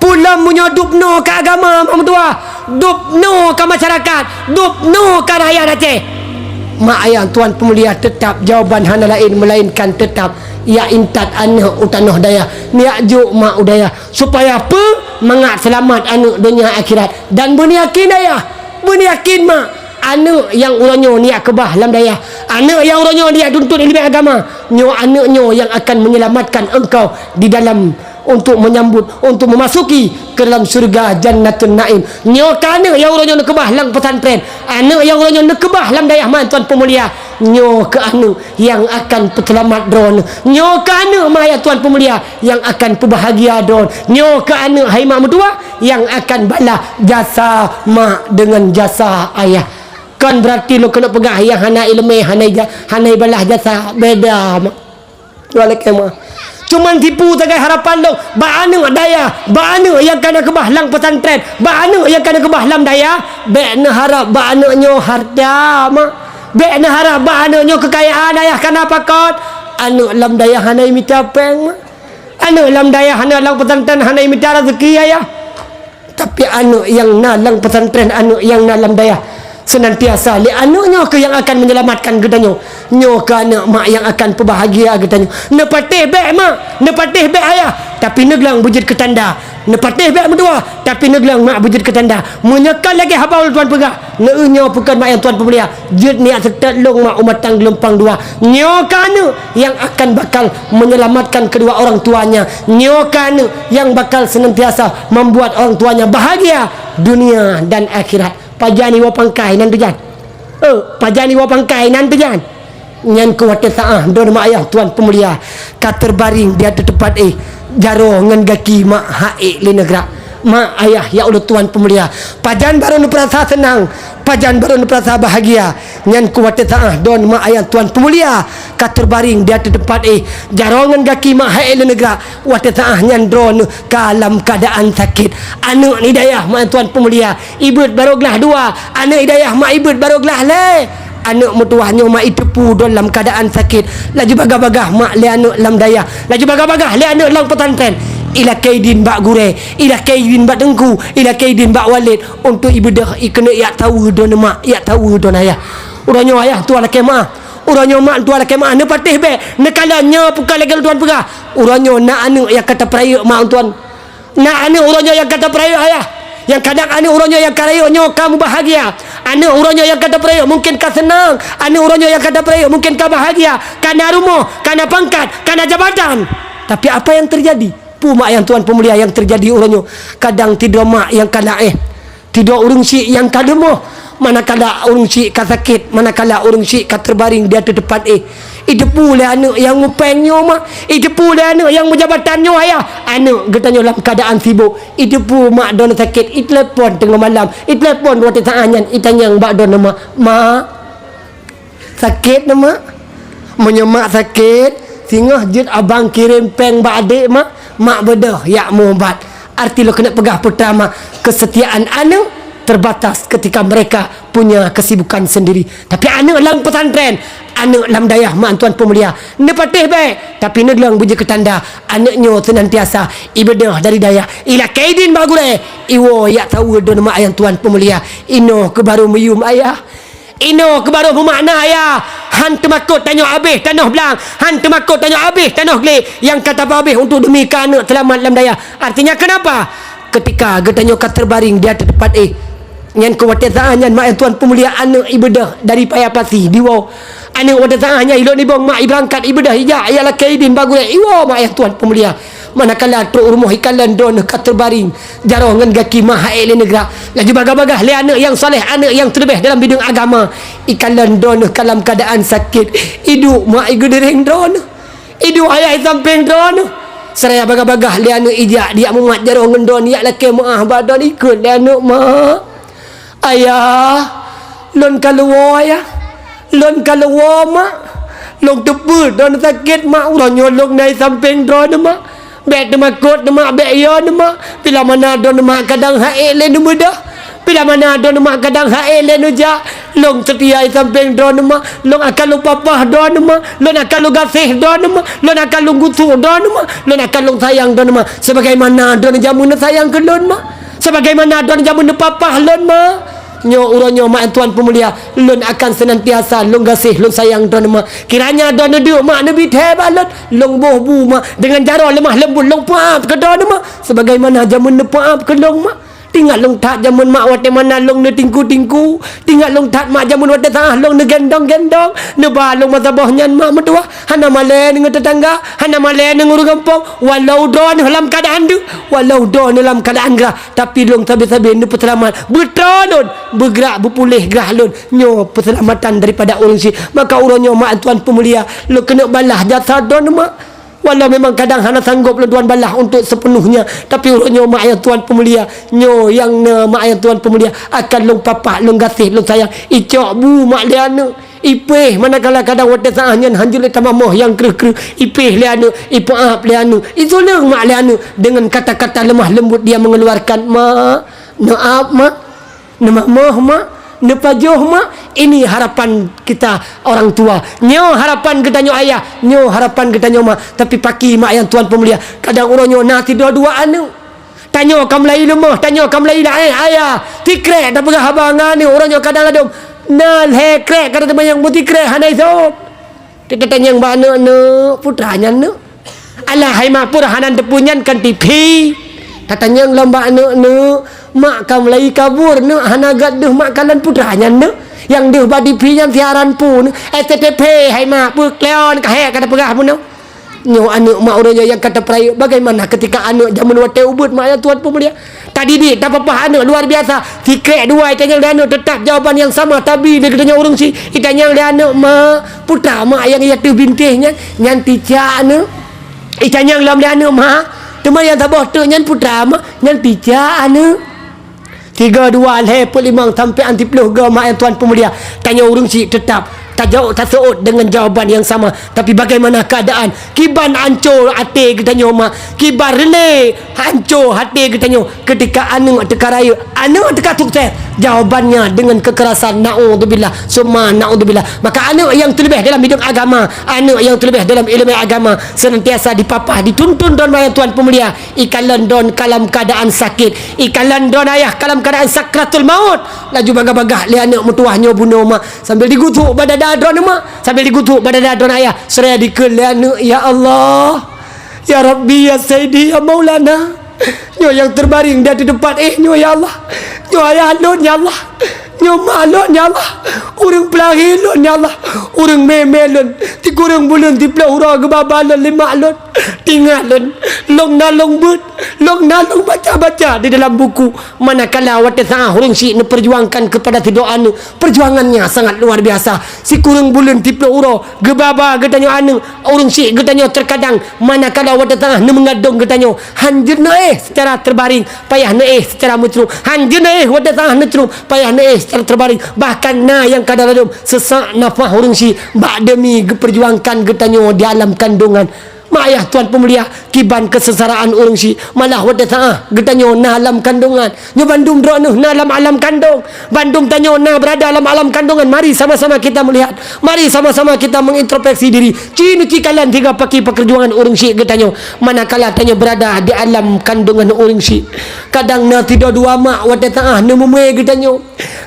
Peue lom meunyoe dubnoe ka agama mak meutuah? Dubnoe ka masyarakat? Dubnoe ka rakyat Aceh? Mak ayah tuan peumulia, teutap jawaban hana laén meulainkan teutap jak intat aneuëk u tanoh dayah, neujak jok mak u dayah. Supaya peue? Mangat seulamat aneuëk donya akhirat. Dan beuneuyakin ayah, beuneuyakin mak, aneuëk nyang uroe nyoe neujak keubah lam dayah, aneuëk nyang uroe nyoe neujak tuntut ileumé agama, nyoe aneuëk nyoe nyang akan menyelamatkan engkau di dalam untuk menyambut, untuk memasuki ke dalam syurga Jannatun Naim. Nyoe keuh aneuëk nyang uroe nyoe neukeubah lam pesantren, aneuëk nyang uroe nyoe neukeubah lam dayah mak tuan peumulia. Nyoe keuh aneuëk nyang akan peuseulamat droeneuh. Nyoe keuh aneuëk mak ayah tuan peumulia nyang akan peubahagia droeneuh. Nyoe keuh aneuëk hai mak meutuah nyang akan balah jasa mak deungon jasa ayah. Kon beurati lôn keuneuk peugah nyang hana ileumé, hana ija-, hana ibalah jasa, beda mak. Dua lakée meuah. Cuman tipu sagai harapan lôn bak aneuëk dayah, bak aneuëk nyang ka neukeubah lam pesantren, bak aneuëk nyang ka neukeubah lam dayah, bék neuharab bak aneuëk nyoe hareuta mak. Bék neuharab bak aneuëk nyoe keukayaan ayah, kareuna pakon? Aneuëk lam dayah hana imita péng mak. Aneuëk lam dayah hana lam pesantren hana imita raseuki ayah. Tapi aneuëk nyang na lam pesantren, aneuëk nyang na lam dayah, Senantiasa lé aneuk nyoe keuh nyang akan menyelamatkan geutanyoe. Nyoe keuh aneuk mak nyang akan peubahagia geutanyoe. Neupatéh bék mak, neupatéh bék ayah, tapi neuglang beujeuet keu tanda. Neupatéh bék meutuwah, tapi neuglang mak beujeuet keu tanda. Meunyoe ka lagée haba ulôn tuan peugah, neueu nyoe peukon mak nyang tuan peumulia, jeuet niat seutôt lôn mak u mantong geulumpang dua. Nyoe keuh aneuk nyang akan bakal menyelamatkan kedua orang tuanya. Nyoe keuh aneuk nyang bakal senantiasa membuat orang tuanya bahagia dunia dan akhirat. Pajan iwoe pangkai nan teujan? Eh, pajan iwoe pangkai nan teujan? Nyan keuh watée saát droeneuh mak ayah tuan peumulia ka teubaring di ateueh teupat éh, jaroe ngon gaki mak hak ék lé neugrak. Mak ayah ya ulôn tuan peumulia, pajan barô neupeurasa seunang, pajan barô neupeurasa bahagia. Nyan keuh watée saát droeneuh mak ayah tuan peumulia ka teubaring di ateueh teupat éh, jaroe ngon gaki mak hak ék lé neugrak. Watée saát nyan droeneuh ka lam keuadaan sakét. Aneuk di dayah mak ayah tuan peumulia, ibeuet barô glah dua, aneuk di dayah mak ibeuet barô glah lhée. Aneuk meutuwah nyoe mak iteupeue droeneuh lam keuadaan sakét. Laju bagah-bagah mak lé aneuk lam dayah. Laju bagah-bagah lé aneuk lam peusantren. Ilakée idin bak gurée, ilakée idin bak teungku, ilakée idin bak walét, untuk ibeudôh ikeuneuk yak saweue droeneuh mak, yak saweue droeneuh ayah. Uroe nyoe ayah tuan lakée meuáh. Uroe nyoe mak tuan lakée meuáh, neupatéh bék, neukalon nyoe peukara lagée lôn tuan peugah. Uroe nyoe na aneuk nyang ka tapeurayeuk mak tuan. Na aneuk uroe nyoe nyang ka tapeurayeuk ayah. Nyang kadang aneuk uroe nyoe nyang ka rayeuk nyoe ka meubahagia. Aneuk uroe nyoe nyang ka tapeurayeuk mungken ka seunang. Aneuk uroe nyoe nyang ka tapeurayeuk mungken ka bahagia. Ka na rumoh, ka na pangkat, ka na jabatan. Tapi apa yang terjadi? Peue mak ayah tuan peumulia nyang terjadi uroe nyoe? Kadang sidroe mak nyang ka laén, sidroe ureuëng syik nyang ka leumoh. Manakala ureuëng syik ka sakét, manakala ureuëng syik ka teubaring di ateueh teupat éh, iteupeue lé aneuk nyang meupéng nyoe mak, iteupeue lé aneuk nyang meujabatan nyoe ayah. Aneuk geutanyoe lam keuadaan sibok, iteupeue mak droeneuh sakét, itelepon teungoh malam, itelepon watée saát nyan, itanyong bak droeneuh mak, "Mak, sakét na mak?" Meunyoe mak sakét, singoh jeuet abang kirém péng bak adék mak, mak beudôh yak meuubat. Arti lôn keuneuk peugah putra mak, kesetiaan aneuk terbatas ketika mereka punya kesibukan sendiri. Tapi aneuk lam peusantren, aneuk lam dayah mak tuan peumulia, neupatéh bék, tapi neuglang beujeuet keu tanda. Aneuk nyoe seunantiasa ibeudôh dari dayah. Ilakée idin bak gurée, iwoe yak saweue droeneuh mak ayah tuan peumulia. Inoe keuh barô meuyuem ayah. Inoe keuh barô meumakna ayah. Han teumakot tanyoe abéh tanoh blang, han teumakot tanyoe abéh tanoh glé nyang ka tapeuabéh untuk demi keu aneuk seulamat lam dayah. Artinya kenapa? Ketika geutanyoe ka teubaring di ateueh teupat éh, nyan keuh watée saát nyan mak ayah tuan peumulia aneuk ibeudôh dari paya pasi diwoe. Aneuk watée saát nyan ilôn ibong mak ibeurangkat ibeudôh ijak yak lakée idin bak gurée iwoe mak ayah tuan peumulia. Manakala trok u rumoh ikalon droeneuh ka teubaring, jaroe ngon gaki mak hak ék lé neugrak. Laju bagah-bagah lé aneuk nyang saleh, aneuk nyang teuleubeh dalam bideueng agama. Ikalon droeneuh ka lam keuadaan sakét, iduek mak igeudiréng droeneuh, iduek ayah isampéng droeneuh. Seuraya bagah-bagah lé aneuk ijak dijak mumat jaroe ngon droeneuh yak lakée meuáh bak droeneuh, ikheun lé aneuk, "Mak, ayah, lôn ka leuwoe ayah, lôn ka leuwoe mak, lôn teupeue droeneuh sakét mak, uroe nyoe lôn na isampéng droeneuh mak." Bék teumakot neuh mak, bék yo neuh mak. Bila mana droeneuh mak kadang hak ék lé neubeudôh. Bila mana droeneuh mak kadang hak ék lé neujak. Lôn seutia isampéng droeneuh mak. Lôn akan lôn papah droeneuh mak. Lôn akan lôn gaséh droeneuh mak. Lôn akan lôn gusok droeneuh mak. Lôn akan lôn sayang droeneuh mak. Sebagaimana droeneuh jameun neusayang keu lôn mak. Sebagaimana droeneuh jameun neupapah lôn mak. Nyoe uroe nyoe mak tuan peumulia, lôn akan seunantiasa lôn gaséh lôn sayang droeneuh mak. Kiranya droeneuh duek mak neubi thée bak lôn, lôn boh bu mak, deungon jaroe leumah leumbot lôn peuáb keu droeneuh mak, sebagaimana jameun neupeuáb keu lôn mak. Tingat lôn that jameun mak watée mana lôn neutingku-tingku, tingat lôn that mak jameun watée saát lôn neugendong-gendong, neuba lôn masa boh nyan mak meutuwah, hana malée ngon teutangga, hana malée ngon ureuëng gampông, walau droeneuh lam keuadaan deuk, walau droeneuh lam keuadaan grah. Tapi lôn sabe-sabe neupeuseulamat, beutroe lôn, beugrak beupuléh grah lôn. Nyoe peuseulamatan daripada ureuëng syik. Maka uroe nyoe mak tuan peumulia, lôn keuneuk balah jasa droeneuh mak. Walau memang kadang hana sanggob lôn tuan balah untuk sepenuhnya, tapi uroe nyoe mak ayah tuan peumulia, nyoe nyang na mak ayah tuan peumulia, akan lôn papah, lôn gaséh, lôn sayang. Icok bu mak lé aneuk. Ipéh manakala kadang watée saát nyan hanjeuet lé tamah moh nyang kreueh-kreueh, ipéh lé aneuk, ipeuáb lé aneuk, ituleueng mak lé aneuk deungon kata-kata leumah leumbot dia mengeluarkan, "Mak, neuáb mak, neumamoh mak, neupajoh mak." Ini harapan kita orang tua. Nyoe harapan geutanyoe ayah, nyoe harapan geutanyoe mak. Tapi pakri mak ayah tuan peumulia, kadang uroe nyoe na sidroe dua aneuk. Tanyoe ka mulai leumoh, tanyoe ka mulai laén, ayah. Sikrek tapeugah haba ngon aneuk, uroe nyoe kadang ladom. Na lhèe krek ka teumanyong beusikrek hana isot. Teutatanyong bak aneuk-aneuk, putra nyan neuk. Alah hai mak, peue hana teupeu nyan kan T V. Tatanyong lom bak aneuk-aneuk, mak ka mulai kabur neuk, hana gèt deuh mak kalon putra nyan neuk. Nyang deuh bak T V nyan siaran peue neuk, S C T V hai mak, peue kleon ka hék ka tapeugah bunoe. Nyoe aneuk mak uroe nyoe nyang ka tapeurayeuk, bagaimana ketika aneuk jameun watèe ubit mak ayah tuan peumulia? Tadidik, tapapah aneuk luar biasa. Sikrek dua itanyong lé aneuk, teutap jawaban nyang sama tabi lé geutanyoe ureueng syiek. Itanyong lé aneuk, "Mak, peue treuk mak nyang ateueh bintéh nyan?" "Nyan cicak aneuk." Itanyong lom lé aneuk, "Mak, teuma nyang saboh treuk nyan peue treuk mak?" "Nyan cicak aneuk." Tiga, dua, lhèe, peuet, limong, sampoe siplôh goe mak nyang tuan peumulia. Tanyoe ureueng syiek teutap tajaweueb, taseuôt deungon jawaban nyang sama. Tapi bagaimana keadaan? Kiban ancô até geutanyoe mak, kiban reulée ancô até geutanyoe ketika aneuk teuka rayeuk, aneuk teuka sukses. Jawabannya dengan kekerasan, naudzubillah, summa naudzubillah. Maka aneuk nyang teuleubèh dalam bidang agama, aneuk nyang teuleubèh dalam ileumèe agama, senantiasa dipapah, dituntun droe mak nyang tuan peumulia. Ikalon droe ka lam keadaan sakét, ikalon droe ayah ka lam keadaan sakratul maut, laju bagah-bagah lé aneuk meutuwah nyoe bunoe mak. Sambil digusok bak dada droe mak, sambil digusok bak dada droe ayah, seraya dikheun lé aneuk, "Ya Allah, ya Rabbi, ya Sayyidi, ya Maulana, nyoe nyang teubaring di ateueh teumpat éh nyoe ya Allah, nyoe ayah lôn ya Allah, nyoe mak lôn ya Allah, ureueng peulahé lôn ya Allah, ureueng mè-mè lôn, sikureueng buleuen siplôh uroe geubaba lôn lé mak lôn." Ingat lôn, lôn na lôn beuet, lôn na lôn baca-baca di dalam buku, manakala watèe saat ureueng syiek neupeujuangkan keupada sidroe aneuk, peujuangannya sangat luar biasa. Sikureueng buleuen siplôh uroe geubaba geutanyoe aneuk, ureueng syiek geutanyoe teukadang manakala watèe saat neumeungandong geutanyoe, hanjeuet neuéh seucara teubaring, payah neuéh seucara meucrôk, hanjeuet neuéh watèe saat neucrôk, payah neuéh seucara teubaring. Bahkan na nyang kadang-kadang seusak nafah ureueng syiek bak demi geupeujuangkan geutanyoe di alam kandongan. Mak ayah tuan peumulia, kiban keusengsaraan ureueng syiek, malah watèe saat geutanyoe na lam kandongan. Nyoe bandum droeneuh na lam alam kandong. Bandum tanyoe na beurada lam alam kandongan. Mari sama-sama kita meulihat. Mari sama-sama kita mengintrospeksi diri. Ci neuci kalon tiga paki peujuangan ureueng syiek geutanyoe. Manakala tanyoe beurada di alam kandongan ureueng syiek, kadang na sidroe dua mak watèe saat neumeumè geutanyoe.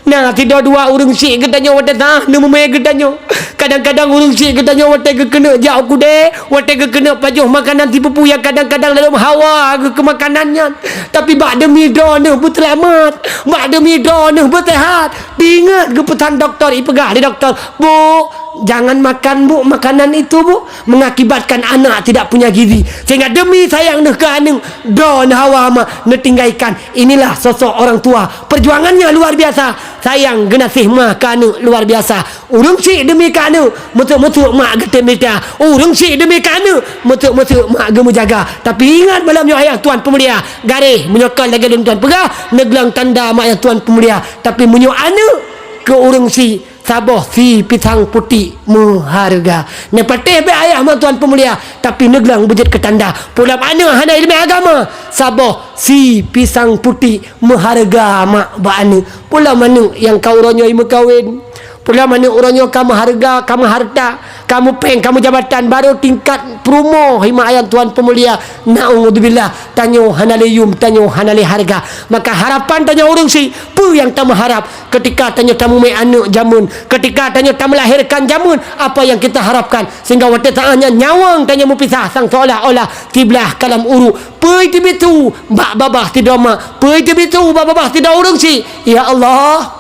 Na sidroe dua ureueng syiek geutanyoe watèe saat neumeumè geutanyoe. Kadang-kadang ureueng syiek geutanyoe watèe geukeuneuk jak u keudè, watèe geukeuneuk pajoh makanan sipeue-peue nyang kadang-kadang lalom hawa geuh keu makanan nyan. Tapi bak demi droeneuh beuseulamat, bak demi droeneuh beuseuhat, ingat geupeusan dokto, ipeugah lé dokto, "Bu, jangan makan, Bu, makanan itu, Bu, mengakibatkan anak tidak punya gizi." Sehingga demi sayang neuh keu aneuk, droeneuh hawa mak neutinggalkan. Inilah sosok orang tua. Perjuangannya luar biasa. Sayang geunaséh ma keu aneuk luar biasa. Ureueng syiek demi keu aneuk, meuteuk-meuteuk mak geutem mita. Ureueng syiek demi keu aneuk, meuteuk-meuteuk mak geumeujaga. Tapi ingat malam nyoe ayah tuan peumulia, garéh meunyoe kon lagèe lôn tuan peugah, neugleng tanda mak ayah tuan peumulia. Tapi meunyoe aneuk keu ureueng syiek, saboh si pisang putik meuhareuga. Neupatéh bèk ayah mak tuan peumulia, tapi neugleng beujeuet keu tanda. Peue lom aneuk hana ileumèe agama, saboh si pisang putik meuhareuga mak bak aneuk. Peue lom aneuk nyang ka uroe nyoe meukawen. Peue lom aneuk uroe nyoe ka meuhareuga, ka meuharta, ka meupèng, ka meujabatan, barô tingkat peurumoh, mak ayah tuan peumulia. Naudzubillah, tanyoe hana lé yum, tanyoe hana lé hareuga. Maka harapan tanyoe ureueng syiek, peue nyang tameuharap? Keutika tanyoe tameumè aneuk jameun, keutika tanyoe tameulahérkan jameun, apa nyang kita harapkan? Sehingga watèe saat nyan nyawöng tanyoe meupisah sang seolah-olah siblah ka lam uruek. Peue teubiet su bak babah sidroe mak, peue teubiet su bak babah sidroe ureueng syiek. Ya Allah,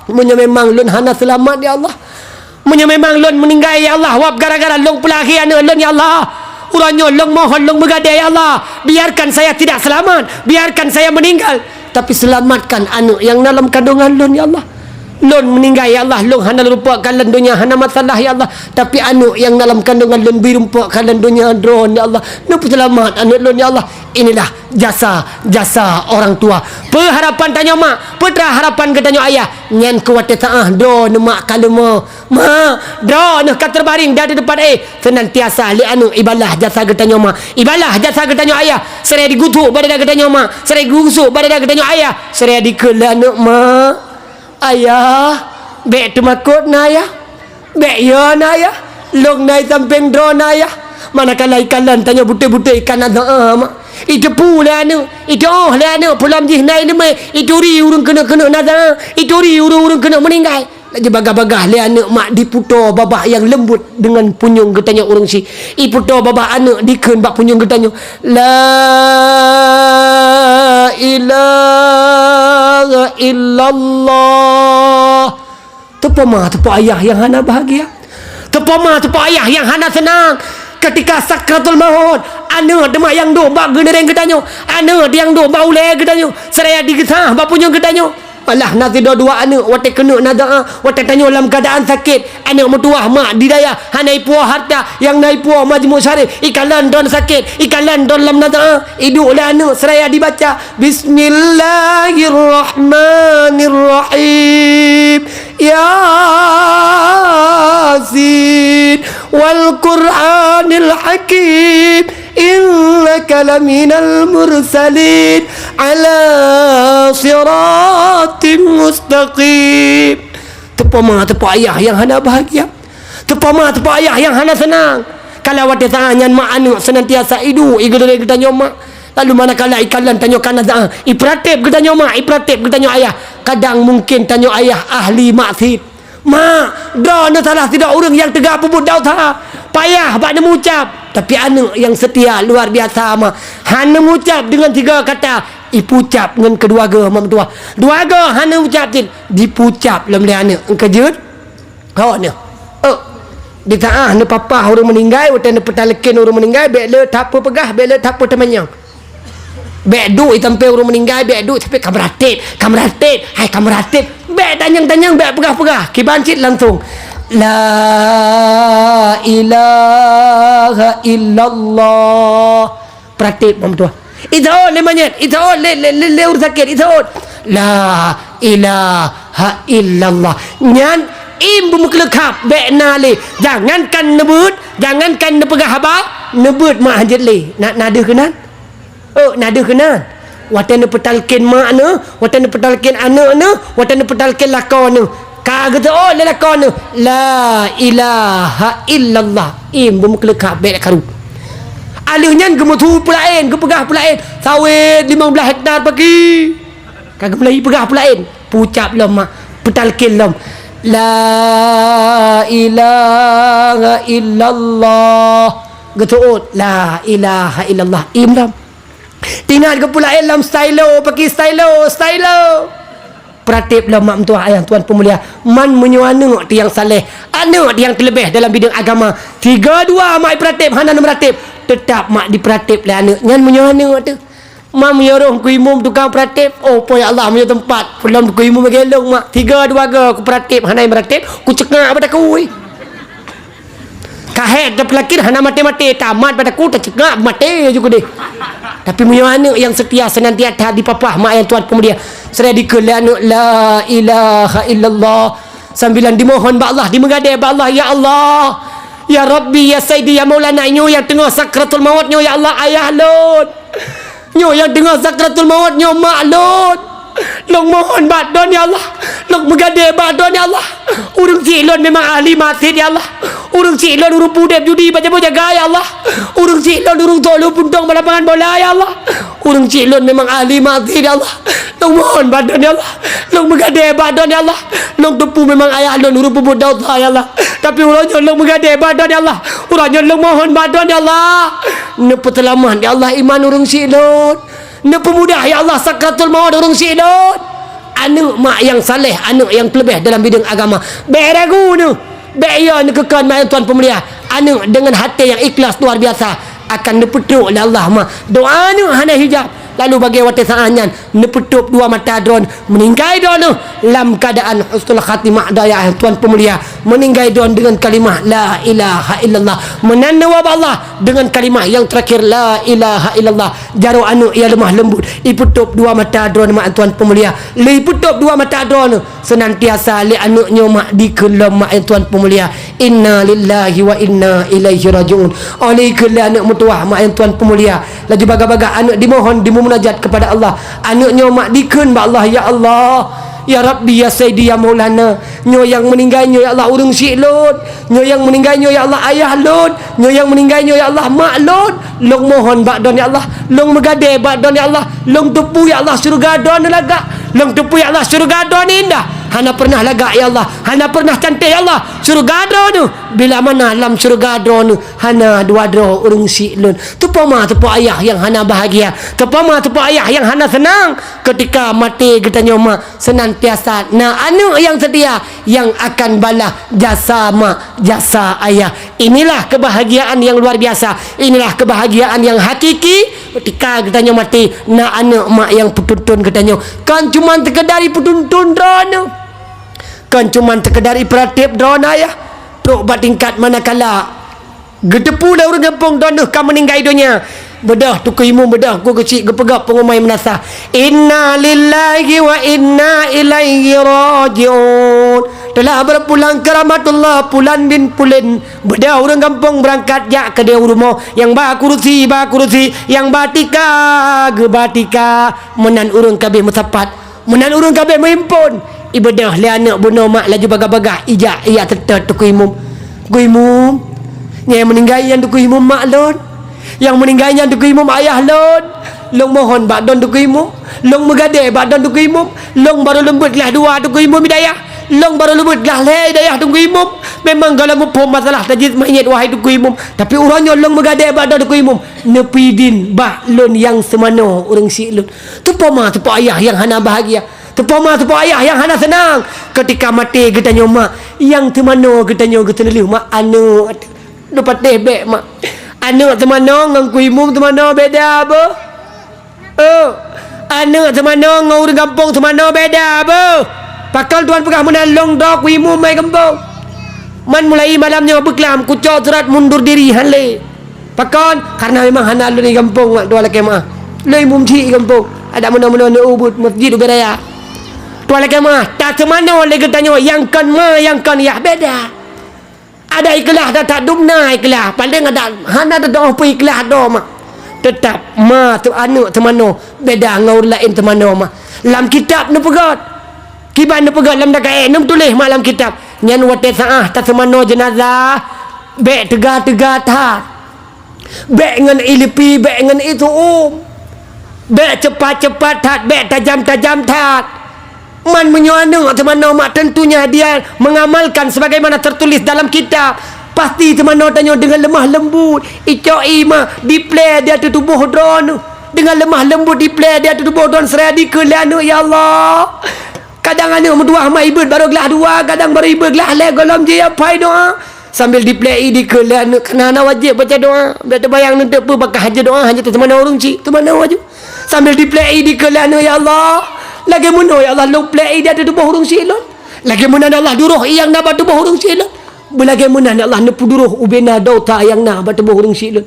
meunyoe memang lôn hana seulamat, ya Allah, meunyoe memang lôn meuninggai, ya Allah, wab gara-gara lôn peulahé aneuk lôn, ya Allah, uroe nyoe lôn mohon, lôn meugadèe, ya Allah, biarkan saya tidak selamat, biarkan saya meninggal. Tapi selamatkan aneuk nyang na lam kandungan lôn, ya Allah. Lôn meuninggai, ya Allah, lôn hana lôn rumpok ka lam donya, hana masalah, ya Allah. Tapi aneuk nyang na lam kandungan lôn bri rumpok ka lam donya droen, ya Allah. Neupeuseulamat aneuk lôn, ya Allah. Inilah jasa-jasa orang tua. Peue harapan tanyoe mak, peue treuk harapan geutanyoe ayah. Nyan keuh watèe saat droeneuh mak ka leumoh. Ma, droeneuh ka teubaring di ateueh teumpat éh, seunantiasa lé aneuk ibalah jasa geutanyoe ma, ibalah jasa geutanyoe ayah. Seraya digusok bak dada geutanyoe ma, seraya digusok bak dada geutanyoe ayah, seraya dikheun lé aneuk, "Ma, ayah, bèk teumakot na ayah, bèk yo na ayah, lôn na i sampéng droeneuh ayah." Manakala ikalon tanyoe beutôi-beutôi ikalon, "Heueuh, mak, Iteupeue lé aneuk, iteu'oh lé aneuk, peulom jih na ileumèe, ituri ureueng keuneuk-keuneuk na, ituri ureueng-ureueng keuneuk meuninggai. Laju bagah-bagah lé aneuk mak diputoe babah nyang leumbot deungon punyueng geutanyoe ureueng syiek. Iputoe babah aneuk dikheun bak punyueng geutanyoe, "La ilaha illallah." Teupeu ma, teupeu ayah nyang hana bahagia. Teupeu ma, teupeu ayah nyang hana seunang. Keutika sakratul maut, aneuk teuma nyang duek bak geuneureng geutanyoe, aneuk nyang duek bak ulèe geutanyoe, seuraya digeusah bak punyueng geutanyoe. Malah na sidroe dua aneuk watèe keuneuk na doa, watèe tanyoe lam keuadaan sakét, aneuk meutuwah mak di dayah, hana ipuwoe harta, nyang na ipuwoe majmu' syarif, ikalon droen sakét, ikalon droen lam na doa, iduek lé aneuk seuraya dibaca, "Bismillahirrahmanirrahim. Yasin, wal Qur'anil Hakim. Innaka laminal mursalin, ala siratim mustaqim." Teupeu ma, teupeu ayah nyang hana bahagia. Teupeu ma, teupeu ayah nyang hana seunang. Kalau watèe saat nyan mak aneuk seunantiasa iduek i geuneureng geutanyoe mak. Lalu manakala ikalon tanyoe ka na doa, ipeuratéb geutanyoe mak, ipeuratéb geutanyoe ayah. Kadang mungken tanyoe ayah ahli maksiet. Mak, droeneuh salah sidroe ureueng nyang teuga peubuet desya. Payah bak neumeucab. Tapi aneuk nyang seutia luar biasa mak. Hana meucab deungon tiga kata. Ipucab ngon keudua goe mak meutuwah. Dua goe hana meucab cit. Dipucab lom lé aneuk. Engkeujeuet. Ho nyoe. Oh. Di saat neupapah ureueng meuninggai, watèe neupeutalakén ureueng meuninggai, bèk le that peue peugah, bèk le that peue teumanyong. Bèk duek i sampéng ureueng meuninggai, bèk duek sampé ka meuratéb, ka meuratéb, hai ka meuratéb. Bèk tanyong-tanyong, bèk peugah-peugah. Kiban cit langsung, "La ilaha illallah." Peuratéb mak meutuwah. Iseuôt lé manyét, iseuôt lé, lé, lé, lé ureueng sakét, iseuôt. La ilaha illallah. Nyan im beumeukeuleukhab, bèk na lé. Jangankan neubeuet, jangankan neupeugah haba, neubeuet mak hanjeuet lé. Na, na deuh keunan? Oh, na deuh keunan. Watèe neupeutalakén mak neuh, watèe neupeutalakén aneuk neuh, watèe neupeutalakén lakoe neuh. Ka geuseuôt lé lakoe neuh, "La ilaha illallah." Im beumeukeuleukhab bèk karu. Alheuh nyan geumeusu peulaén, geupeugah peulaén, sawét limong blaih hektar paki. Ka geumulai peugah peulaén, pucab lom mak, peutalakén lom, "La ilaha illallah." Geuseuôt, "La ilaha illallah." Im lom. Tingat geupeulaén lom, "Stylo, paki stylo, stylo." Peuratéb lom mak meutuwah ayah tuan peumulia. Man meunyoe aneuk teuh nyang saleh, aneuk teuh nyang teuleubeh dalam bidang agama, tiga dua mak ipeuratéb hana neumeuratéb, teutap mak dipeuratéb lé aneuk nyan meunyoe aneuk teuh. Man meunyoe roh keu imum tukang peuratéb, oh po ya Allah, meunyoe teumpat peulom keu imum lagèe lôn mak, tiga dua goe kupeuratéb hana imeuratéb, kuceungak bak takue. Ka hèk tapeulakén hana maté-maté, tamat bak takue taceungak maté ju keudéh. Tapi meunyoe aneuk nyang seutia seunantiasa dipapah mak ayah tuan peumulia, seuraya dikheun lé aneuk, "La ilaha illallah." Sambilan dimohon bak Allah, dimeugadée bak Allah, "Ya Allah, ya Rabbi, ya Sayyidi, ya Maulana, nyoe nyang teungoh sakratul maut nyoe, ya Allah, ayah lôn." Nyoe nyang teungoh sakratul maut nyoe mak lôn. Lôn mohon bak Droen, ya Allah. Lôn meugadée bak Droen, ya Allah. Ureueng syiek lôn memang ahli maksiet, ya Allah. Ureueng syiek lôn ureueng peudeb judi bak jaboh jaga, ya Allah. Ureueng syiek lôn ureueng tôh lôn puntông bak lapangan bola, ya Allah. Ureueng syiek lôn memang ahli maksiet, ya Allah. Lôn mohon bak Droen, ya Allah. Lôn meugadée bak Droen, ya Allah. Lôn teupeu memang ayah lôn ureueng peubuet desya, ya Allah. Tapi uroe nyoe lôn meugadée bak Droen, ya Allah. Uroe nyoe lôn mohon bak Droen, ya Allah. Neupeuseulamat, ya Allah, iman ureueng syiek lôn. Neupeumudah, ya Allah, sakratul maut ureueng syiek lôn. Aneuk mak nyang saleh, aneuk nyang teuleubeh dalam bidang agama. Bék ragu neuh. Bék yo neukeukon mak ayah tuan peumulia. Aneuk deungon até nyang ikhlas luar biasa akan neupeutrok lé Allah mak. Doa aneuk hana hijab. Lalu bagi watée saát nyan neupeutôb dua mata droeneuh, meuninggai droeneuh lam keuadaan husnul khatimah, ayah tuan peumulia. Meuninggai droeneuh deungon kalimah la ilaha illallah. Meunan neuwoe bak Allah deungon kalimah nyang teurakhir la ilaha illallah. Jaroe aneuk nyang leumah leumbot, ipeutôb dua mata droeneuh mak tuan peumulia. Lé ipeutôb dua mata droeneuh, seunantiasa lé aneuk nyoe mak dikheun lom mak tuan peumulia, "Inna lillahi wa inna ilaihi raji'un." Oh lé ikheun lé aneuk meutuwah mak tuan peumulia. Laju bagah-bagah aneuk dimohon, dimeumunajat keupada Allah. Aneuk nyoe mak dikheun bak Allah, "Ya Allah, Ya Rabbi, ya Sayyidi, ya Maulana, nyoe nyang meuninggai nyoe, ya Allah, ureuëng syik lôn. Nyoe nyang meuninggai nyoe, ya Allah, ayah lôn. Nyoe nyang meuninggai nyoe, ya Allah, mak lôn. Lôn mohon bak Droen, ya Allah. Lôn meugadée bak Droen, ya Allah. Lôn teupeue, ya Allah, syeuruga Droen lagak. Lôn teupeue, ya Allah, syeuruga Droen indah. Hana pernah lagak, ya Allah. Hana pernah cantik, ya Allah. Syeuruga Droen bila mana lam syeuruga Droen hana dua droe ureuëng syik lôn. Teupama teupeu ayah nyang hana bahagia. Teupama teupeu ayah nyang hana seunang. Ketika maté geutanyoe mak, senantiasa na aneuëk nyang seutia nyang akan balah jasa mak, jasa ayah. Inilah kebahagiaan yang luar biasa. Inilah kebahagiaan yang hakiki. Ketika geutanyoe maté, na aneuëk mak nyang peutuntun geutanyoe. Kon cuman sekedar ipeutuntun droeneuh. Kon cuman sekedar ipeuratéb droeneuh ayah. Trok bak tingkat manakala geuteupeue lé ureuëng gampông droeneuh ka meuninggai donya. Beudôh Teungku Imum, beudôh Teungku Geuchik geupeugah peungumai meunasah, "Inna lillahi wa inna ilaihi raji'un." Telah berpulang ke rahmatullah Pulan bin Pulan. Beudôh ureuëng gampông beurangkat jak keudeh u rumoh. Nyang ba kurusi, ba kurusi. Nyang ba tika, geuba tika. Meunan ureuëng ka abéh meusapat. Meunan ureuëng ka abéh meuhimpon, ibeudôh lé aneuëk bunoe mak laju bagah-bagah ijak ijak seutôt Teungku Imum. "Teungku Imum, nyang meuninggai nyan Teungku Imum mak lôn. Nyang meuninggai nyan Teungku Imum ayah lôn. Lôn mohon bak Droen Teungku Imum. Lôn meugadée bak Droen Teungku Imum. Lôn barô lôn beuet glah dua Teungku Imum hidayah. Lôn barô lôn beuet glah lhée hidayah Teungku Imum. Memang gohlom muphom masalah tajwid manyét wahai Teungku Imum. Tapi uroe nyoe lôn meugadée bak Droen Teungku Imum. Neupeudin bak lôn nyang seumanoe ureuëng syik lôn." Teupoma teupeu ayah nyang hana bahagia. Teupoma teupeu ayah nyang hana seunang. Keutika maté geutanyoe mak, nyang teumanoe geutanyoe geuteuneuleue mak aneuëk. Neupatéh bék mak. Aneuëk teumanoe ngon Teungku Imum teumanoe beda beuh. Oh, aneuëk teumanoe ngon ureuëng gampông teumanoe beda beuh. Pakon Tuhan peugah meunan lôn droe Teungku Imum hai gampông. Man mulai malam nyoe beuklam kucok surat mundur diri han lé. Pakon? Karena memang hana lôn di gampông, Tuan lakée meuah. Lôn imum chik di gampông. Adak meunoe-meunoe neuubit masjid ubé raya. Tuan lakée meuah, tateumanoe lé geutanyoe nyang kon ma, nyang kon yah beda. Adak ikhlas that-that dum na ikhlas. Paléng adak hana teudoh pun ikhlas doh mah. Teutap ma teu aneuëk teumanoe beda ngon ureuëng laén teumanoe mah. Lam kitab neupeugét. Kiban neupeugét lam dakaék neum tuléh mak lam kitab. Nyan watée saáh tateumanoe jeunazah bék teuga-teuga that. Bék ngon ié lipi, bék ngon ié tuom. Bék cepat-cepat that, bék tajam-tajam that. Man meunyoe aneuëk teumanoe mak, tentunya dia mengamalkan sebagaimana tertulis dalam kitab. Pasti teumanoe tanyoe deungon leumah leumbut. Icok ié mak, diplée di ateueh tuboh droeneuh. Deungon leumah leumbut diplée di ateueh tuboh droeneuh, seuraya dikeue lé aneuëk, ya Allah. Kadang aneuëk meutuwah mak ibeuet barô glah dua, kadang barô ibeuet glah lhée gohlom jih ya pai doá. Sambil diplée ié dikeue lé aneuëk, karena hana wajéb baca doá. Bék teubayang neuteupeue bakah hana doá, hana teumanoe ureuëng chik, teumanoe aju. Sambil diplée ié dikeue lé aneuëk, ya Allah. Lagée meunoe ya Allah lôn plée ié di ateueh tuboh ureuëng syik lôn. Lagée meunan ya Allah duroh ié nyang na bak tuboh ureuëng syik lôn. Beulagée meunan ya Allah neupeuduroh ubé na dosa nyang na bak tuboh ureuëng syik lôn.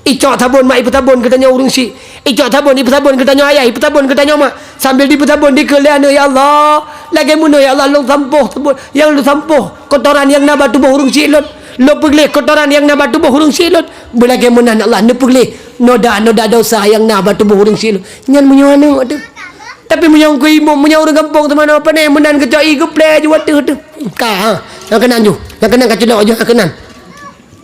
Icok sabon mak ipeutabon geutanyoe ureuëng syik. Icok sabon ipeutabon geutanyoe ayah, ipeutabon geutanyoe mak. Sambil dipeutabon dikeue lé aneuëk, ya Allah. Lagée meunoe ya Allah lôn sampoh sabon nyang lôn sampoh kotoran nyang na bak tuboh ureuëng syik lôn. Lôn peugleh kotoran nyang na bak tuboh ureuëng syik lôn. Beulagée meunan ya Allah neupeugleh noda-noda dosa nyang na bak tuboh ureuëng syik lôn. Nyan meunyoe aneuëk teuh. Tapi meunyoe Teungku Imum, meunyoe ureuëng gampông teumanoe, pane meunan keucok ié geuplée ju ateueh teuh. Ka, ha. Nyang keunan ju. Nyang keunan ka culok ju, nyang keunan.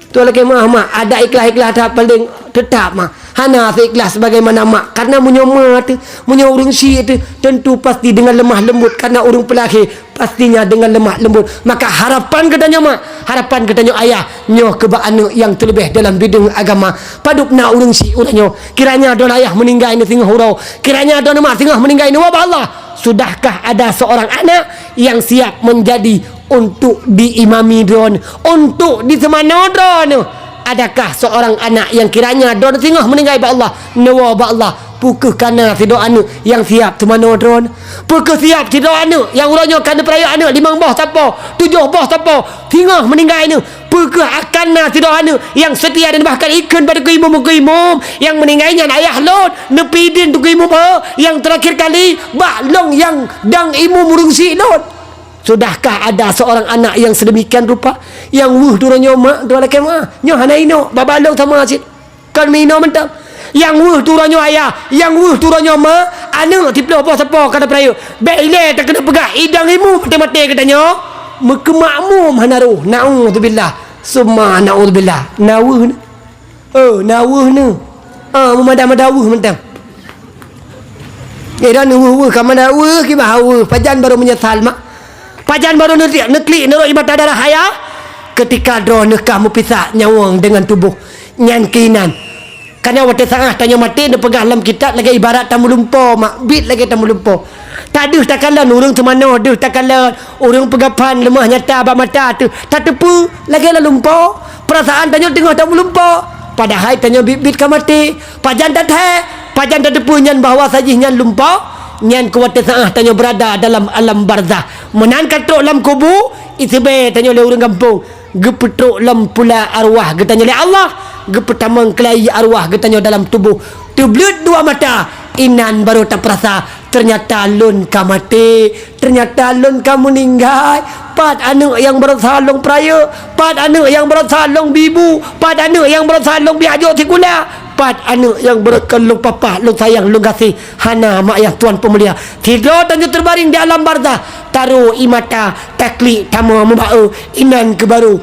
Tuan lakée meuah mak, adak ikhlas-ikhlas that paléng teutap mak. Hana seuikhlas sebagaimana mak. Karena meunyoe ma teuh, meunyoe ureuëng syik teuh, tentu pasti deungon leumah leumbut karena ureuëng peulahé pastinya deungon leumah leumbut. Maka harapan geutanyoe mak, harapan geutanyoe ayah, nyoe keu bak aneuëk nyang teuleubeh dalam bideueng agama. Padub na ureuëng syik uroe nyoe. Kiranya droeneuh ayah meuninggai neuh singoh uroe. Kiranya droeneuh mak singoh meuninggai neuh, wabah Allah. Sudahkah ada seorang anak yang siap menjadi untuk diimami droeneuh, untuk diseumanoe droeneuh? Adakah seorang anak yang kiranya droeneuh singoh meuninggai bak Allah, neuwoe bak Allah, peu kheueh kana sidroe aneuëk nyang siap seumanoe droeneuh? Peu kheueh siap sidroe aneuëk nyang uroe nyoe ka neupeurayeuk aneuëk limong boh sapo, tujoh boh sapo, singoh meuninggai neuh? Peu kheueh akan na sidroe aneuëk nyang seutia dan bahkan ikheun bak Teungku Imum, Teungku Imum, nyang meuninggai nyan ayah lôn, neupeudin Teungku Imum, ho, nyang teurakhir kali bak lôn nyang dang imum ureuëng syik lôn? Sudahkah ada seorang anak yang sedemikian rupa, nyang weueh droeneuh nyoe mak, droeneuh lakée meuah? Nyoe hana inok, babah lôn sama cit. Kon meuinok mantong. Nyang weueh tu uroe nyoe ayah, nyang weueh tu uroe nyoe ma, aneuk siplôh boh sapo ka tapeurayeuk. Bék ilée takeuneuk peugah idang imu maté-maté geutanyoe, meukeumakmum hana roh. Naudzubillah, summa naudzubillah. Na weueh neu. Oh, na weueh neu. Ah, meumadah-madah weueh mantong. Eh, dan weueh-weueh ka madah weueh, kiban weueh. Pajan barô meunyeusal mak. Pajan barô neuti-, neuklik neurok ié mata darah ayah. Keutika droeneuh ka meupisah nyawöng deungon tuboh nyan keuinan. Kareuna watée saáh tanyoe maté neupeugah lam kitab lagée ibarat tameulumpo mak, bit lagée tameulumpo. Tadeuh takalon ureuëng teumanoe, deuh takalon ureuëng peugah phan leumah nyata bak mata teuh tateupeue lagée lam lumpo. Peurasaan tanyoe teungoh tameulumpo, padahai tanyoe bit-bit ka maté. Pajan that hai, pajan tateupeue nyan bahwa sajih nyan lumpo, nyan keu watée saáh tanyoe beurada dalam alam barzah. Meunan ka trok lam kubu, iseubai tanyoe lé ureuëng gampông. Geupeutrok lom pula arwah geutanyoe lé Allah, geupeutamong keulai arwah geutanyoe dalam tuboh. Teubleuet dua mata, inan barô tapeurasa, teunyata lôn ka maté, teunyata lôn ka meuninggai. Pat aneuk nyang barosa lôn peurayeuk? Pat aneuk nyang barosa lôn bi bu? Pat aneuk nyang barosa lôn bi ajok sikula? Pat aneuk nyang barosa lôn papah, lôn sayang, lôn gaséh? Hana, mak ayah tuan peumulia. Sidroe tanyoe teubaring di alam barzah, tarô ié mata, taklik tamong meubaeu, inan keuh barô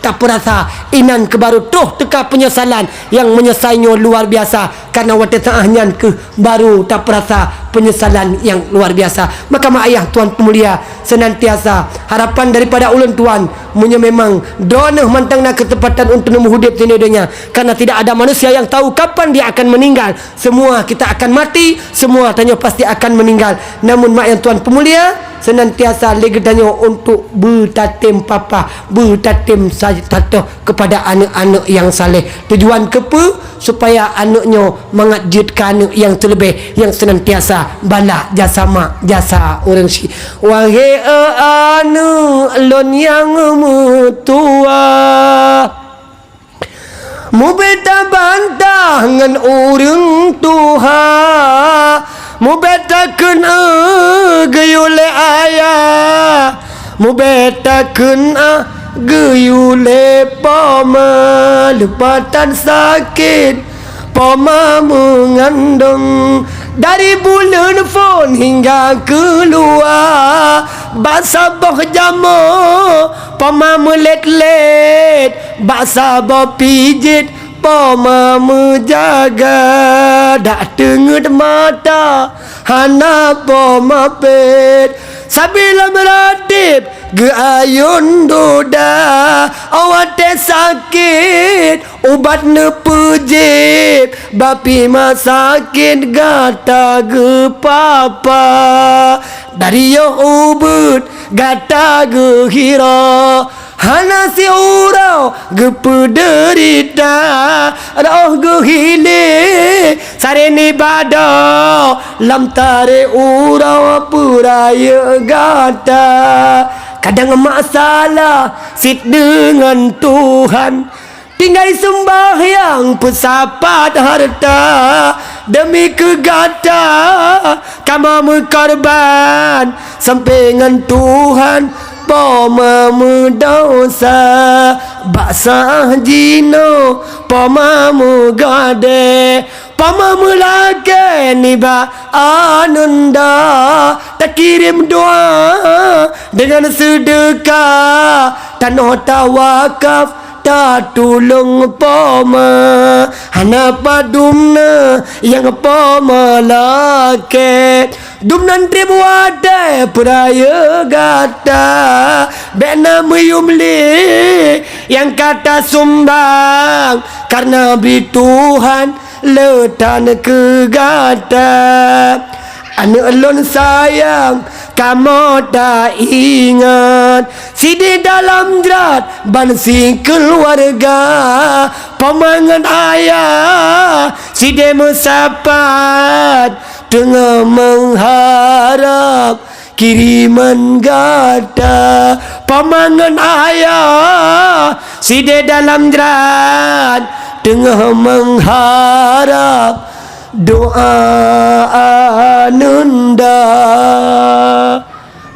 tapeurasa, inan keuh barô troh teuka peunyesalan nyang meunyeusai nyoe luar biasa. Kareuna watée saáh nyan keuh barô tapeurasa peunyesalan nyang luar biasa. Maka mak ayah tuan peumulia, seunantiasa harapan daripada ulôn tuan, meunyoe memang droeneuh mantong na keuseumpatan untuk neumeuhudép sinan donya, kareuna tidak ada manusia yang tahu kapan dia akan meninggal. Semua kita akan mati, semua tanyoe pasti akan meninggal. Namun mak ayah tuan peumulia, seunantiasa lé geutanyoe untuk beutatem papah, beutatem sa-, satoh kepada aneuk-aneuk nyang saleh. Tujuan keupeue? Supaya aneuk nyoe mangat jeuet keu aneuk nyang teuleubeh, nyang seunantiasa balas jasa mak, jasa ureuëng syiek. Wahé aneuk lôn nyang meutuwa, mubé tabantah ngon ureuëng tuha, mubé takheun eu geuyue lé ayah, mubé takheun ah geuyue lé poma. Leupatan sakét poma meungandong, dari buleuen phon hingga keuluwa, bak saboh jamoe poma meulét-lét, bak saboh pijét poma meujaga. Dak teungeut mata hana poma pét, sabe lam ratéb geuayôn doda. Watée sakét ubat neupeujieb, bak pih mak sakét gata geupapa. Dari yoh ubeuet gata geuhiro, hana siuroe geupeudeurita. Roh geuhiléng saré nibak doe, lam taré uroe peurayeuk gata. Kadang masalah cit deungon Tuhan, tinggai seumbahyang peusapat hareuta. Deumi keu gata kamoe meukorban, sampoe ngon Tuhan poma meudesya. Bak saah jinoe poma meugadée, poma meulakée nibak aneuëk nda. Takirém doá deungon seudeukah, tanoh tawakaf tatulông poma. Hana padum na nyang poma lakée, dumnan treb watée peurayeuk gata. Bék na meuyuem lé nyang ka tasumbang, kareuna bri Tuhan le tan keu gata. Aneuëk lôn sayang, kamoe taingat, sideh dalam jrat ban sikeuluwarga. Poma ngon ayah sideh meusapat, teungoh meuharab kiriman gata. Poma ngon ayah sideh dalam jrat, teungoh meuharab doá aneuëk nda.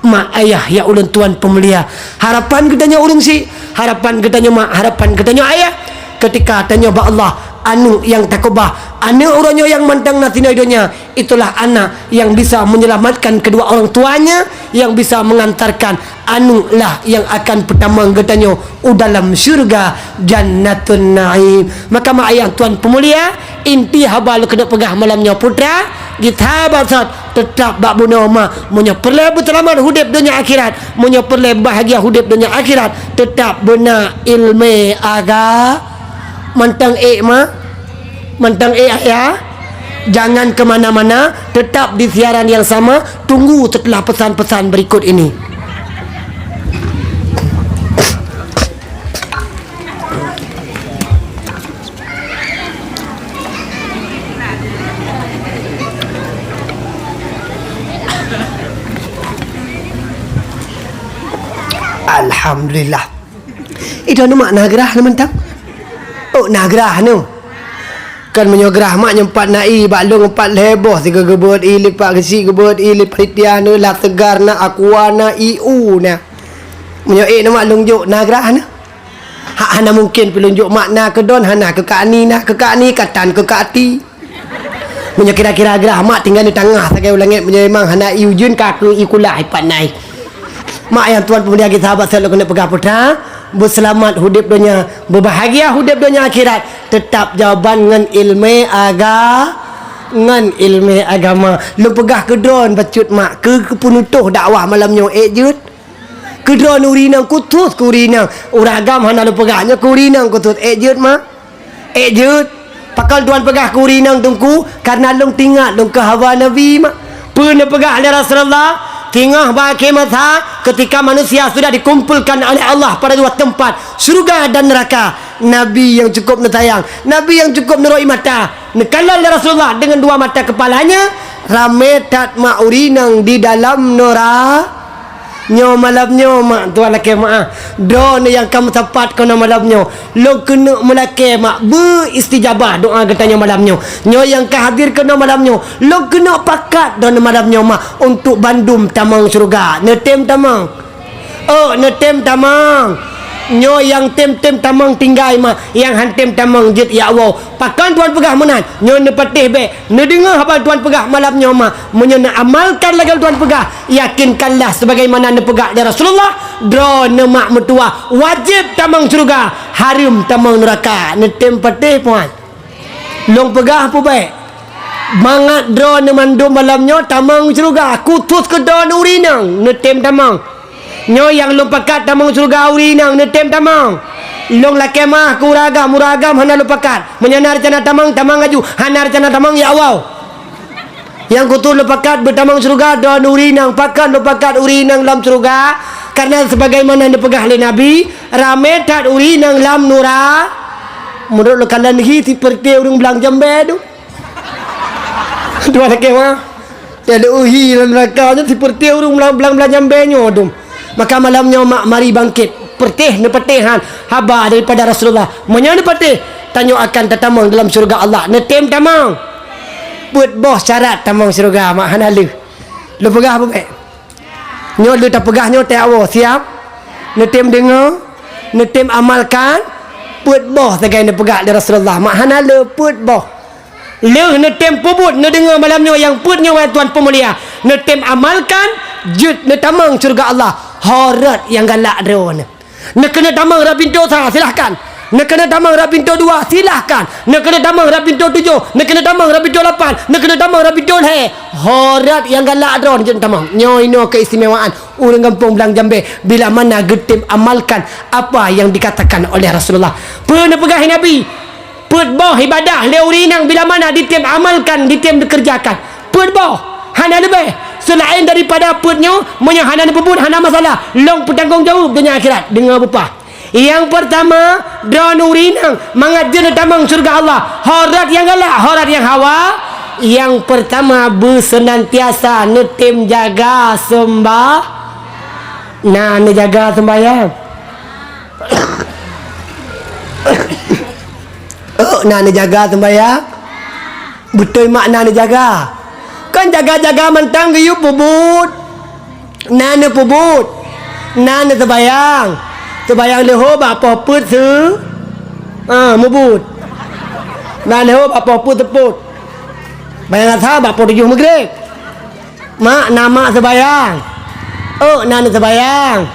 Mak ayah nyang ulôn tuan peumulia, harapan geutanyoe ureuëng syiek, harapan geutanyoe mak, harapan geutanyoe ayah, keutika tanyoe bak Allah, Aneuk nyang takeubah, aneuk uroe nyoe nyang mantong na sinoe donya, itulah anak yang bisa menyelamatkan kedua orang tuanya, yang bisa mengantarkan aneuëklah yang akan peutamong geutanyoe u dalam syeuruga Jannatun Naim. Maka mak ayah tuan peumulia, inti haba lôn keuneuk peugah malam nyoe putra, geusabat sot, teutap bak bunoe ma, meunyoe peureulée beuseulamat udeb donya akhirat, meunyoe peureulée bahagia udeb donya akhirat, teutap beuna iéleumé aga-, mantong ék ma, mantong ék ayah, jangan ke mana-mana, tetap di siaran yang sama, tunggu setelah pesan-pesan berikut ini. Alhamdulillah. Ih, droeneuh mak na grah lé mantong. Oh, na grah nyoe. Kan meunyoe grah mak nyoe pat na ie, bak lôn pat lhée boh sigoe geubeuet ie, lipat geuchik geubeuet ie, lipat panitia na, la segar na, aqua na, iu na. Meunyoe ék na mak lôn jok na grah na. Ha, hana mungken pih lôn jok mak na keu droen, hana keu Kak Ani, na keu Kak Ani, katan keu Kak Ati. Meunyoe kira-kira grah mak tinggai di tangah sagai u langét, meunyoe memang hana ie ujeuen ka keu ie kulah ipat nai. Mak ayah tuan peumulia geusabat sot lôn keuneuk peugah putra, beuseulamat udeb donya, beubahagia udeb donya akhirat, teutap jawaban ngon iéleumé aga-, ngon iéleumé agama. Lôn peugah keu droen bacut mak, keu, keu peunutoh dakwah malam nyoe ék jeuet. Keu droen ureuëng inong khusus keu ureuëng inong. Ureuëng agam hana lôn peugah nyoe keu ureuëng inong khusus. Ék jeuet mak? Ék jeuet. Pakon tuan peugah keu ureuëng inong teungku? Karena lôn teuingat lôn keu hawa Nabi mak. Peue neupeugah lé Rasulullah? Teungoh bak akhé masa, ketika manusia sudah dikumpulkan oleh Allah pada dua tempat, syurga dan neraka, Nabi nyang cukup neusayang, Nabi nyang cukup neuroi mata, neukalon lé Rasulullah deungon dua mata keupalanya, ramé that mak ureuëng inong di dalam nora-, Nyoe malam nyoe mak tuan lakée meuáh, droeneuh nyang ka meusapat keunoe malam nyoe, lôn keuneuk meulakée mak beu istijabah doá geutanyoe malam nyoe. Nyoe nyang ka hadir keunoe malam nyoe, lôn keuneuk pakat droeneuh malam nyoe mak untuk bandum tamong syeuruga. Neutem tamong? Oh, neutem tamong. Nyoe nyang tem-tem tamong tinggai mak, nyang han tem tamong jeuet ya Allah. Pakon tuan peugah meunan? Nyoe neupatéh bék. Neudeungoe haba tuan peugah malam nyoe mak. Meunyoe neuamalkan lagée tuan peugah, yakinkanlah sebagaimana neupeugah lé Rasulullah, droeneuh mak meutuwah wajéb tamong syeuruga, hareuem tamong neuraka. Neutem patéh puan? Lôn peugah peubék. Mangat droeneuh mandum malam nyoe tamong syeuruga, khusus keu droeneuh ureuëng inong neutem tamong. Nyoe nyang lôn pakat tamong syeuruga ureuëng inong neutem tamong. Lôn lakée meuáh keu ureuëng agam, ureuëng agam hana lôn pakat. Meunyoe na reuncana tamong, tamong laju. Hana reuncana tamong, ya Allah. Nyang khusus lôn pakat beutamong syeuruga droeneuh ureuëng inong. Pakon lôn pakat ureuëng inong lam syeuruga? Karena sebagaimana neupeugah lé Nabi, ramé that ureuëng inong lam nura-, meunurot lôn kalon hi sipeurti ureuëng blang jambée tu. Dua lakée mah. Ya leuhi lam neuraka nyoe sipeurti ureuëng blang-blang jambée nyoe dum. Maka malam nyoe mak mari bangkét. Peureuteh neupatéh han haba daripada Rasulullah. Meunyoe neupatéh, tanyoe akan tatamong dalam syeuruga Allah. Neutem tamong? Peuet boh syarat tamong syeuruga mak hana leuh. Lôn peugah peubék. Nyoe lheueh tapeugah nyoe teuak woe, siap? Neutem deungoe, neutem amalkan, peuet boh sagai neupeugah lé Rasulullah. Mak hana le peuet boh. Lheueh neutem peubuet, neudeungoe malam nyoe nyang peuet nyoe, wahai tuan peumulia. Neutem amalkan, jeuet neutamong syeuruga Allah. Ho rot nyang galak droeneuh. Neukeuneuk tamong rot pintoe sa, silahkan. Neukeuneuk tamong rot pintoe dua, silahkan. Neukeuneuk tamong rot pintoe tujoh, neukeuneuk tamong rot pintoe lapan, neukeuneuk tamong rot pintoe lhée. Ho rot nyang galak droeneuh jeuet tamong. Nyoe inoe keistimewaan ureuëng gampông Blang Jambée bila mana geutem amalkan apa yang dikatakan oleh Rasulullah. Peue neupeugah Nabi? Peuet boh ibadah lé ureuëng inong bila mana ditem amalkan, ditem dikeureujakan. Peuet boh, hana leubeh. Seulaén daripada peuet nyoe, meunyoe hana neupeubuet, hana masalah. Lôn peutanggong jaweueb donya akhirat. Deungoe beupah. Nyang peurtama, droeneuh ureuëng inong mangat jeuet neutamong syeuruga Allah. Ho rot nyang galak, ho rot nyang hawa. Nyang peurtama, beuseunantiasa neutem jaga seumba-, na neujaga seumbahyang. Oh, na neujaga seumbahyang? Beutôi mak na neujaga. Kan jaga-jaga mantong geuyue peubuet. Na neupeubuet. Na neuseumbahyang. Seumbahyang leuhô bak poh peuet seu-, ah, meubuet. Na lheueh bak poh peuet teupot. Bayang asar bak poh tujoh Maghrib. Mak, na mak seubayang. Ôk, na neuh seubayang.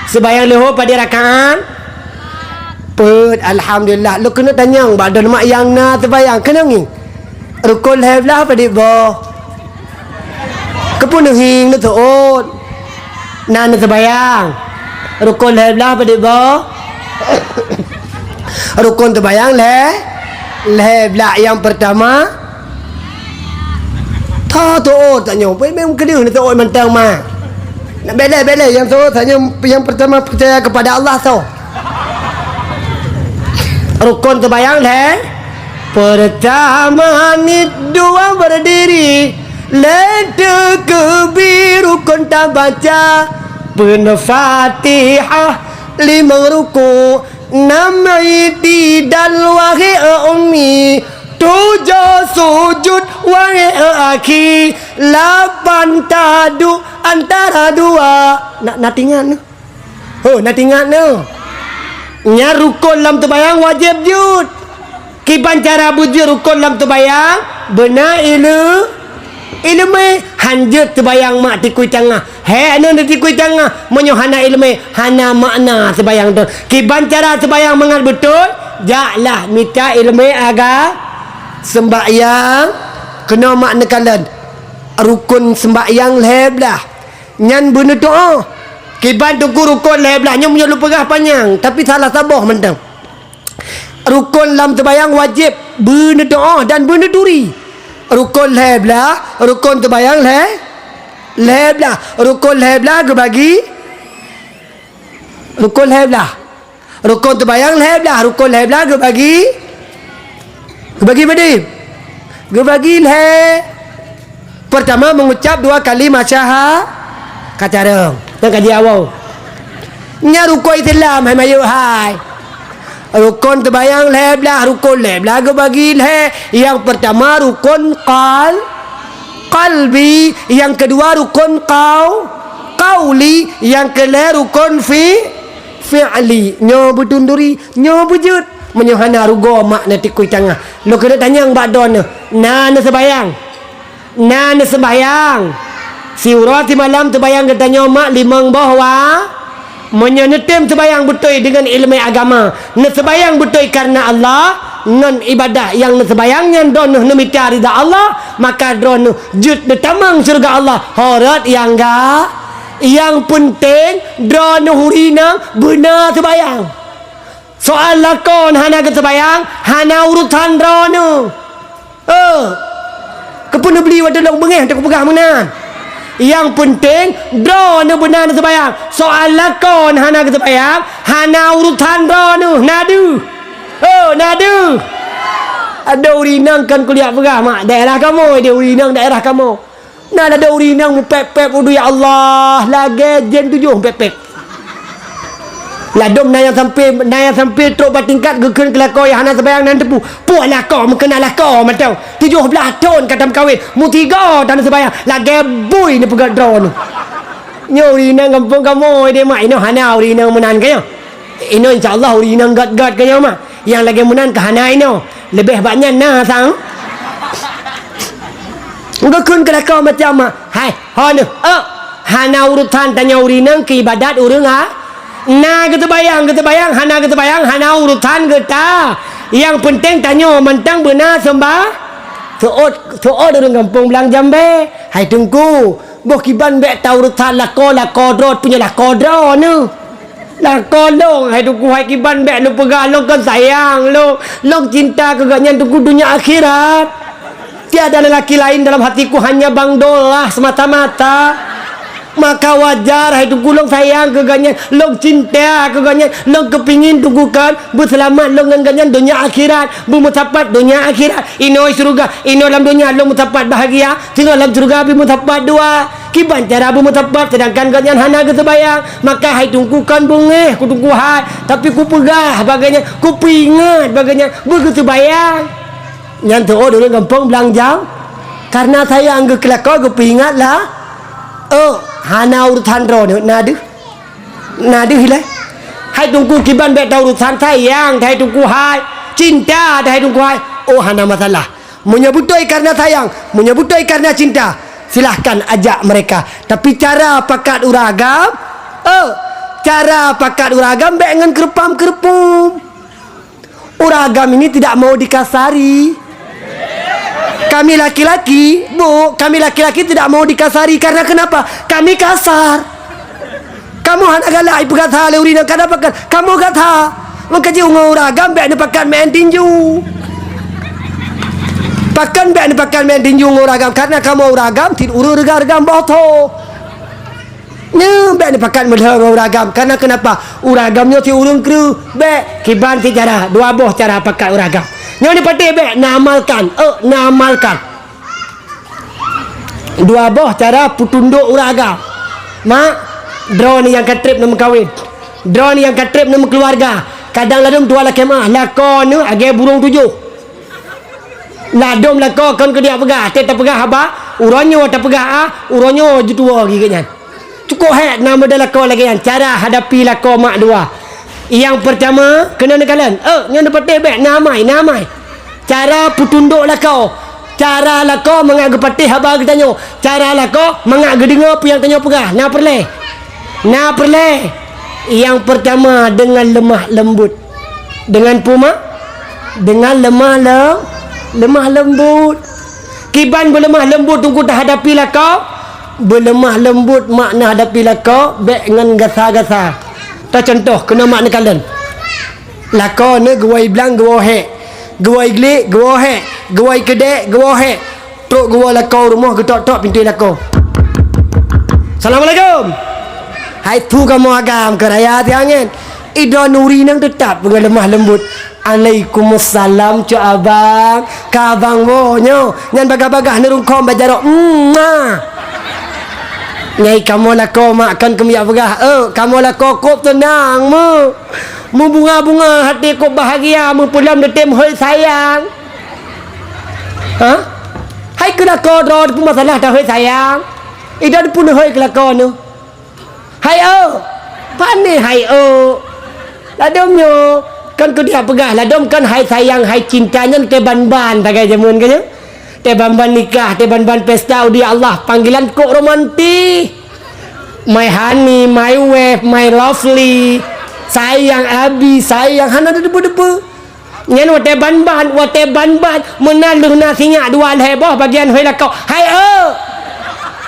Seubayang lheueh padum rakaat? Peuet, alhamdulillah. Lôn keuneuk tanyong bak droeneuh mak nyang na seubayang. Keunong ngieng. Rukon lhèe blah padum boh? Keupeue neuh ngieng neuseuôt? Na neuh seubayang. Rukon lhèe blah padum boh? Rukon seubayang lhèe, lhèe blah. Nyang peurtama, tho teuôt tanyoe. Bèk meukeudeuh neuseuôt mantong mak. Nak bèk lé, bèk lé. Nyang teuôt tanyoe, nyang peurtama peucaya keupada Allah tho. Rukon seubayang lhèe. Peurtama niet dua beurdiri, lhèe teukeubir rukon tabaca, peuet Fatihah, limong ruku', nam i'tidal wahé ummi, tujoh sujud wahé akhi, lapan taduek antara dua. Na, na tingat neuh? Ho, na tingat neuh. Nyan rukon lam teubayang wajéb jeuet. Kiban cara beujeuet rukon lam teubayang, beuna ileu-, ileumé. Han jeuet teubayang mak tikui tangah. Hék neuh tikui tangah, meunyoe hana ileumé, hana makna teubayang droe. Kiban cara teubayang mangat beutôi, jaklah mita ileumé aga-, seumbahyang, keunoe mak neukalon. Rukon seumbahyang lhèe blah. Nyan beuneutoh. Kiban teungku rukon lhèe blah nyoe meunyoe lôn peugah panyang, tapi salah saboh mantong. Rukon lam teubayang wajéb beuneutoh dan beuneuturi. Rukon lhèe blah, rukon teubayang lhèe, lhèe blah. Rukon lhèe blah geubagi, rukon lhèe blah. Rukon teubayang lhèe blah, rukon lhèe blah geubagi, geubagi padum? Geubagi lhèe. Peurtama, mengucap dua kalimat syaha-, ka carông. Nyang ka jiawai. Nyan rukon Islam, hai mayuek hai. Rukon teubayang lhèe blah, rukon lhèe blah geubagi lhèe. Nyang peurtama rukon qal-, qalbi, nyang keudua rukon qau-, qauli, nyang keulhèe rukon fi-, fi'li. Nyoe beutunduri, nyoe beujeuet. Meunyoe hana rugoe mak neutikui tangah. Lôn keuneuk tanyong bak droeneuh, na neuseumbahyang? Na neuseumbahyang? Siuroe simalam teubayang geutanyoe mak limong boh wa-, Meunyoe neutem seubayang beutôi deungon ileumé agama, neuseumbahyang beutôi kareuna Allah, ngon ibadah nyang neuseumbahyang nyan droeneuh neumita ridha Allah, maka droeneuh jeuet neutamong syeuruga Allah ho rot nyang ga-, nyang peunteng droeneuh ureueng inong beuna seubayang. Soal lakoe hana geuseumbahyang, hana urusan droeneuh. Eh, keupeue neubri watèe lôn beungéh teuka peugah meunan? Nyang peunteng, droeneuh beuna neuseumayang. Soal lakoe hana geuseumayang, hana urusan droeneuh, na deuh. Oh, na deuh. Adoe ureueng inong kon kuliah peugah mak, daerah kamoe, di ureueng inong daerah kamoe. Na ladôm ureueng inong mupép-pép udue, ya Allah, lagèe jén tujoh mupép-pép. Ladôm na nyang sampé, na nyang sampé trok bak tingkat geukheun keu lakoe nyang hana seumayang nan teupeu. Puih lakoe, meukeuna lakoe mantong. Tujoh blaih thôn ka tameukawen, meusigoe tan seumayang, lagèe bui neupeugöt droeneuh. Nyoe ureueng inong gampông kamoe deh mak, inoe hana ureueng inong meunan keu nyoe. Inoe insya Allah ureueng inong göt-göt keu nyoe mak. Nyang lagèe meunan ka hana inoe. Leubeh bak nyan na sang. Geukheun keu lakoe macam mak. Hai, ho neuh, oh, hana urusan tanyoe ureueng inong keu ibadat ureueng a-, na geuseumayang, geuseumayang, hana geuseumayang, hana urusan geuta. Nyang peunteng tanyoe mantong beuna seumba-, seuôt, seuôt ureueng gampông Blang Jambé. Hai Teungku, boh kiban bèk ta urusan lakoe, lakoe droe, punya lakoe droeneuh. Lakoe lôn, hai Teungku, hai kiban bèk lôn peugah, lôn kon sayang lôn. Lôn cinta keu gobnyan Teungku donya akhirat. Tiada lelaki lain dalam hatiku, hanya Bang Dolah semata-mata. Maka wajar, hai Teungku, lôn sayang keu gobnyan, lôn cinta keu gobnyan, lôn keupingin Teungku kon beuseulamat lôn ngon gobnyan donya akhirat, beumeusapat donya akhirat. Inoe syeuruga, inoe lam donya lôn meusapat bahagia, singoh lam syeuruga beumeutapat dua. Kiban cara beumeutapat seudangkan gobnyan hana geuseumayang? Maka hai Teungku kon beungéh keu Teungku hai, tapi kupeugah bak gobnyan, kupeuingat bak gobnyan beugeuseumayang. Nyan teuôt ureueng gampông Blang Jam, kareuna sayang geuh keu lakoe geupeuingat lah. Oh, hana urusan droeneuh na deuh. Na deuh ilèe. Hai Teungku kiban bèk ta urusan sayang, hai Teungku hai. Cinta, hai Teungku hai. Oh, hana masalah. Meunyoe beutôi karena sayang, meunyoe beutôi karena cinta, silahkan ajak mereka. Tapi cara pakat ureueng agam, eh, cara pakat ureueng agam bèk ngon keureupeum-keureupeum. Ureueng agam ini tidak mau dikasari. Kami laki-laki, Bu, kami laki-laki tidak mau dikasari. Karena kenapa? Kami kasar. Kamoe hana galak ipeugah that lé ureueng inong, ka na pakat, kamoe gata. Meukeujeuet ngon ureueng agam bèk neupakat meu'en tinju. Pakon bèk neupakat meu'en tinju ngon ureueng agam? Karena kamoe ureueng agam cit ureueng reugam-reugam boh tho. Nyoe bèk neupakat meulhö ngon ureueng agam. Karena kenapa? Ureueng agam nyoe cit ureueng kreueh. Bèk, kiban cit cara, dua boh cara pakat ureueng agam. Nyoe neupatéh bèk, neuamalkan. Eh, neuamalkan. Dua boh cara peutundok ureueng agam. Mak, droeneuh nyang ka trép neumeukawen. Droeneuh nyang ka trép neumeukeuluwarga. Kadang ladôm tuha lakèe meu'ah, lakoe neuh lagèe burông tujoh. Ladôm lakoe kon keu diak peugah, teuh tapeugah haba, uroe nyoe tapeugah a, uroe nyoe jituwoe geuh nyan. Cukôp hék na model lakoe lagèe nyan, cara hadapi lakoe mak dua. Nyang peurtama, keunoe neukalon, eh, nyoe neupatéh bèk, na amai, na amai. Cara peutundok lakoe. Cara lakoe mangat geupatéh haba geutanyoe. Cara lakoe mangat geudeungoe peue nyang tanyoe peugah. Na peureulèe? Na peureulèe. Nyang peurtama, deungon leumah leumbot. Deungon peue, Mak? Deungon leumah leu-, leumah leumbot. Kiban beuleumah leumbot teungku tahadapi lakoe? Beuleumah leumbot makna hadapi lakoe bèk ngon gasa-gasa. Tacontoh, keunoe mak neukalon. Lakoe neuh geuwoe blang geuwoe hék, geuwoe glek geuwoe hék, geuwoe keudèe geuwoe hék. Trok geuwoe lakoe rumoh geutok-tok pintoe lakoe. "Assalamualaikum." "Hai, peue kamoe agam keu raya siang nyan?" Idroe nuri nyang teutap ngon leumah leumbot. "Alaikumussalam, cok abang. Ka abang woe nyoe." Nyan bagah-bagah neurungkôm bak jaroe. Mua. Nyai kamoe lakoe mak kon keumiak peugah, eh, kamoe lakoe kôb teunang meu. Meubunga-bunga hati kôb bahagia, meupeulom teutem hôi sayang. Ha? Hai keu lakoe droe peue masalah tahôi sayang. Idroe peunoh hôi keu lakoe neuh. Hai eu. Pane hai eu. Ladôm nyoe kan keu diak peugah, ladôm kan hai sayang, hai cinta nyan teuh ban-ban sagai jameun ka nyoe. Teuh ban-ban nikah, teuh ban-ban pesta, udu ya Allah, panggilan kôb romantis. My honey, my wave, my lovely. Sayang abi, sayang hana deube-deube. Nyan watèe ban-ban, watèe ban-ban, meunan lheueh na sinyak dua lhèe boh bagian hôi lakoe. Hai eu!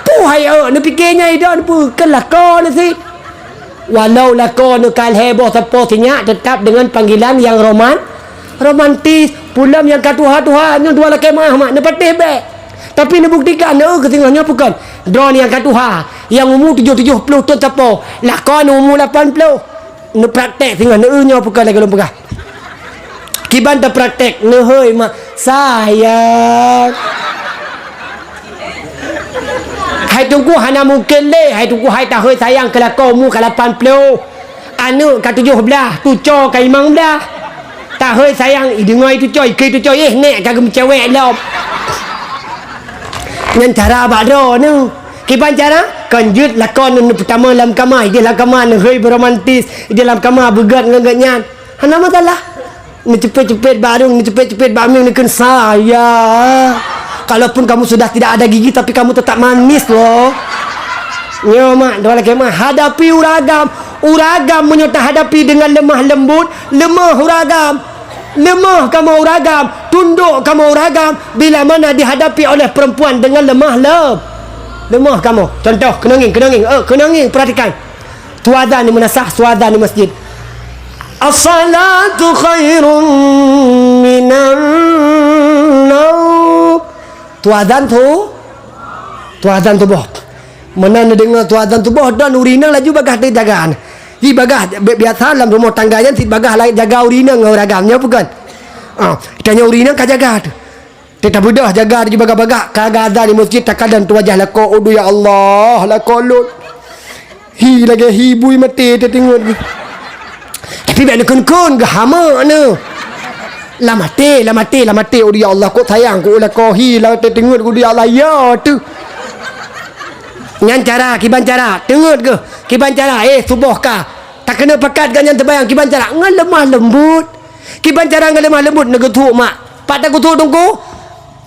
Peue hai eu? Neupike nyan idroe peue? Keu lakoe neuh cit. Walau lakoe neuh ka lhèe boh sapo sinyak, teutap deungon panggilan nyang roman-, romantis. Peulom nyang ka tuha-tuha, nyoe dua lakèe meu'ah mak, neupatéh bèk. Tapi neubuktikan, neueu keu singoh nyoe peue kon. Droeneuh nyang ka tuha, nyang umu tujoh tujoh ploh thon sapo, lakoe neuh umu lapan ploh. Neupraktek singoh, neueu nyoe peue kon lagèe lôn peugah. Kiban tapraktek, neuhôi mak, "Sayang." Hai teungku hana mungken lé, hai teungku hai tahôi sayang keu lakoe umu ka lapan ploh. Aneuk ka tujoh blah, tucoe ka limong blah. Tahôi sayang, ideungoe tucoe, ikeue tucoe, éh, nèk ka geumeucewek lom. Nyan cara bak droeneuh. Kiban cara? Kon jeuet lakoe neuh neupeutama lam kama, idéh lam kama neuhôi beuromantis, idéh lam kama beugöt ngon geuh nyan. Hana masalah. Neuceupet-ceupet bak arung, neuceupet-ceupet bak mieng, neukheun, "Sayang, kalaupun kamu sudah tidak ada gigi, tapi kamu tetap manis loh." Nyoe mak, dua lakèe mak, hadapi ureueng agam. Ureueng agam meunyoe tahadapi deungon leumah leumbot, leumah ureueng agam. Leumah kamoe ureueng agam, tundok kamoe ureueng agam, bila mana dihadapi oleh perempuan dengan lemah lem-, lemah kamoe. Contoh, keunong ngieng, keunong ngieng, eh, keunong ngieng, perhatikan. Su azan di meunasah, su azan di masjid. "As-salatu khairum minan naum." Su azan su-, su azan suboh. Meunan neudeungoe su azan suboh, dan ureueng inong laju bagah teujaga. Hi bagah, bi-, biasa lam rumoh tangga nyan sit bagah laén jaga ureueng inong ngon ureueng agam, nyoe peue kon? Ah, tanyoe ureueng inong ka jaga teuh. Teuh tabeudôh jaga laju bagah-bagah, ka azan di meuseujid takalon teuh wajah lakoe, "Aduh ya Allah, lakoe lôn." Hi lagèe hi bui maté teuh teungeut. Tapi bèk neukheun-kheun geuh hama nyoe. Lam até, lam até, lam até, "Aduh ya Allah, kok sayang kok lakoe hi lam até teungeut, aduh ya Allah, ya teuh." Nyan cara, kiban cara, teungeut geuh, kiban cara, eh, suboh ka. Takeuneuk pakat geuh nyan teubayang, kiban cara, ngon lemah lembut. Kiban cara ngon lemah lembut, neugeuthuek mak. Pat tagusuk Teungku?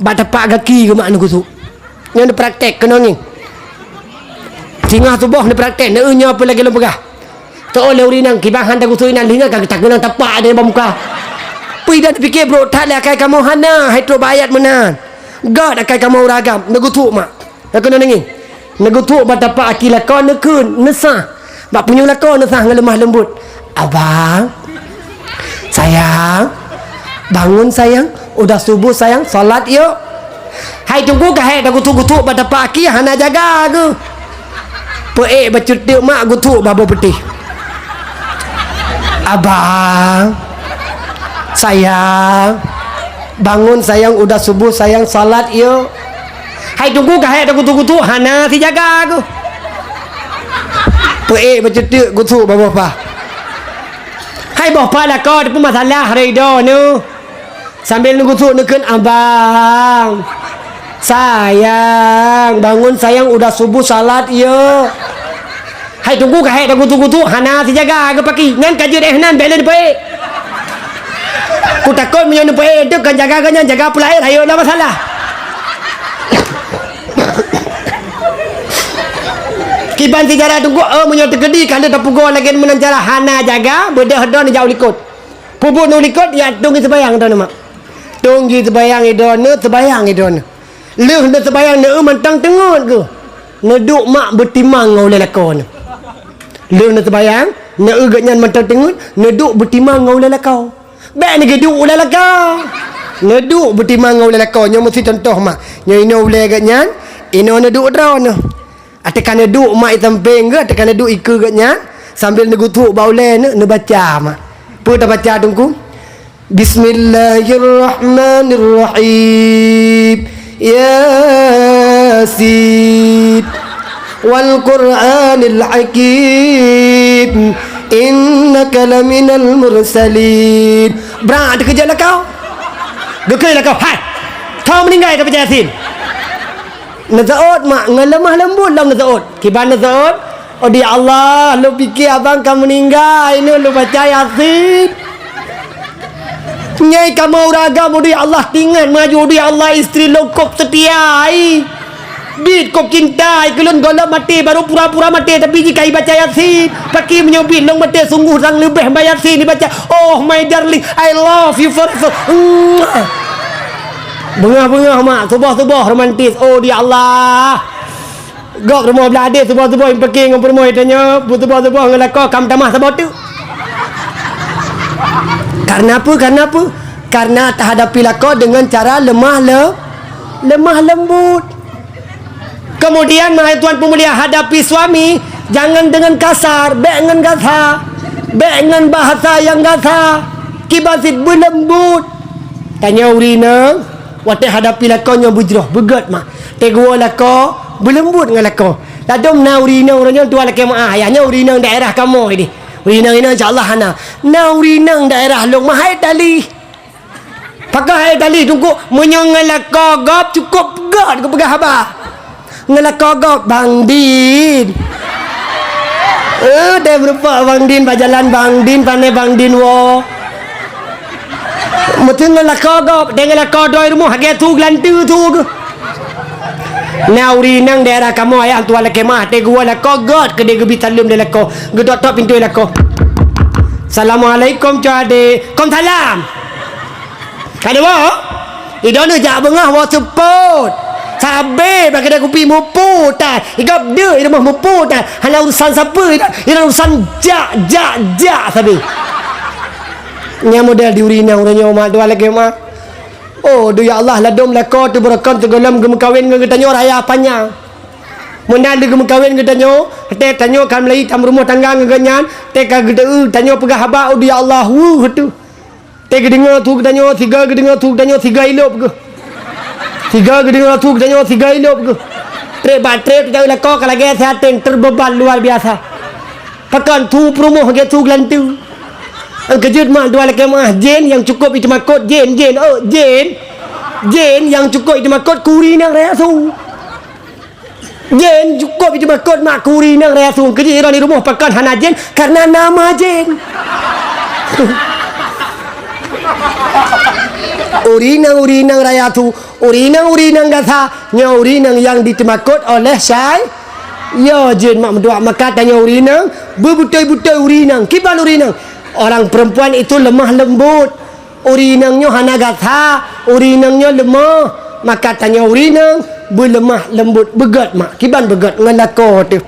Bak tapak gaki geuh mak neugusuk. Nyoe neupraktek keunoe ngieng. Singoh suboh neupraktek, neu nyoe peue lagée lôn peugah. Teu'oh lé ureueng inong kiban han tagusuk inan, lheueh nyan ka geutanyoe tapak di bak muka. Peue idan pike brok that lé akai kamoe hana, hai trok bak ayat meunan. Gét akai kamoe ureueng agam, neugusuk mak. Ka keunoe ngieng. Neugusuk bak tapak aki lakoe neukheun, neusah. Bak punyueng lakoe neusah ngon leumah leumbot. "Abang, sayang, bangun sayang, udah subuh sayang, salat yuk." Hai Teungku, ka hék tagusuk-gusuk bak tapak aki hana jaga geuh. Peuék bacut teuk mak gusuk bak boh peutéh. "Abang, sayang, bangun sayang, udah subuh sayang, salat yuk." Hai Teungku, ka hék tagusuk-gusuk hana sijaga geuh. Peuék bacut teuk gusuk bak boh paih. Hai boh paih lakoe, peue masalah ridho neuh? Sambil neugusuk neukheun, "Abang, sayang, bangun sayang, udah subuh salat yuk." Hai Teungku, ka hék tagusuk-gusuk hana sijaga geuh paki. Nyan ka jeuet éh nan bék lé neupeuék. Kutakot meunyoe neupeuék teuk kon jaga geuh nyan, jaga peulahé rayeuk na masalah. Kiban seujarah Teungku, eh, meunyoe teukeudi ka lheueh tapeugoe lagée meunan cara hana jaga, beudôh droeneuh jak u likot. Peubuet neuh likot, ya tông geuh seubayang droeneuh mak. Tông geuh seubayang droeneuh, seubayang droeneuh. Lheueh neuseubayang neueu mantong teungeut geuh. Neuduek mak beutimang ngon ulée lakoe neuh. Lheueh neuseubayang, neueu geuhnyan mantong teungeut, neuduek beutimang ngon ulée lakoe. Bék neugeuduek ulée lakoe. Neuduek beutimang ngon ulée lakoe. Nyoe meusi contoh mak. Nyoe inoe ulée geuhnyan, inoe neuduek droeneuh. Ateueh ka neuduek mak i sampéng geuh, ateueh ka neuduek i keue geuhnyan, sambil neugusuk bak ulée neuh, neubaca mak. Peue tabaca Teungku? Bismillahirrahmanirrahim. Yasin. Wal Qur'anil Hakim. Innaka laminal mursalin. Brat teukeujot lakoe. Geukheun lakoe, "Hai! Thon meuninggai ka baca Yasin." Neuseuôt mak, ngon leumah leumbot lom neuseuôt. Kiban neuseuôt, "Oh di Allah, lôn pike abang ka meuninggai, nyoe lôn baca Yasin." Nyan kamoe ureueng agam, "Oh di Allah, tingat maju, oh di Allah, istri lôn kok seutia, ai. Biet kok cinta, ai, keu lôn gohlom maté, barô pura-pura maté, tapi jih ka ibaca Yasin. Paki meunyoe biet lôn maté, sungguh sang leubeh ba Yasin ibaca. Oh my darling, I love you forever." Beungoh-beungoh mak, suboh-suboh romantis. Oh di Allah. Gob rumoh blah adeh suboh-suboh impeuki ngon peurumoh tanyoe, suboh-suboh ngon lakoe kam tamah saboh teuk. Karena apa? Karena apa? Karena tahadapi lakoe dengan cara lemah le-, lemah lembut. Kemudian, hai tuan peumulia, hadapi suami jangan dengan kasar, bék ngon gasa, bék ngon bahasa nyang gasa, kiban cit beulembut. Tanyoe ureueng inong, watée hadapi lakoe nyoe beujroh, beugét mak. Teugeuwoe lakoe, beulembut ngon lakoe. Ladôm na ureueng inong uroe nyoe tuan lakée meu'ah, ayah nyoe ureueng inong daerah kamoe deh. Ureueng inong-inong insya Allah hana. Na ureueng inong daerah lôn meuhai tali. Pakon hai tali Teungku, meunyoe ngon lakoe gob cukôp peugét geupeugah haba. Ngon lakoe gob, "Bang Din." Eh, deh meurumpok Bang Din bak jalan, Bang Din pané Bang Din woe. Meuteun ngon lakoe gob, deh ngon lakoe droe rumoh, lagée su geulanteue su geuh. Na ureueng inong daerah kamoe ayah tuan lakée meu'ah, teugeuwoe lakoe gét keudeh geubi saleuem lé lakoe, geudok-dok pintoe lakoe. "Assalamualaikum, cok adek." "Kom salam." Ka dua, idong jak beungoh woe seupôt. Sabé bak keudai kupi mupu tan. Igop deuh i rumoh mupu tan. Hana urusan sapeue, inan urusan jak, jak, jak sabé. Nyan model di ureueng inong uroe nyoe mak, dua lagée mak. Oh, duh ya Allah, ladôm lakoe teuh beureukan teugohlom geumeukawen ngon geutanyoe raya panyang. Meunan lé geumeukawen geutanyoe, teuh tanyoe ka meulayi tam rumoh tangga ngon geuhnyan, teuh ka geuteu tanyoe peugah haba, oh duh ya Allah, weueh teuh. Teuh geudeungoe su geutanyoe, sigoe geudeungoe su geutanyoe, sigoe ilop geuh. Sigoe geudeungoe su geutanyoe, sigoe ilop geuh. Treb bak treb teuh lakoe ka lagée siateng teubeuban luar biasa. Pakon su peurumoh lagée su geulanteue. Nyang keujeuet mak dua lakée meu'ah, jén nyang cukôp iteumakot, jén, jén, oh, jén. Jén nyang cukôp iteumakot kuri nyang raya su. Jén cukôp iteumakot mak kuri nyang raya su. Keujeuet droe di rumoh pakon hana jén, karena nama jén. Ureueng inong, ureueng inong raya su, ureueng inong, ureueng inong gasa, nyoe ureueng inong nyang jiteumakot oleh syai-, yo jén mak meutuah. Maka tanyoe ureueng inong, beubeutôi-beutôi ureueng inong. Kiban ureueng inong? Orang perempuan itu lemah lembut. Ureueng inong nyoe hana gasa, ureueng inong nyoe leumoh. Maka tanyoe ureueng inong beuleumah lembut, beugét mak. Kiban beugét? Ngon lakoe teuh.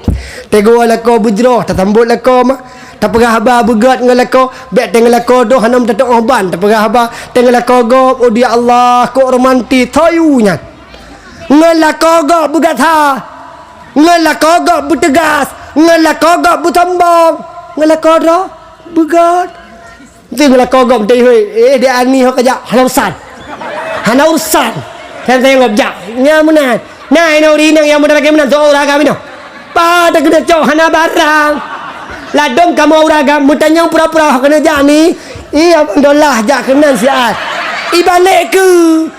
Teungoh lakoe beujroh, tasambot lakoe mak. Tapeugah haba beugét ngon lakoe, bék teungoh lakoe doh hana meutateuoh ban. Tapeugah haba teungoh lakoe gob, oh dia Allah, kok romantis, soe nyan. Ngon lakoe gob beugasa, ngon lakoe gob beuteugas, ngon lakoe gob beusombong, ngon lakoe droe beugét. Meusti ngon lakoe gob meuteui hôi. Eh, di ani ho kajak, hana urusan. Hana urusan. Kan saya ngop jak. Nya meunan. Nah, inoe ureueng inong nyang muda lagèe meunan, soe ureueng agam inoe. Pada keuneuk cok hana barang. Ladom kamoe ureueng agam, meutanyong pura-pura ho keuneuk jak ni. Iya, bandolah jak keunan siat. Ibalek keu.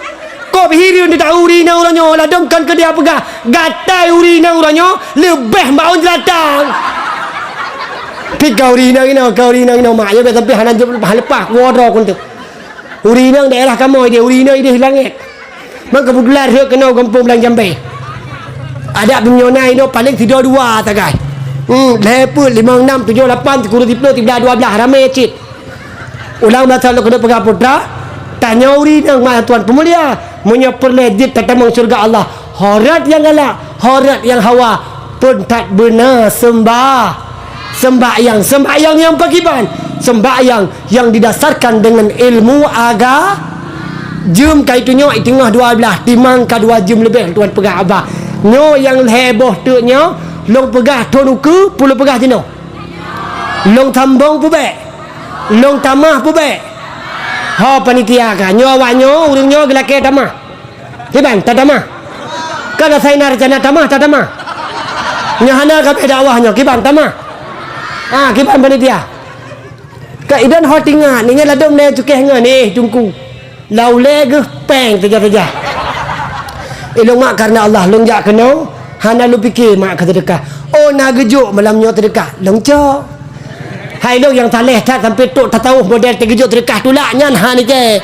Kok hireuen teuh ureueng inong uroe nyoe, ladom kon keu dia peugah, gatai ureueng inong uroe nyoe leubeh meu'ôn jeulatang. Pika ureueng inong inoe, ka ureueng inong inoe mak, ya, tapi hana jeuet leupah, leupah, kuwoe droe kun teuh. Ureueng inong daerah kamoe ideh, ureueng inong ideh langét. Maka keubeutulan rhot keunoe gampông Blang Jambé. Adak meunyoe na inoe paleng sidroe dua sagai. Hmm, lhèe peuet, limong, nam, tujoh, lapan, sikureueng, siplôh, siblaih, dua blaih, ramé cit. Ulang masa lôn keuneuk peugah putra, tanyoe ureueng inong mak tuan peumulia, meunyoe peureulèe jeuet tatamong syeuruga Allah, horat nyang galak, horat nyang hawa, pun that beuna seumbah-, seumbahyang. Seumbahyang nyang pakriban? Seumbahyang nyang didasarkan deungon ilmu aga-, jeuem ka itunyok i teungoh dua blaih, timang ka dua jeuem leubeh lôn tuan peugah haba. Nyoe nyang lhèe boh teuk nyoe, lôn peugah thôn ukeue, peue lôn peugah jinoe? Lôn sambong peue bèk? Lôn tamah peue bèk? Ho panitia ka, nyoe awak nyoe, ureueng nyoe geulakèe tamah. Kiban, tatamah. Kan asai na reuncana tamah, tatamah. Nyoe hana ka bèk dakwah nyoe, kiban tamah. Ah, kiban panitia. Ka idan ho tingat, ni nyan ladom lé cukéh ngon, eh, Teungku. Lau lé geuh péng teujah-teujah. Ilôn mak kareuna Allah lôn jak keunoe, hana lôn pike mak keu seudeukah. Oh, na geujok malam nyoe seudeukah, lôn cok. Hai lôn nyang saleh that sampoe trok tasawuf model teugeujok seudeukah tulak nyan han ijé.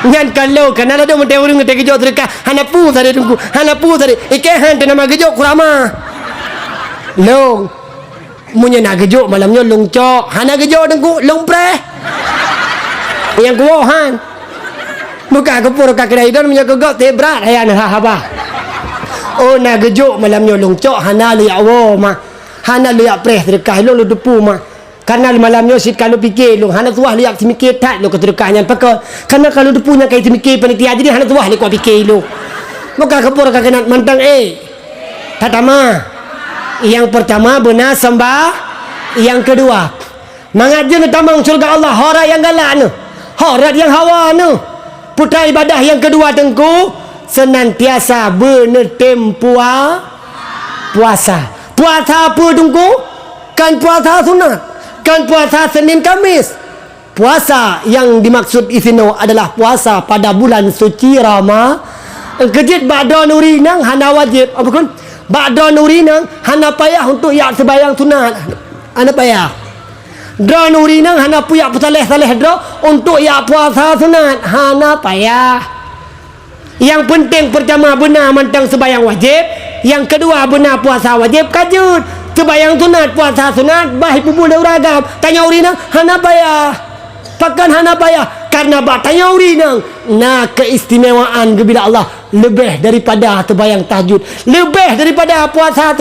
Nyan kon lôn, kana ladom meuntée ureueng teugeujok seudeukah, hana peue sabe Teungku, hana peue sabe. Ike han teunama geujok kurama. Lôn. Meunyoe na geujok malam nyoe lôn cok, hana geujok Teungku, lôn preh. Nyang kuwoe han. Buka keupeue ka keudai don meunyoe keu gob teuh brat hai aneuëk haba. Oh na geujok malam nyoe lôn cok, hana lôn jak woe ma. Hana lôn jak preh seudeukah lôn, lôn teupeu ma. Karena malam nyoe cit ka lôn pike lôn, hana tuah lôn jak seumiké that lôn keu seudeukah nyan pakon. Karena ka lôn teupeu nyang ka seumiké panitia jadi hana tuah lôn kuah pike lôn. Buka keupeue ka keunan mantong eh. Tatama. Nyang peurtama beuna seumbah, nyang keudua, mangat jeuet neutamong syeuruga Allah, horat nyang galak neuh, horat nyang hawa neuh. Putra ibadah nyang keudua Teungku, seunantiasa beuneutem pua-, puasa. Puasa peue Teungku? Kan puasa sunat, kan puasa Senin Kamis. Puasa nyang dimaksud disinoe adalah puasa pada bulan suci Rama-, keujeuet bak droeneuh ureueng inong hana wajéb, apa kon? Bak droeneuh ureueng inong hana payah untuk jak seumayang sunat. Hana payah. Droeneuh ureueng inong hana peue jak peusaleh-saleh droe untuk jak puasa sunat. Hana payah. Nyang peunteng peurtama beuna mantong seumayang wajéb, nyang keudua beuna puasa wajéb ka jeuet. Seumayang sunat, puasa sunat, bah ipubuet lé ureueng agam. Tanyoe ureueng inong hana payah. Pakon hana payah? Karena bak tanyoe ureueng inong na keistimewaan geubila Allah leubeh daripada seumayang tahajud, leubeh daripada puasa,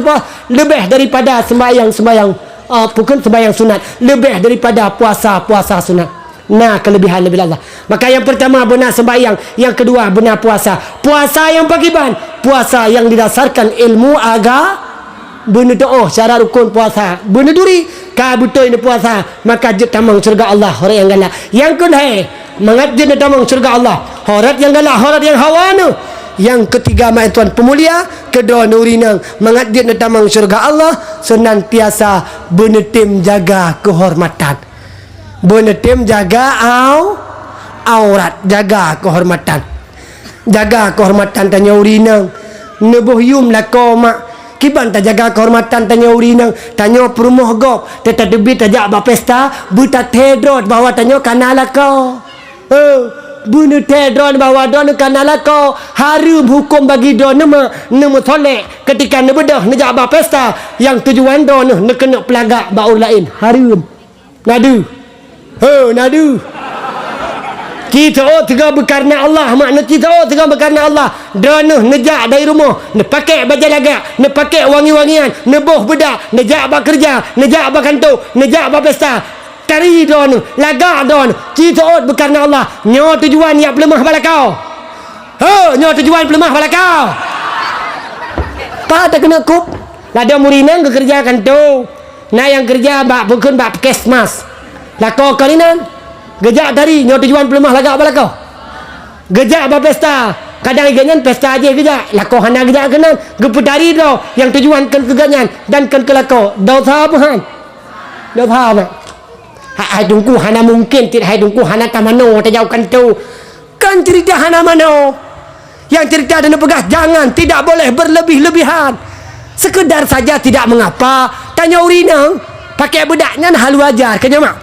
leubeh daripada seumayang-seumayang, ah, bukon seumayang sunat, leubeh daripada puasa-puasa sunat. Na keulebihan Nabi Allah. Maka nyang peurtama beuna seumbahyang, nyang keudua beuna puasa. Puasa nyang pakriban? Puasa nyang didasarkan ilmu aga-, beuneutuoh syarat rukon puasa, beuneuduri ka beutôi neupuasa, maka jeuet tamong syeuruga Allah horat nyang galak. Nyang keulhèe, mangat jeuet neutamong syeuruga Allah, horat nyang galak, horat nyang hawa neuh. Nyang keutiga, meutuan peumulia, keudroe neurinang, mangat jeuet neutamong syeuruga Allah, seunantiasa beuneutem jaga keuhormatan. Beuneutem jaga au-, aurat, jaga keuhormatan. Jaga keuhormatan tanyoe urineueng. Neuboh yum lakoe mak. Kiban tajaga keuhormatan tanyoe urineueng. Tanyoe peurumoh gob, teutateubiet tajak bak pesta, beutathèe droe bahwa tanyoe kana lakoe. Eh, Beuneutée droeneuh bahwa droeneuh ka na lakoe, hareuem huköm bagi droeneuh ma neumeusolek keutika neubeudôh neujak bak pesta nyang tujuan droeneuh neukeuneuk peulagak bak ureuëng laén. Hareuem. Na deuh. He, na deuh. Ci seuôt sigoe beukareuna Allah, makna ci seuôt sigoe beukareuna Allah. Droeneuh neujak dari rumoh, neupakék bajée lagak, neupakék wangi-wangian, neuboh beudak, neujak bak keureuja, neujak bak kantô, neujak bak pesta. Tari droeneuh, lagak droeneuh, ci seuôt beukareuna Allah. Nyoe tujuan jak peuleumah bak lakoe. He, nyoe tujuan peuleumah bak lakoe. Pat takeuneuk kup? Ladôm ureuëng inong geukeureuja kantô. Na nyang keureuja bak peukheun bak puskesmas. Lakoe kon inan. Geujak tari, nyoe tujuan peuleumah lagak bak lakoe. Geujak bak pesta. Kadang igeuh nyan pesta jih geujak. Lakoe hana geujak keunan. Geupeutari droe nyang tujuan kon keu geuh nyan dan kon keu lakoe. Desya meuhan. Desya meuhan. Hai, hai Teungku, hana mungken cit, hai Teungku, hana tamanoe tajak u kantô. Kan cerita hana manoe. Nyang cerita dan peugah jangan, tidak boleh berlebih-lebihan. Sekedar saja tidak mengapa. Tanyoe ureuëng inong pakai bedak nyan hal wajar, kan nyoe mak?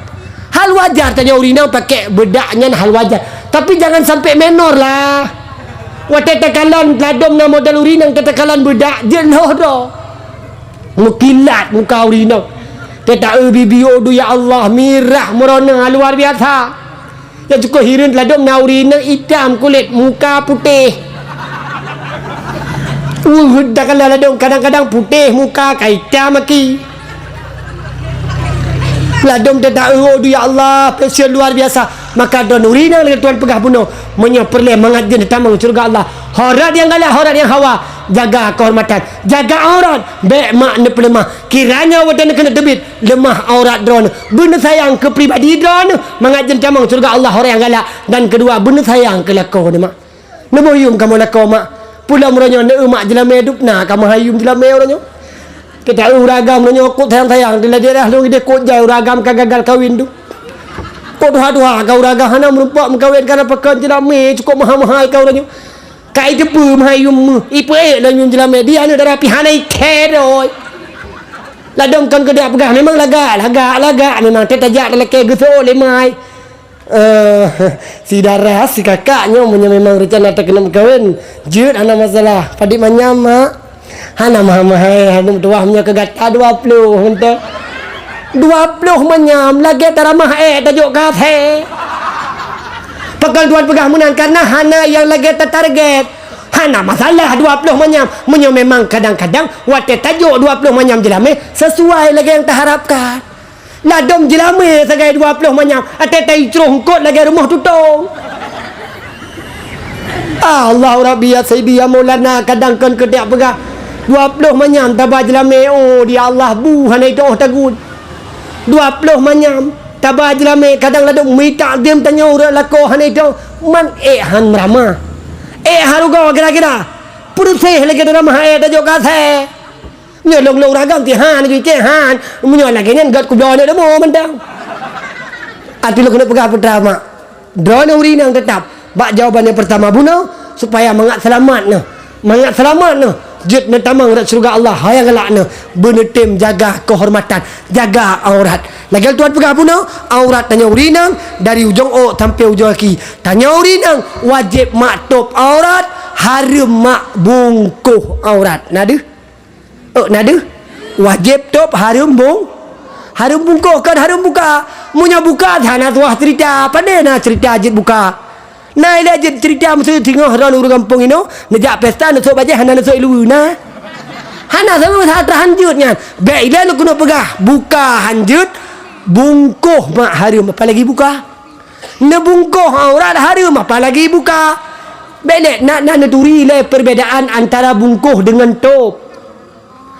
Hal wajar tanyoe ureuëng inong pakai bedak nyan hal wajar. Tapi jangan sampai menor lah. Watée takalon ladôm na model ureuëng inong takalon bedak jeuet lhoh droe. Meukilat muka ureuëng inong. Teuta-eu bibi, aduh ya Allah, mirah meurona luar biasa. Nyang cukôp hireuen ladôm na ureuëng inong itam kulét, muka putéh. Uh, dak ladôm kadang-kadang putéh muka ka itam aki. Ladôm teuta-eu, aduh ya Allah, fashion luar biasa. Maka droeneuh ureuëng inong lagée Tuhan peugah bunoe, meunyoe peureulée mangat jeuet tamong syeuruga Allah. Aurat nyang galak, aurat nyang hawa, jaga keuhormatan, jaga aurat, bék mak neupeuleumah. Kiranyoe watée neukeuneuk teubiet, leumah aurat droeneuh, beuneusayang keu pribadi droeneuh, mangat jeuet tamong syeuruga Allah aurat nyang galak, dan keudua beuneusayang keu lakoe neuh mak. Neuboh yuem kamoe lakoe mak. Pulang uroe nyoe neu mak jeulamé dub na kamoe hayum jeulamé uroe nyoe. Kita ureuëng agam uroe nyoe kot sayang-sayang di daerah lôn ideh kot jai ureuëng agam ka gagal kawin tu. Kot tuha-tuha ka ureuëng agam hana meureumpok meukawen karena pakon jeulamé cukôp mahai-mahai ka uroe nyoe. Ka iteupeue meuhai yuem meuh, ipeuék lom yuem jeulamé, di aneuëk dara pih hana ikhé doi. Ladôm kon keudak peugah, memang lagak, lagak, lagak, memang teutajak talakée geuseuôt lé mai. Eh, si dara, si kakak nyoe meunyoe memang reuncana takeuneuk meukawen, jeuet hana masalah. Padit manyam, mak? Hana mahai-mahai, hana meutuwah meunyoe keu gata dua ploh mantong. Dua ploh manyam, lagée taramah ék tajok keu asèe. Pakon tuan peugah meunan, kareuna hana nyang lagée tatarget. Hana masalah dua ploh manyam, meunyoe memang kadang-kadang watée tajok dua ploh manyam jeulamé sesuai lagée nyang taharapkan. Ladôm jeulamé sagai dua ploh manyam, até taicroh eungkot lagée rumoh tutong. Allahu Rabbi ya Sayyidi ya Maulana, kadang kon keudak peugah, dua ploh manyam taba jeulamé, oh, di Allah, bu hana itôh tagut. Dua ploh manyam taba jeulamé, kadang ladôm mita dem tanyoe ureuëng lakoe hana itôh, man ék han meurama. Ék han rugoe kira-kira. Peureuseh lagée taramah ék tajok keu asèe. Nyoe lôn-lôn ragam ti han, ju cek han. Meunyoe lagée nyan gét kubloe aneuk leumo mantong. Até lôn keuneuk peugah putra mak. Droeneuh ureuëng inong teutap bak jawaban nyang peurtama bunoe, supaya mangat seulamat neuh. Mangat seulamat neuh, jeuet neutamong rot syeuruga Allah, hai nyang galak neuh, beuneutem jaga keuhormatan, jaga aurat. Lagée tuan peugah bunoe, aurat tanyoe ureuëng inong dari ujong ôk sampoe ujong gaki. Tanyoe ureuëng inong wajéb mak tôb aurat, hareuem mak bungkôh aurat. Na deuh? Oh, na deuh? Wajéb tôb hareuem bung-, hareuem bungkôh, kon hareuem buka. Meunyoe buka, hana tuah cerita. Pandai na cerita jeuet buka. Na ilée jeuet cerita meuseu singoh droe ureuëng gampông inoe, neujak pesta, neusok bajée, hana neusok iluweue, na. Hana sama masa atra hanjeuet nyan. Bék ilée lôn keuneuk peugah, buka hanjeuet, bungkôh mak hareuem, apalagi buka. Neubungkôh aurat hareuem, apalagi buka. Bék lé na, na neuturi lé perbedaan antara bungkôh deungon tôb.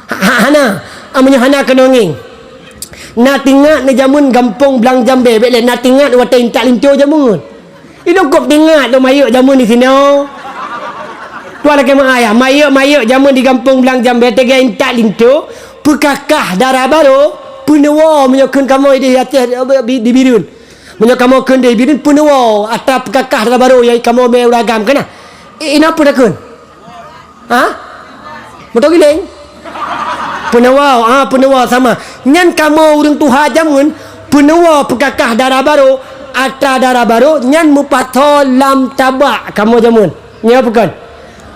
Ha, ha, hana. Ah, meunyoe hana keunong ngieng. Na teuingat neujameun gampông Blang Jambée, bék lé na teuingat watée intat linto jameun. Ilôn kôb teuingat lôn mayeuek jameun di sinoe. Tuan lakée meuayah, mayeuek-mayeuek jameun di gampông Blang Jambée, teuga intat linto, peukakah dara barô, peunewoe meunyoe kheun kamoe di Aceh, di, di Bireuen. Meunyoe kamoe kheun di Bireuen, peunewoe atra peukakah dara barô nyang kamoe mé ureuëng agam keunan. I, ina peue takheun? Ha? Moto giléng? Peunewoe, ah, peunewoe sama. Nyan kamoe ureuëng tuha jameun, peunewoe peukakah dara barô, Atra dara barô nyan meupasoe lam tabak kamoe jameun. Nyoe peue kon?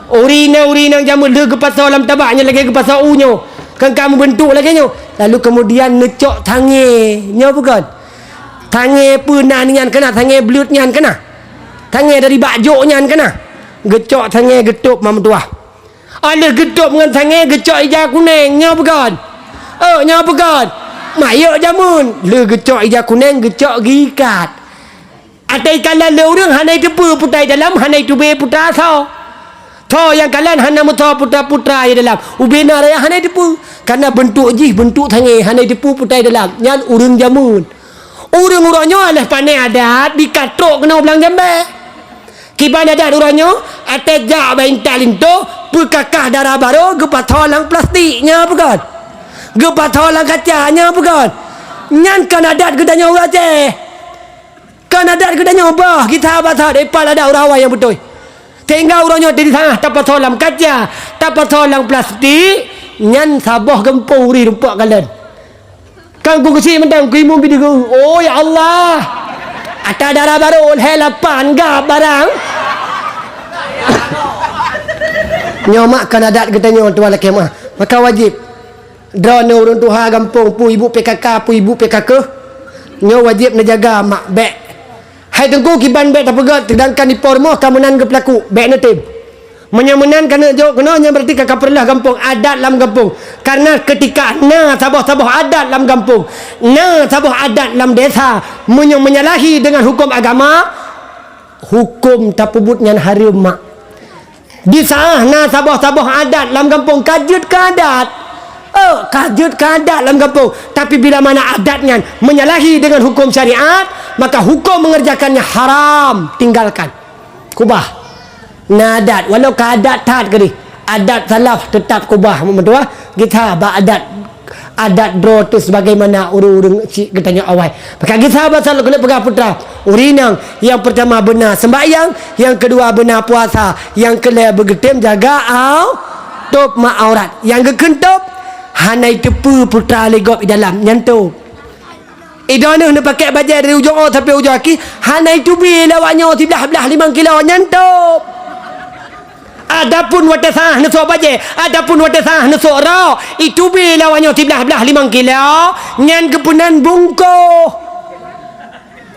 Ureueng inong, ureueng inong jameun lheueh geupasoe lam tabak nyan lagèe geupasoe u nyoe. Kan ka meubeuntuk lagèe nyoe. Lalu keumudian neucok sangè. Nyoe peue kon? Sangè peue nan nyan keunan, sangè bleuet nyan keunan. Sangè dari bak jok nyan keunan. Geucok sangè geutôb mak meutuah. Óh lheueh geutôb ngon sangè geucok ija kunèng, nyoe peue kon? Oh, nyoe peue kon? Mayok jameun. Lheueh geucok ija kunèng, geucok geuikat. Atai kalon lé ureueng hana jiteupeue putra di dalam, hana jitubé putra soe. Soe nyang kalon hana meusoe putra-putra di dalam. Ubé na raya hana jiteupeue. Karena beuntuk jih beuntuk sangè hana jiteupeue putra di dalam. Nyan ureueng jameun. Ureueng uroe nyoe lheueh pané adat dikatrok keunoe blang jambèe. Kiban adat uroe nyoe, até jak bak intat linto, peukakah dara barô geupasoe lam plastik, nyan peue kon? Geupasoe lam kaca, nyan peue kon? Nyan kon adat geutanyoe ureueng Aceh. Kon adat geutanyoe bah, gisa basa daripada adat ureueng awai nyang beutôi. Sehingga uroe nyoe di saah tapasoe lam kaca, tapasoe lam plastik, nyan saboh gampông ureueng rumpok kalon. Kan ku keuchik mantong, ku imeum bideu geu. Oh, ya Allah. Atra dara barô lhèe lapan gab barang. Nyoe mak kon adat geutanyoe tuan lakèe meuah. Maka wajéb. Droeneuh ureueng tuha gampông, peue ibu P K K, peue ibu P K K. Nyoe wajéb neujaga mak bèk. Hai teungku kiban bèk tapeugèt, seudangkan di po rumoh ka meunan geupeulaku, bèk neutem. Meunyoe meunan ka neujok keunoe, nyan berarti ka kapeureulah gampông, adat lam gampông. Karena keutika na saboh-saboh adat lam gampông, na saboh adat lam desa, meunyoe menyalahi deungon huköm agama, huköm tapeubuet nyan hareuem mak. Di saah na saboh-saboh adat lam gampông ka jeuet keu adat. Oh, ka jeuet keu adat lam gampông. Tapi bila mana adat nyan menyalahi deungon huköm syariat, maka huköm mengerjakannya haram, tinggalkan. Kubah. Na adat, walau ka adat that keudeh, adat salaf teutap kubah, meutuah. Gisa bak adat, adat droe teuh sebagaimana ureueng-ureueng chik geutanyoe awai. Maka gisa basa lôn keuneuk peugah putra, ureueng inong, nyang peurtama beuna seumbahyang, nyang keudua beuna puasa, nyang keulhèe beugeutem jaga au-, tôb mak aurat. Nyang geukheun tôb, hana jiteupeue putra lé gob di dalam, nyan tôb. Idroeneuh neupakèk bajèe dari ujông ôk sampoe ujông aki, hana jitubé lé awak nyoe siblah-blah limong kilo, nyan tôb. Adapun watèe saah neusok bajèe, adapun watèe saah neusok rok, jitubé lé awak nyoe siblah-blah limong kilo, nyan geupeunan bungkôh.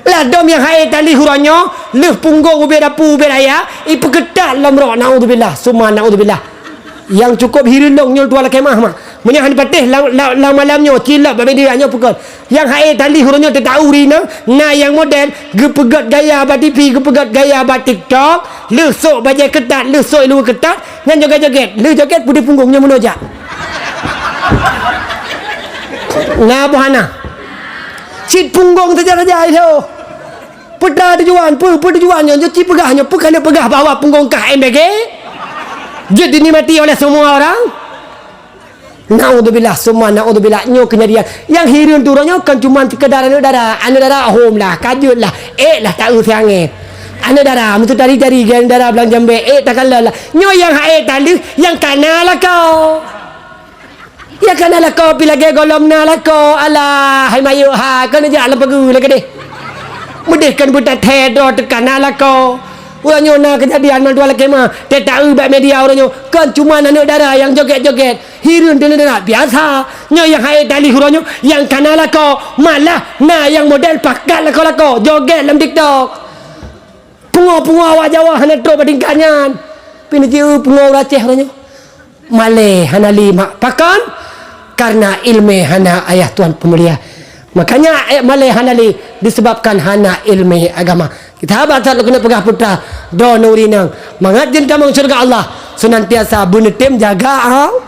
Ladôm nyang hase talih uroe nyoe, lheueh punggông ubé dapu, ubé raya, jipeukeutat lom rok, naudzubillah, summa naudzubillah. Nyang cukôp hireuen lôn nyoe tuan lakèe meuah mak. Meunyoe hana patéh lam, lam, lam malam nyoe, cilok bak media nyoe peue kon. Nyang hase talih uroe nyoe teuka ureueng inong, na nyang model, geupeugèt gaya bak T V, geupeugèt gaya bak TikTok, lheueh sôk bajèe keutat, lheueh sôk ileue keutat, nyan jogèt-jogèt, lheueh jogèt peudeh punggông nyoe meunoe jak. Na boh hana. Cit punggông saja-saja ilheueh. Peue tujuan, peue, peue tujuan nyoe, nyoe ci peugah nyoe, peue ka lheueh peugah bahwa punggông kah M B G? Jeuet dinikmati oleh semua orang? Naudzubillah, summa naudzubillah, nyoe keujadian. Nyang hireuen tu uroe nyoe kon cuman sekedar aneuk dara, aneuk dara hom lah, ka jeuet lah, ék lah taeu siangét. Aneuk dara, meuseu tari-tari, aneuk dara blang jambèe, ék takalon lah. Nyoe nyang hase taleuh, nyang kana lakoe. Nyang kana lakoe pi lagèe gohlom na lakoe, alah, hai mayok ha, kon jak lam pageue lagèe deh. Meudeh kon beutathe droe teuka na lakoe. Uroe nyoe na keujadian mandua lakèe meuah, teuta eu bak media uroe nyoe, kon cuma aneuk dara nyang jogét-jogét, hireuen aneuk dara biasa. Nyoe nyang hase talih uroe nyoe, nyang kana lakoe, malah na nyang model pakat lakoe-lakoe, jogét lam TikTok. Pungo-pungo awak Jawa hana trok bak tingkat nyan. Pi neujieu pungo ureueng Aceh uroe nyoe. Malèe hana lé mak. Pakon? Karena ileumèe hana ayah tuan peumulia. Makanya, eh, malèe hana lé disebabkan hana ileumèe agama. Kita haba that lôn keuneuk peugah putra, droeneuh ureueng inong. Mangat jeuet tamong syeuruga Allah, seunantiasa beuneutem jaga au-,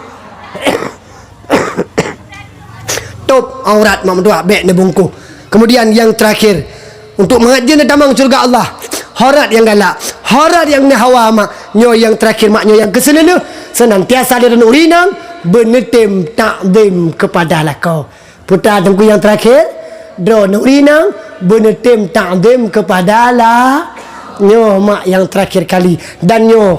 tôb aurat mak meutuah bèk neubungkôh. Kemudian yang terakhir, untuk mangat jeuet neutamong syeuruga Allah, horat nyang galak, horat nyang neuhawa mak, nyoe nyang terakhir mak, nyoe nyang keuseuleuh, seunantiasa lé droeneuh ureueng inong beuneutem takzim keupada lakoe. Putra teungku nyang terakhir, droeneuh ureueng inong beuneutem takzim keupada la-, nyoe mak nyang terakhir kali. Dan nyoe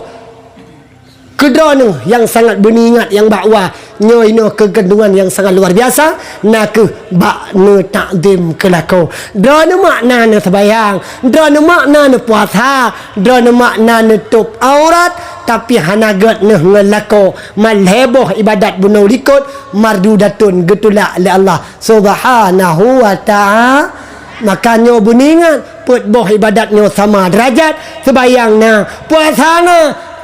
keu droeneuh nyang sangat beuneuingat nyang bak wa, Nyoe inoe keukandungan nyang sangat luar biasa, na kheueh bak neutakzim keu lakoe. Droeneuh makna neuseumayang, droeneuh makna neupuasa, droeneuh makna neutôb aurat, tapi hana gét neuh ngon lakoe. Malhée boh iébadat bunoe likot, mardudatun, geutulak lé Allah Subhanahu wa Ta'ala. Maka nyoe beuneuingat, peuet boh iébadat nyoe sama deurajat, seumayang na, puasa na,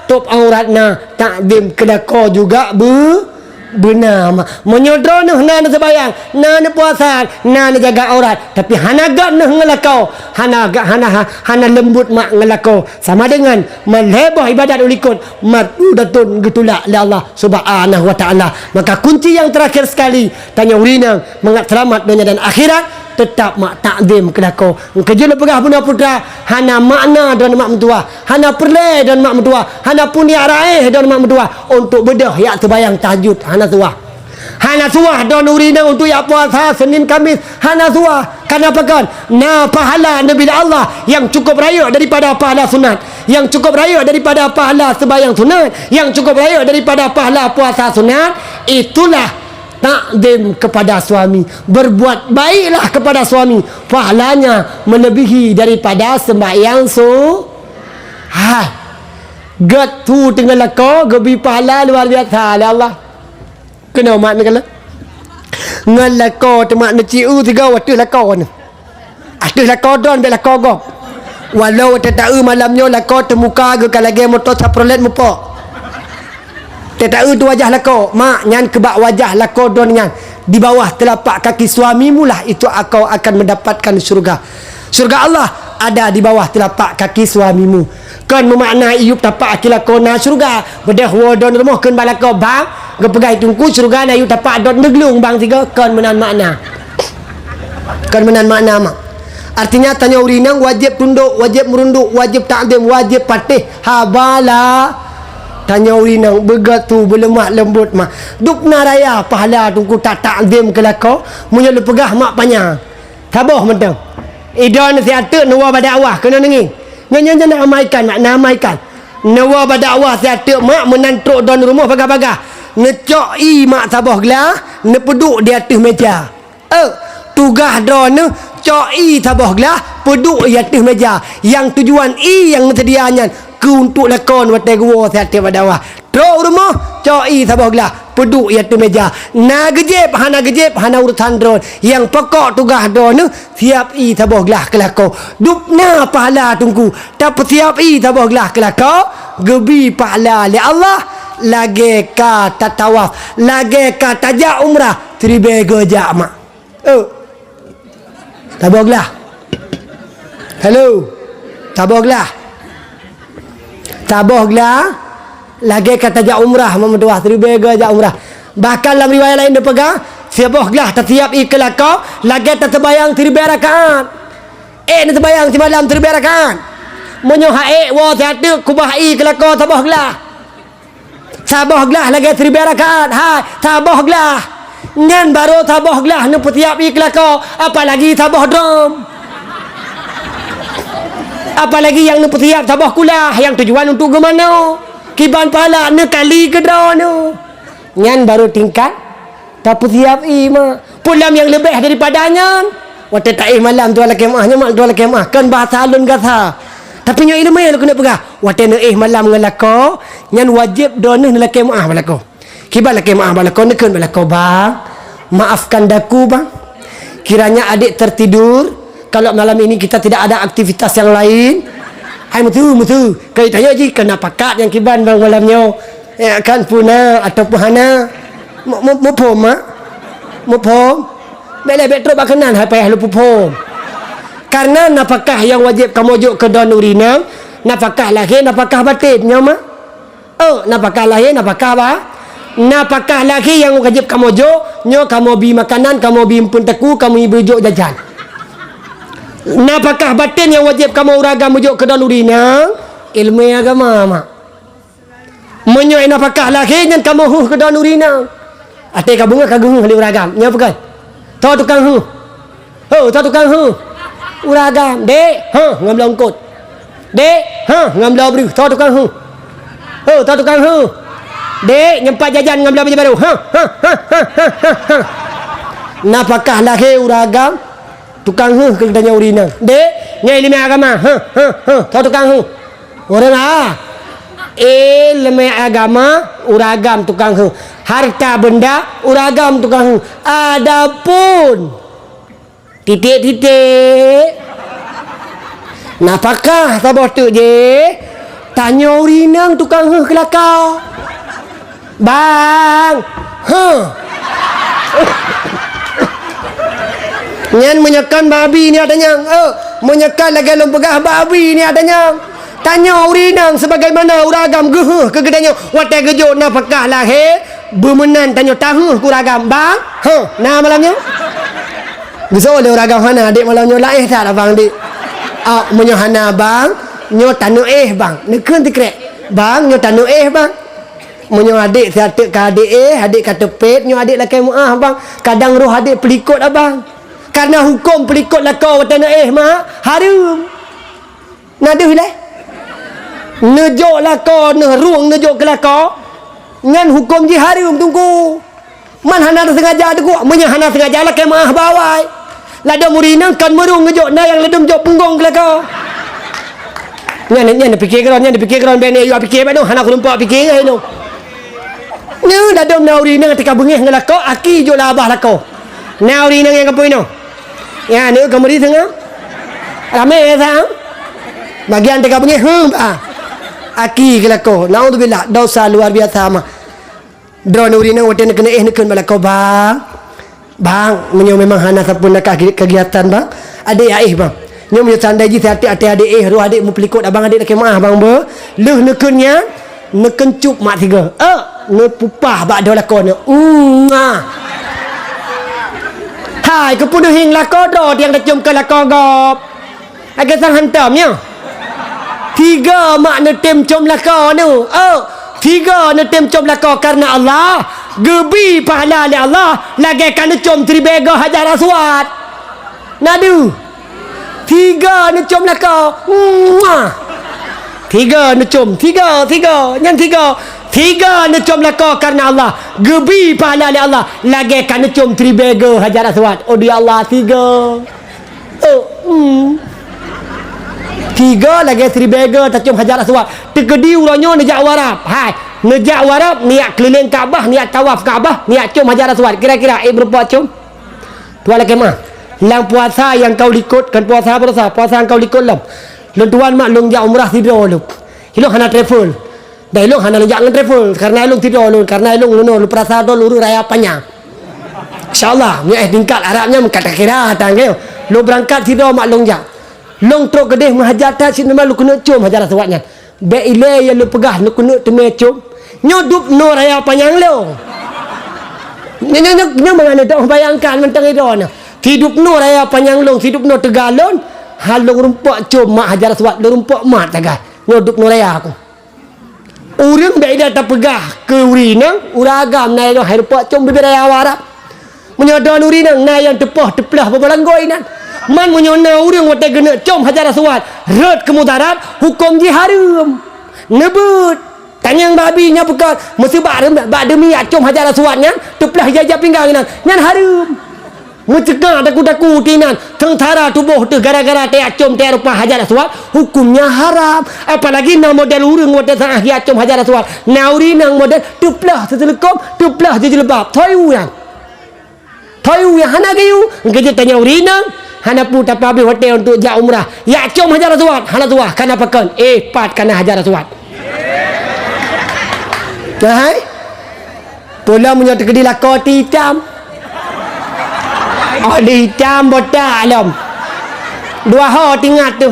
tôb aurat na, takzim keu lakoe juga beu-, beuna, mak. Meunyoe droeneuh na neuseumayang, na neupuasa, na neujaga aurat, tapi hana gét neuh ngon lakoe, hana ga-, hana, ha-, hana leumbot mak ngon lakoe, sama deungon malhée boh iébadat u likot, mardudatun, geutulak lé Allah Subhanahu wa Ta'ala. Maka kunci nyang teurakhir sekali, tanyoe ureueng inong mangat seulamat donya dan akhirat, teutap mak takzim keu lakoe. Keujeuet lôn peugah bunoe putra, hana makna droeneuh mak meutuwah, hana peureulée droeneuh mak meutuwah, hana pun jak raéh droeneuh mak meutuwah untuk beudôh jak seumayang tahajud, hana suah. Hana suah droeneuh ureueng inong untuk jak puasa Senin Kamis, hana suah. Kenapa kon? Na pahala neubri lé Allah nyang cukup rayeuk daripada pahala sunat, nyang cukup rayeuk daripada pahala seumayang sunat, nyang cukup rayeuk daripada pahala puasa sunat. Itulah takzim kepada suami. Berbuat baiklah kepada suami, pahalanya melebihi daripada sembahyang su-, hai. Gét su teungoh lakoe geubri pahala luar biasa lé Allah. Keunoe mak neukalon. Ngon lakoe teuma neuciu sigoe ateueh lakoe nyoe. Ateueh lakoe droen bèk lakoe gob. Walau watèe taeu malam nyoe lakoe teumuka geuh ka lagèe moto Chevrolet mupok. Teuh taeu tu wajah lakoe, mak, nyan keubak wajah lakoe droen nyan. Di bawah telapak kaki suamimulah itu kau akan mendapatkan syurga. Syurga Allah ada di bawah telapak kaki suamimu. Kon meumakna iyup tapak aki lakoe na syurga. Beudôh woe droen rumoh kheun bak lakoe, "Bang, geupeugah Teungku syurga na iyup tapak droen neuglung bang sigoe." Kon meunan makna. Kon meunan makna, mak. Artinya, tanyoe ureueng inong wajéb tundok, wajéb meurundok, wajéb takzim, wajéb patéh haba la-, tanyoe ureueng inong beugöt su, beuleumah leumbot, mak. Dubna raya pahala Teungku ta-, takzim keu lakoe, meunyoe lôn peugah mak panyang. Saboh mantong. Idon siat teuk neuwoe bak dakwah, keunoe neungieng. Nyan, nyan, nyan na amaikan, mak, na amaikan. Neuwoe bak dakwah siat teuk, mak, meunan trok droen rumoh bagah-bagah. Neucok ie mak saboh glah, neupeuduek di ateueh meja. Eh, tugaih droeneuh cok ie saboh glah, peuduek ie ateueh meja. Nyang tujuan ie nyang neuseudia nyan keu untuk lakoe watèe geuwoe siat teuk bak dakwah. Trok u rumoh, cok ie saboh glah, peuduek ie ateueh meja. Na geujép, hana geujép, hana urosan droen. Nyang pokok tugaih droeneuh siap ie saboh glah keu lakoe. Dubna pahala Teungku, tapeusiap ie saboh glah keu lakoe, geubri pahala lé Allah lagèe ka tatawaf, lagèe ka tajak umrah, siribèe geujak, mak. Oh. Saboh glah. Halo. Saboh glah. Saboh glah. Lagèe ka tajak umrah, mak meutuwah, siribèe geujak umrah. Bahkan lam riwayat laén neupeugah, saboh glah tasiap ie keu lakoe, lagèe taseumayang siribèe rakaat. Ék neuseumayang simalam siribèe rakaat. Meunyoe han ék, woe siat teuk kubah ie keu lakoe saboh glah. Saboh glah lagèe siribèe rakaat, hai, saboh glah. Nyan barô saboh glah neupeusiap ie keu lakoe, apalagi saboh drom. Apalagi nyang neupeusiap saboh kulah nyang tujuan untuk geumanoe. Kiban pahala neukali keudroe nyoe. Nyan barô tingkat tapeusiap ie, mak. Peue lom nyang leubeh daripada nyan? Watèe taéh malam tuan lakèe meu'ah, nyoe mak tuan lakèe meu'ah, kon bahasa lôn gasa. Tapi nyoe ileumèe lôn keuneuk peugah. Watèe neuéh malam ngon lakoe, nyan wajéb droeneuh neulakèe meu'ah bak lakoe. Kiban lakèe meu'ah bak lakoe, neukheun bak lakoe, "Bang, maafkan daku, Bang. Kiranya adik tertidur, kalau malam ini kita tidak ada aktivitas yang lain." Hai, meusu, meusu. Kai tanya jih, keu nafakah nyang kiban bang malam nyoe. Ya kan, puna ataupun hana? Mu-, mu-, muphom, mak? Muphom? Bèk lé, bèk trok bak keunan, hai payah lôn peuphom. Karena nafakah nyang wajéb kamoe jok keu droeneuh ureueng inong, nafakah lahé, nafakah batén, nyo, mak? Oh, nafakah lahé, nafakah ba-, nafakah lahé nyang wajéb kamoe jok, nyoe kamoe bi makanan, kamoe bi eumpeuen teungku, kamoe bi jok jajan. Nafakah batén nyang wajéb kamoe ureueng agam jok keu droeneuh ureueng inong, ileumèe agama, mak. Meunyoe nafakah lahé nyan kamoe heueh keu droeneuh ureueng inong. Até ka beungèh ka geuheueh lé ureueng agam. Nyan peugah, "Toh tukang heueh. Ho, toh tukang heueh." Ureueng agam, "Dek, heueh ngon bloe eungkôt. Dek, heueh ngon bloe breuh. Toh tukang heueh. Ho, toh tukang heueh." Dek, nyoe pat jajan ngon blah bajèe barô. Huh, huh, huh. Nafakah lahé ureueng agam, tukang heuh keu geutanyoe ureueng inong. Dek, nyoe ileumèe agama. Huh, huh, huh. Soe tukang heuh? Ureueng a. Ileumèe agama, ureueng agam tukang heuh. Harta benda, ureueng agam tukang heuh. Adapun titik-titik. Nafakah saboh teuk jih, tanyoe ureueng inong tukang heuh keu lakoe. Bang, heuh. Nyan meunyoe kon bak abi nyan tanyong, oh, meunyoe kon lagèe lôn peugah bak abi nyan tanyong. Tanyoe ureueng inong sebagaimana ureueng agam geuheuh keu geutanyoe watèe geujok nafakah lahé, beumeunan tanyoe taheuh keu ureueng agam, bang. Huh, na malam nyoe? Geuseuôt lé ureueng agam hana, dek malam nyoe laén that abang, dek. Ah, meunyoe hana bang, nyoe taneuk éh bang. Neukheun sikrek. Bang, nyoe taneuk éh bang. Meunyoe adek siat teuk ka adek éh, adek ka teupet, nyoe adek lakèe meu'ah bang. Kadang roh adek peulikot abang. Karena huköm peulikot lakoe watèe neuéh mak, hareuem. Na deuh ilèe? Neujok lakoe, neurueng neujok keu lakoe, nyan huköm jih hareuem, Teungku. Man hana teusengaja teungku, meunyoe hana sengaja lakèe meu'ah bak awai. Ladôm ureueng inong kon meurueng neujok, na nyang ladôm jok punggong keu lakoe. Nyan, nyan pike keudroe, nyan pike keudroe, bèk neuyue pike bak nyoe, hana kureumpok pike nyan nyoe. Nyoe ladôm na ureueng inong teuka beungéh ngon lakoe, aki jok lam babah lakoe. Na ureueng inong nyang kampung inoe. Ya, ni ka meuri singoh. Ramé ya, sang. Bagian teuka beungéh, hmm, bah. Aki keu lakoe. Naudzubillah, dosa luar biasa mah. Droeneuh ureueng inong watèe neukeuneuk éh neukheun bak lakoe, "Bang, bang, meunyoe memang hana sapeue na ka-, kegiatan, bang, adek ya éh, bang. Nyoe meunyoe seandai jih siat teuk adek éh, roh adek meupeulikot abang, adek lakèe meu'ah, bang, beuh." Lheueh neukheun nyan, neukheun cup mak sigoe. Eh, neupupah bak doh lakoe nyoe. Mua. Hai, keupeue neuhieng lakoe droe nyang tacôm keu lakoe gob. Agak sang hantom nyoe. Tiga mak neutem com lakoe nyoe. Oh, tiga neutem com lakoe karena Allah. Geubi pahala lé Allah lagèe ka neucom siribèe goe Hajar Aswad. Na deuh. Tiga neucom lakoe. Mua. Tiga neucom. Tiga, tiga. Nyan tiga. Tiga neucom lakoe karena Allah. Geubi pahala lé Allah lagèe ka neucom siribèe goe Hajar Aswad. Oh, ya Allah, tiga. Oh, hmm. Tiga lagèe siribèe goe tacom Hajar Aswad. Teukeudi uroe nyoe neujak u Arab. Hai, neujak u Arab, niat keulileng Ka'bah, niat tawaf Ka'bah, niat com Hajar Aswad. Kira-kira, eh, beureupa com? Tuan lakèe meu'ah. Lam puasa nyang ka u likot, kon puasa baroesa, puasa nyang ka u likot lom. Lôn tuan mak lôn jak umrah sidroe lôn. Ilôn hana travel. Dan ilôn hana neujak ngon travel, karena ilôn sidroe lôn, karena ilôn ngon lôn peurasa droe lôn ureueng raya panyang. Insya Allah, meunyoe éh tingkat Arab nyan ka takira, tang keu. Lôn beurangkat sidroe mak lôn jak. Lôn trok keudeh meuhajat that, cit nyoe lôn keuneuk com Hajar Aswad nyan. Bèk ilèe nyang lôn peugah lôn keuneuk teumé com. Nyoe dub noe raya panyang lôn. Nyoe, nyoe, nyoe, nyoe mangat neudoh bayangkan mantong sidroe nyoe. Sidub noe raya panyang lôn, sidub noe teuga lôn, ha lôn rumpok com mak Hajar Aswad, lôn rumpok mat sagai. Nyoe dub noe raya ku. Ureueng bèk ideh tapeugah keu ureueng inong, ureueng agam na nyang hai rumpok com bibit raya Arab. Meunyoe droeneuh ureueng inong na nyang teupoh teupleuh beubalanggoi inan. Man meunyoe na ureueng watèe geuneuk com Hajar Aswad, rhot keu mudarat, huköm jih hareuem. Neubeuet. Tanyong bak abi nyan peugah, meuseubab bak demi jak com Hajar Aswad nyan, teupleuh ija-ija pinggang inan. Nyan hareuem. Meuceukak daku-daku teuh inan, seungsara tuboh teuh gara-gara teuak com teuak rupa Hajar Aswad, hukömnya haram. Apalagi na model ureueng watèe saát jak com Hajar Aswad, na ureueng inong model teupleuh seuseuleukom, teupleuh jijilbab. Thoi u nyan. Thoi u nyan hana geuyue, geujeuet tanyoe ureueng inong, hana peue tapeuhabéh watèe untuk jak umrah. Jak com Hajar Aswad, hana tuah, kana pakon. Eh, pat kana Hajar Aswad. Nah, hai? Pula meunyoe teukeudi lakoe ti itam. Oh, di itam botak lom. Dua ho tingat tu.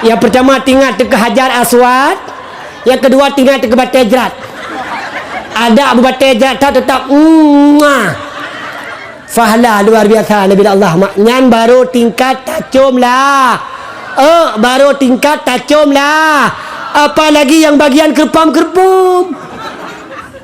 Nyang peurtama tingat teuh keu Hajar Aswad, nyang keudua tingat teuh keu Batèe Jrat. Adak beubatèe jrat that teutap, mua. Pahala luar biasa Nabi Allah mak. Nyan baru tingkat tacom lah. Eh, baru tingkat tacom lah. Apalagi nyang bagian keureupeum-keureupeum.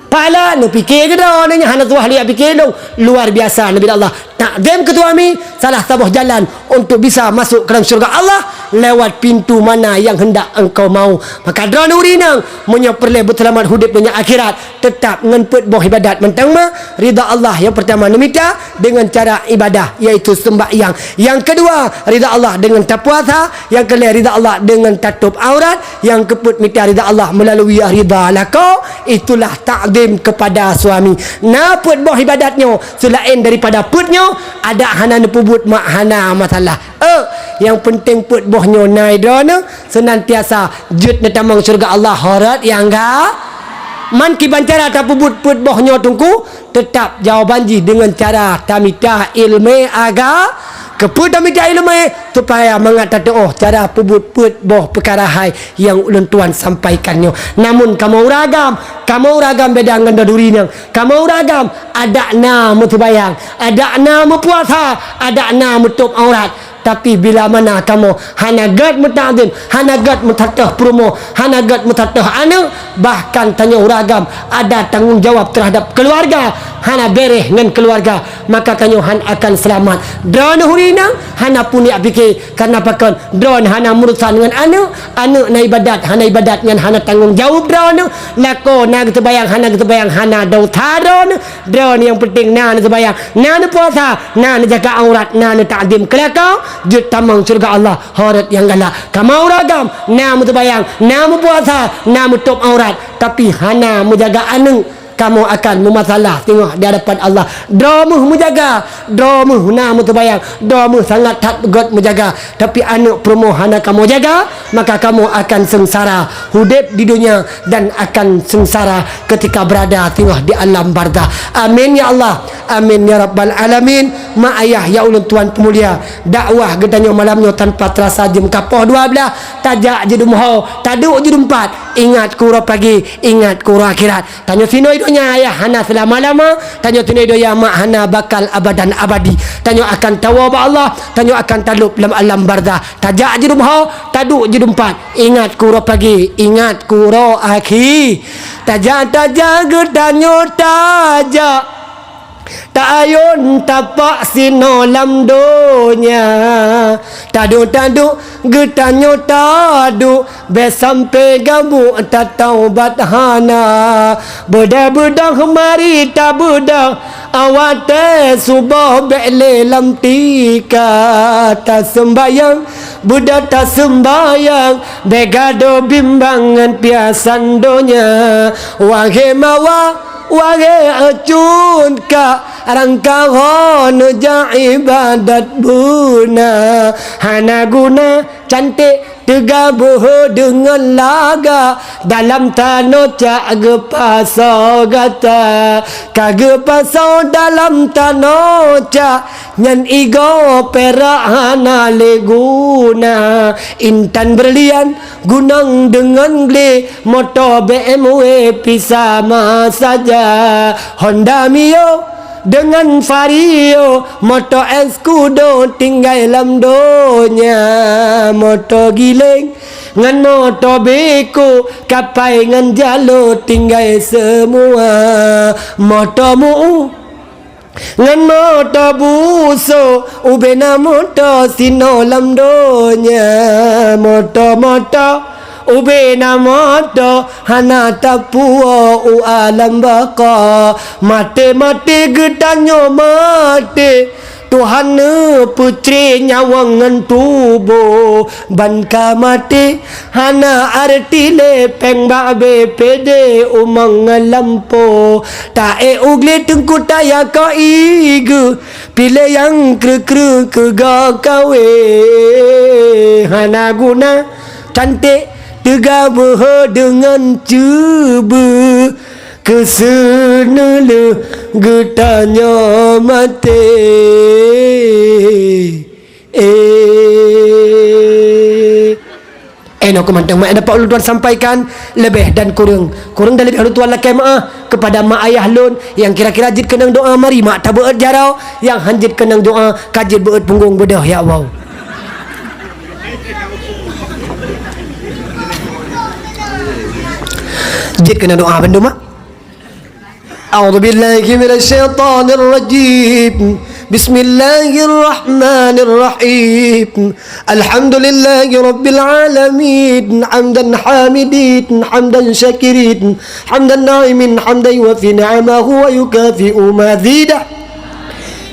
Pahala, neupike keudroe nyan hana tuah liak pike lôn. Luar biasa Nabi Allah. Takzim keu suami salah saboh jalan untuk bisa masuk ke dalam syurga Allah lewat pintu mana yang hendak engkau mau. Maka droeneuh ureueng inong, meunyoe peureulée beuseulamat udeb donya akhirat, teutap ngon peuet boh ibadat mantong ma. Ridha Allah nyang peurtama neumita deungon cara ibadah, yaitu seumbahyang. Nyang keudua, ridha Allah deungon tapuasa. Nyang keulhée, ridha Allah deungon tatôb aurat. Nyang keupeuet, mita ridha Allah meulalu ridha lakoe, itulah takzim kepada suami. Na peuet boh ibadat nyoe, seulaén daripada peuet nyoe, adak hana neupeubuet mak hana masalah. Eh, nyang peunteng peuet boh nyoe na droeneuh, seunantiasa jeuet neutamong syeuruga Allah, ho rot nyang ga. Man kiban cara tapeubuet peuet boh nyoe Teungku, teutap jawaban jih deungon cara tamita iéleumé aga-, keupeue tamita iéleumé, supaya mangat tatuoh cara peubuet peuet boh peukara hai nyang ulôn tuan sampaikan nyoe. Namun kamoe ureueng agam, kamoe ureueng agam beda ngon droeneuh ureueng inong. Kamoe ureueng agam adak na meuseumayang, adak na meupuasa, adak na meutôb aurat. Tapi bila mana kamoe hana gét meutakzim, hana gét meutatoh peurumoh, hana gét meutatoh aneuëk, bahkan tanyoe ureueng agam ada tanggong jawab terhadap keuluwarga, hana béréh ngon keuluwarga, maka tanyoe hana akan seulamat. Droeneuh ureueng inong hana puniak pike, karna pakon? Droeneuh hana meurusan ngon aneuëk, aneuëk na ibadat, hana ibadat nyan hana tanggong jawab droeneuh, lakoe na geuseumayang, hana geuseumayang, hana desya droeneuh. Droeneuh nyang peunteng na neuseumayang, na neupuasa, na neujaga aurat, na neutakzim keu lakoe, jeuet tamong syeuruga Allah, ho rot nyang galak. Kamoe ureueng agam na meuseumayang, na meupuasa, na meutôb aurat, tapi hana meujaga aneuëk, kamoe akan meumasalah singoh di hadapan Allah. Droe meuh meujaga, droe meuh na meuseumayang, droe meuh sangat that gét meujaga, tapi aneuëk peurumoh hana kamoe jaga, maka kamoe akan seungsara udeb di donya dan akan seungsara ketika beurada singoh di alam barzakh. Amin ya Allah, amin ya rabbal alamin. Mak ayah nyang ulôn tuan peumulia, dakwah geutanyoe malam nyoe tanpa teurasa jeuem ka poh dua blaih, tajak jeudeumoe, taduek jeudeuempat, ingat keu uroe pagi, ingat keu uroe akhirat. Tanyoe sinoe donya ayah hana seulama-lama, tanyoe sinoe donya mak hana bakal abadan abadi. Tanyoe akan tawoe bak Allah, tanyoe akan talôb lam alam barzakh. Tajak jeudeumoe, taduek jeudeuempat, ingat keu uroe pagi, ingat keu uroe akhi. Tajak-tajak geutanyoe tajak, ta-ayôn tapak sinoe lam donya. Taduek-taduek geutanyoe taduek, bék sampoe gabuk tataubat hana. Beudôh-beudôh mari tabeudôh, awak teuh suboh bék lé lam tika. Taseumbayang, beudôh taseumbayang, bék gadôh bimbang ngon piasan donya. Wahé mawa, wahé cut ka, rangka ho neujak ibadat beuna. Hana guna canték teuga beuhe deungon laga, dalam tanoh cak geupasoe gata. Ka geupasoe dalam tanoh cak, nyan igoe pirak hana lé guna. Intan beurlian, gunong deungon glé, moto B M W pih sama saja. Honda Mio deungon Vario, moto Escudo tinggai lam donya. Moto giléng ngon moto beko, kapai ngon jalo tinggai seumua. Moto mu'u ngon moto buso, ubena moto sinoe lam donya. Moto-moto, ubena moto, hana tapuwoe u alam baqa. Maté-maté geutanyoe maté, Tuhan neupeucré nyawöng ngon tuboh. Ban ka maté, hana arti lé péng bak B P D, umong ngon lampôh. Taék u glé teungku taya ko ié geuh, piléh nyang kreueh-kreueh keu goe kawé. Hana guna canték teuga beuhe deungon ceubeuh, keu seuneulheueh geutanyoe maté. Eh. Eh, nyoe keuh mantong mak dapat ulôn tuan sampaikan, leubeh dan kureueng. Kureueng dan leubeh ulôn tuan lakée meu'ah keupada mak ayah lôn nyang kira-kira jeuet keunong doá, mari mak tabeuet jaroe, nyang han jeuet keunong doá ka jeuet beuet punggong beudôh, ya Allah. Jeuet keunong doá bandum mak. أعوذ بالله من الشيطان الرجيم. بسم الله الرحمن الرحيم. الحمد لله رب العالمين. حمدا حامدين، حمدا شاكرين، حمدا ناعمين، حمدا يوافي نعمه ويكافئ مزيده.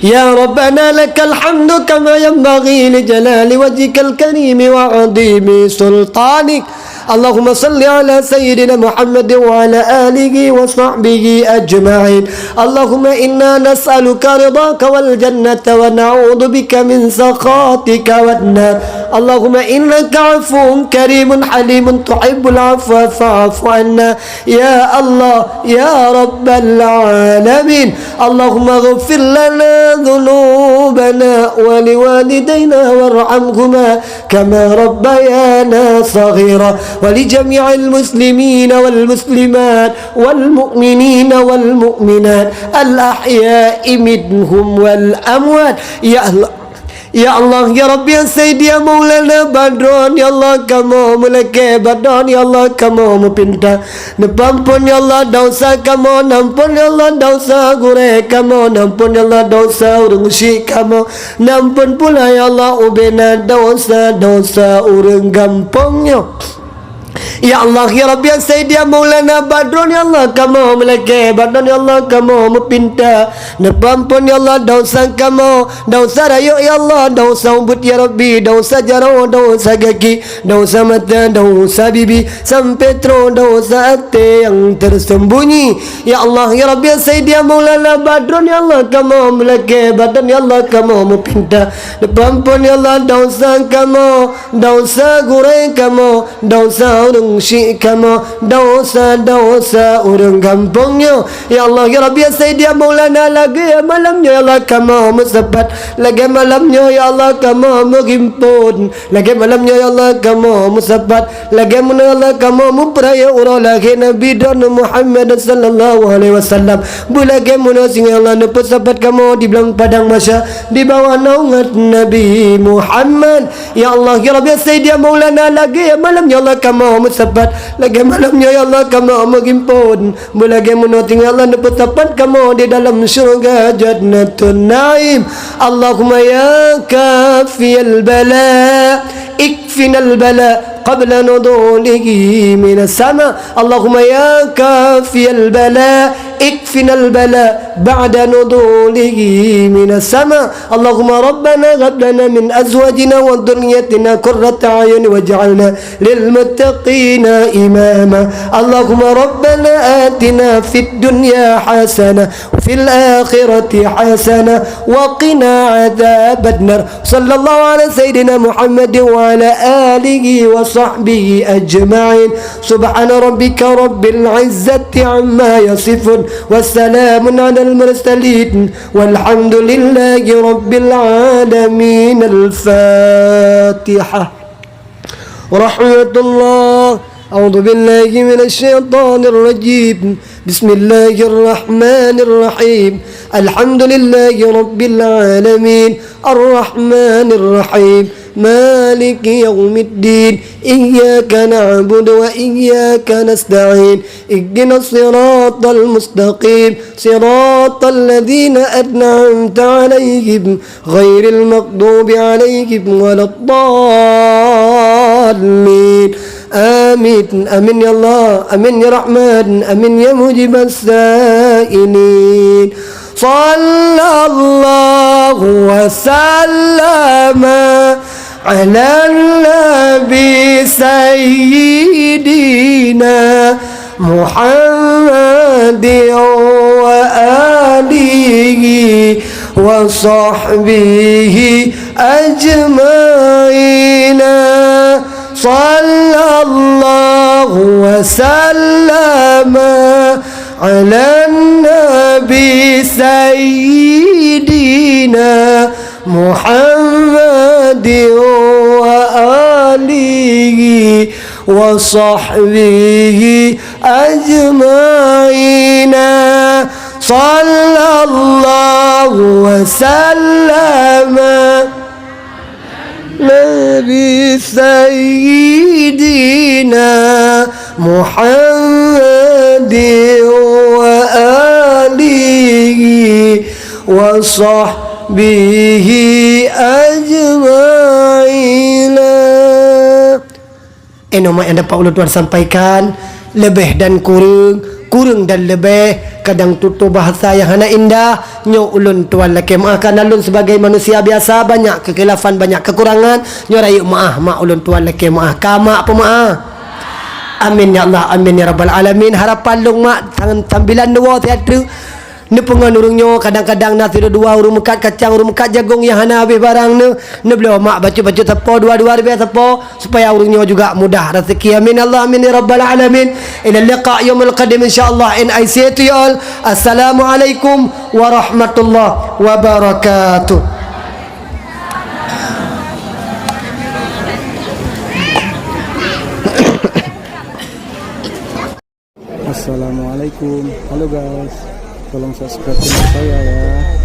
يا ربنا لك الحمد كما ينبغي لجلال وجهك الكريم وعظيم سلطانك. اللهم صل على سيدنا محمد وعلى آله وصحبه أجمعين. اللهم إنا نسألك رضاك والجنة ونعوذ بك من سخطك والنار. اللهم إنك عفو كريم حليم تحب العفو فاعف عنا. يا الله، يا رب العالمين، اللهم اغفر لنا ذنوبنا ولوالدينا وارحمهما كما ربيانا صغيرا، ولجميع المسلمين والمسلمات والمؤمنين والمؤمنات الأحياء منهم والأموات. يا الله، Ya Allah, ya Rabbi, ya Sayyidi, ya Maulana, bak Droeneuh ya Allah kamoe meulakée, bak Droeneuh ya Allah kamoe meupinta. Neupeuamphon ya Allah desya kamoe, neuamphon ya Allah desya gurée kamoe, neuamphon ya Allah desya ureuëng syik kamoe, neuamphon pula ya Allah ubena desya-desya ureuëng gampông nyoe. Ya Allah, ya Rabbi, ya Sayyidi, ya Maulana, bak Droeneuh ya Allah kamoe meulakée, bak Droeneuh ya Allah kamoe meupinta. Neupeuamphon ya Allah desya kamoe, desya rayeuk ya Allah, desya ubit ya Rabbi, desya jaroe, desya gaki, desya mata, desya bibi, sampoe troh desya até nyang tersembunyi. Ya Allah, ya Rabbi, ya Sayyidi, ya Maulana, bak Droeneuh ya Allah kamoe meulakée, bak Droeneuh ya Allah kamoe meupinta. Neupeuamphon ya Allah desya kamoe, desya gurée kamoe, desya ureuëng syik kamoe, desya-desya ureuëng gampông nyoe. Ya Allah, ya Rabbi, ya Sayyidi, ya Maulana, lagée malam nyoe ya Allah kamoe meusapat, lagée malam nyoe ya Allah kamoe meugimpon, lagée malam nyoe ya Allah kamoe meusapat, lagée meunoe ya Allah kamoe meupeurayeuk uroe lahé Nabi Droeneuh Muhammad sallallahu alaihi wasallam. Beulagée meunoe singoh ya Allah neupeusapat kamoe di blang padang mahsyar di bawah naungan Nabi Muhammad. Ya Allah, ya Rabbi, ya Sayyidi, ya Maulana, lagée malam nyoe ya Allah kamoe meusapat, lagée malam nyoe ya Allah kamoe meugimpon, beulagée meunoe singoh ya Allah neupeusapat kamoe di dalam syeuruga Jannatun Naim. Allahumma ya kafiyal bala, ikfinal bala qabla nuzulihi minas sama. Allahumma ya kafiyal bala, ikfinal bala ba'da nuzulihi minas sama. Allahumma rabbana hab lana min azwajina wa dzurriyyatina qurrata a'yun waj'alna lil muttaqina imama. Allahumma rabbana atina fid dunya hasanah wa fil akhirati hasanah wa qina adzabannar. Sallallahu ala sayyidina Muhammad wa ala alihi wa sahbihi ajma'in. Subhana rabbika rabbil izzati amma yasifun. Wassalamun alal mursalin. Walhamdulillahi rabbil alamin. Al-Fatihah. Rahmatullah. A'udzu billahi minasy syaithanir rajim. Bismillahirrahmanirrahim. Alhamdulillahi rabbil alamin. Arrahmanirrahim. Maliki yaumiddin. Iyyaka na'budu wa iyyaka nasta'in. Ihdinas siratal mustaqim. Siratal ladzina an'amta 'alaihim ghairil maghdubi 'alaihim waladdallin. Amin. Amin ya Allah. Amin ya Rahman. Amin ya Mujibas Sa'ilin. Sallallahu wa sallama 'alan nabi sayyidina Muhammadin wa alihi wa sahbihi ajma'ina. Sallallahu wa sallama 'alan nabi sayyidina Muhammadin wa alihi wa sahbihi ajma'ina. Sallallahu wa sallama nabi sayyidina Muhammadin wa alihi wa sahbihi Bihi ajmaina. Inoe mak nyang dapat ulôn tuan sampaikan, leubeh dan kureueng, kureueng dan leubeh, kadang tutoe bahasa nyang hana indah, nyoe ulôn tuan lakée meuah, karna lôn sibagai manusia biasa, banyak keukhilafan, banyak keukurangan, nyoe rayeuk meuah mak ulôn tuan lakée meuah, ka mak peumeuah. Amin ya Allah, amin ya rabbal alamin. Harapan lôn mak, tan-, tambilan dua siat treuk. Neupeungon ureuëng nyoe kadang-kadang na sidua ureuëng meukat kacang, ureuëng meukat jagong nyang hana habéh barang neu, neubloe mak bacut-bacut sapo, dua-dua ribée sapo, supaya ureuëng nyoe juga mudah raseuki. Amin Allah, amin ya rabbal alamin. Ila liqa yaumil qadim insyaallah. And I say to you all, assalamualaikum warahmatullahi wabarakatuh. Assalamualaikum. Halo guys. Tolong subscribe channel saya ya.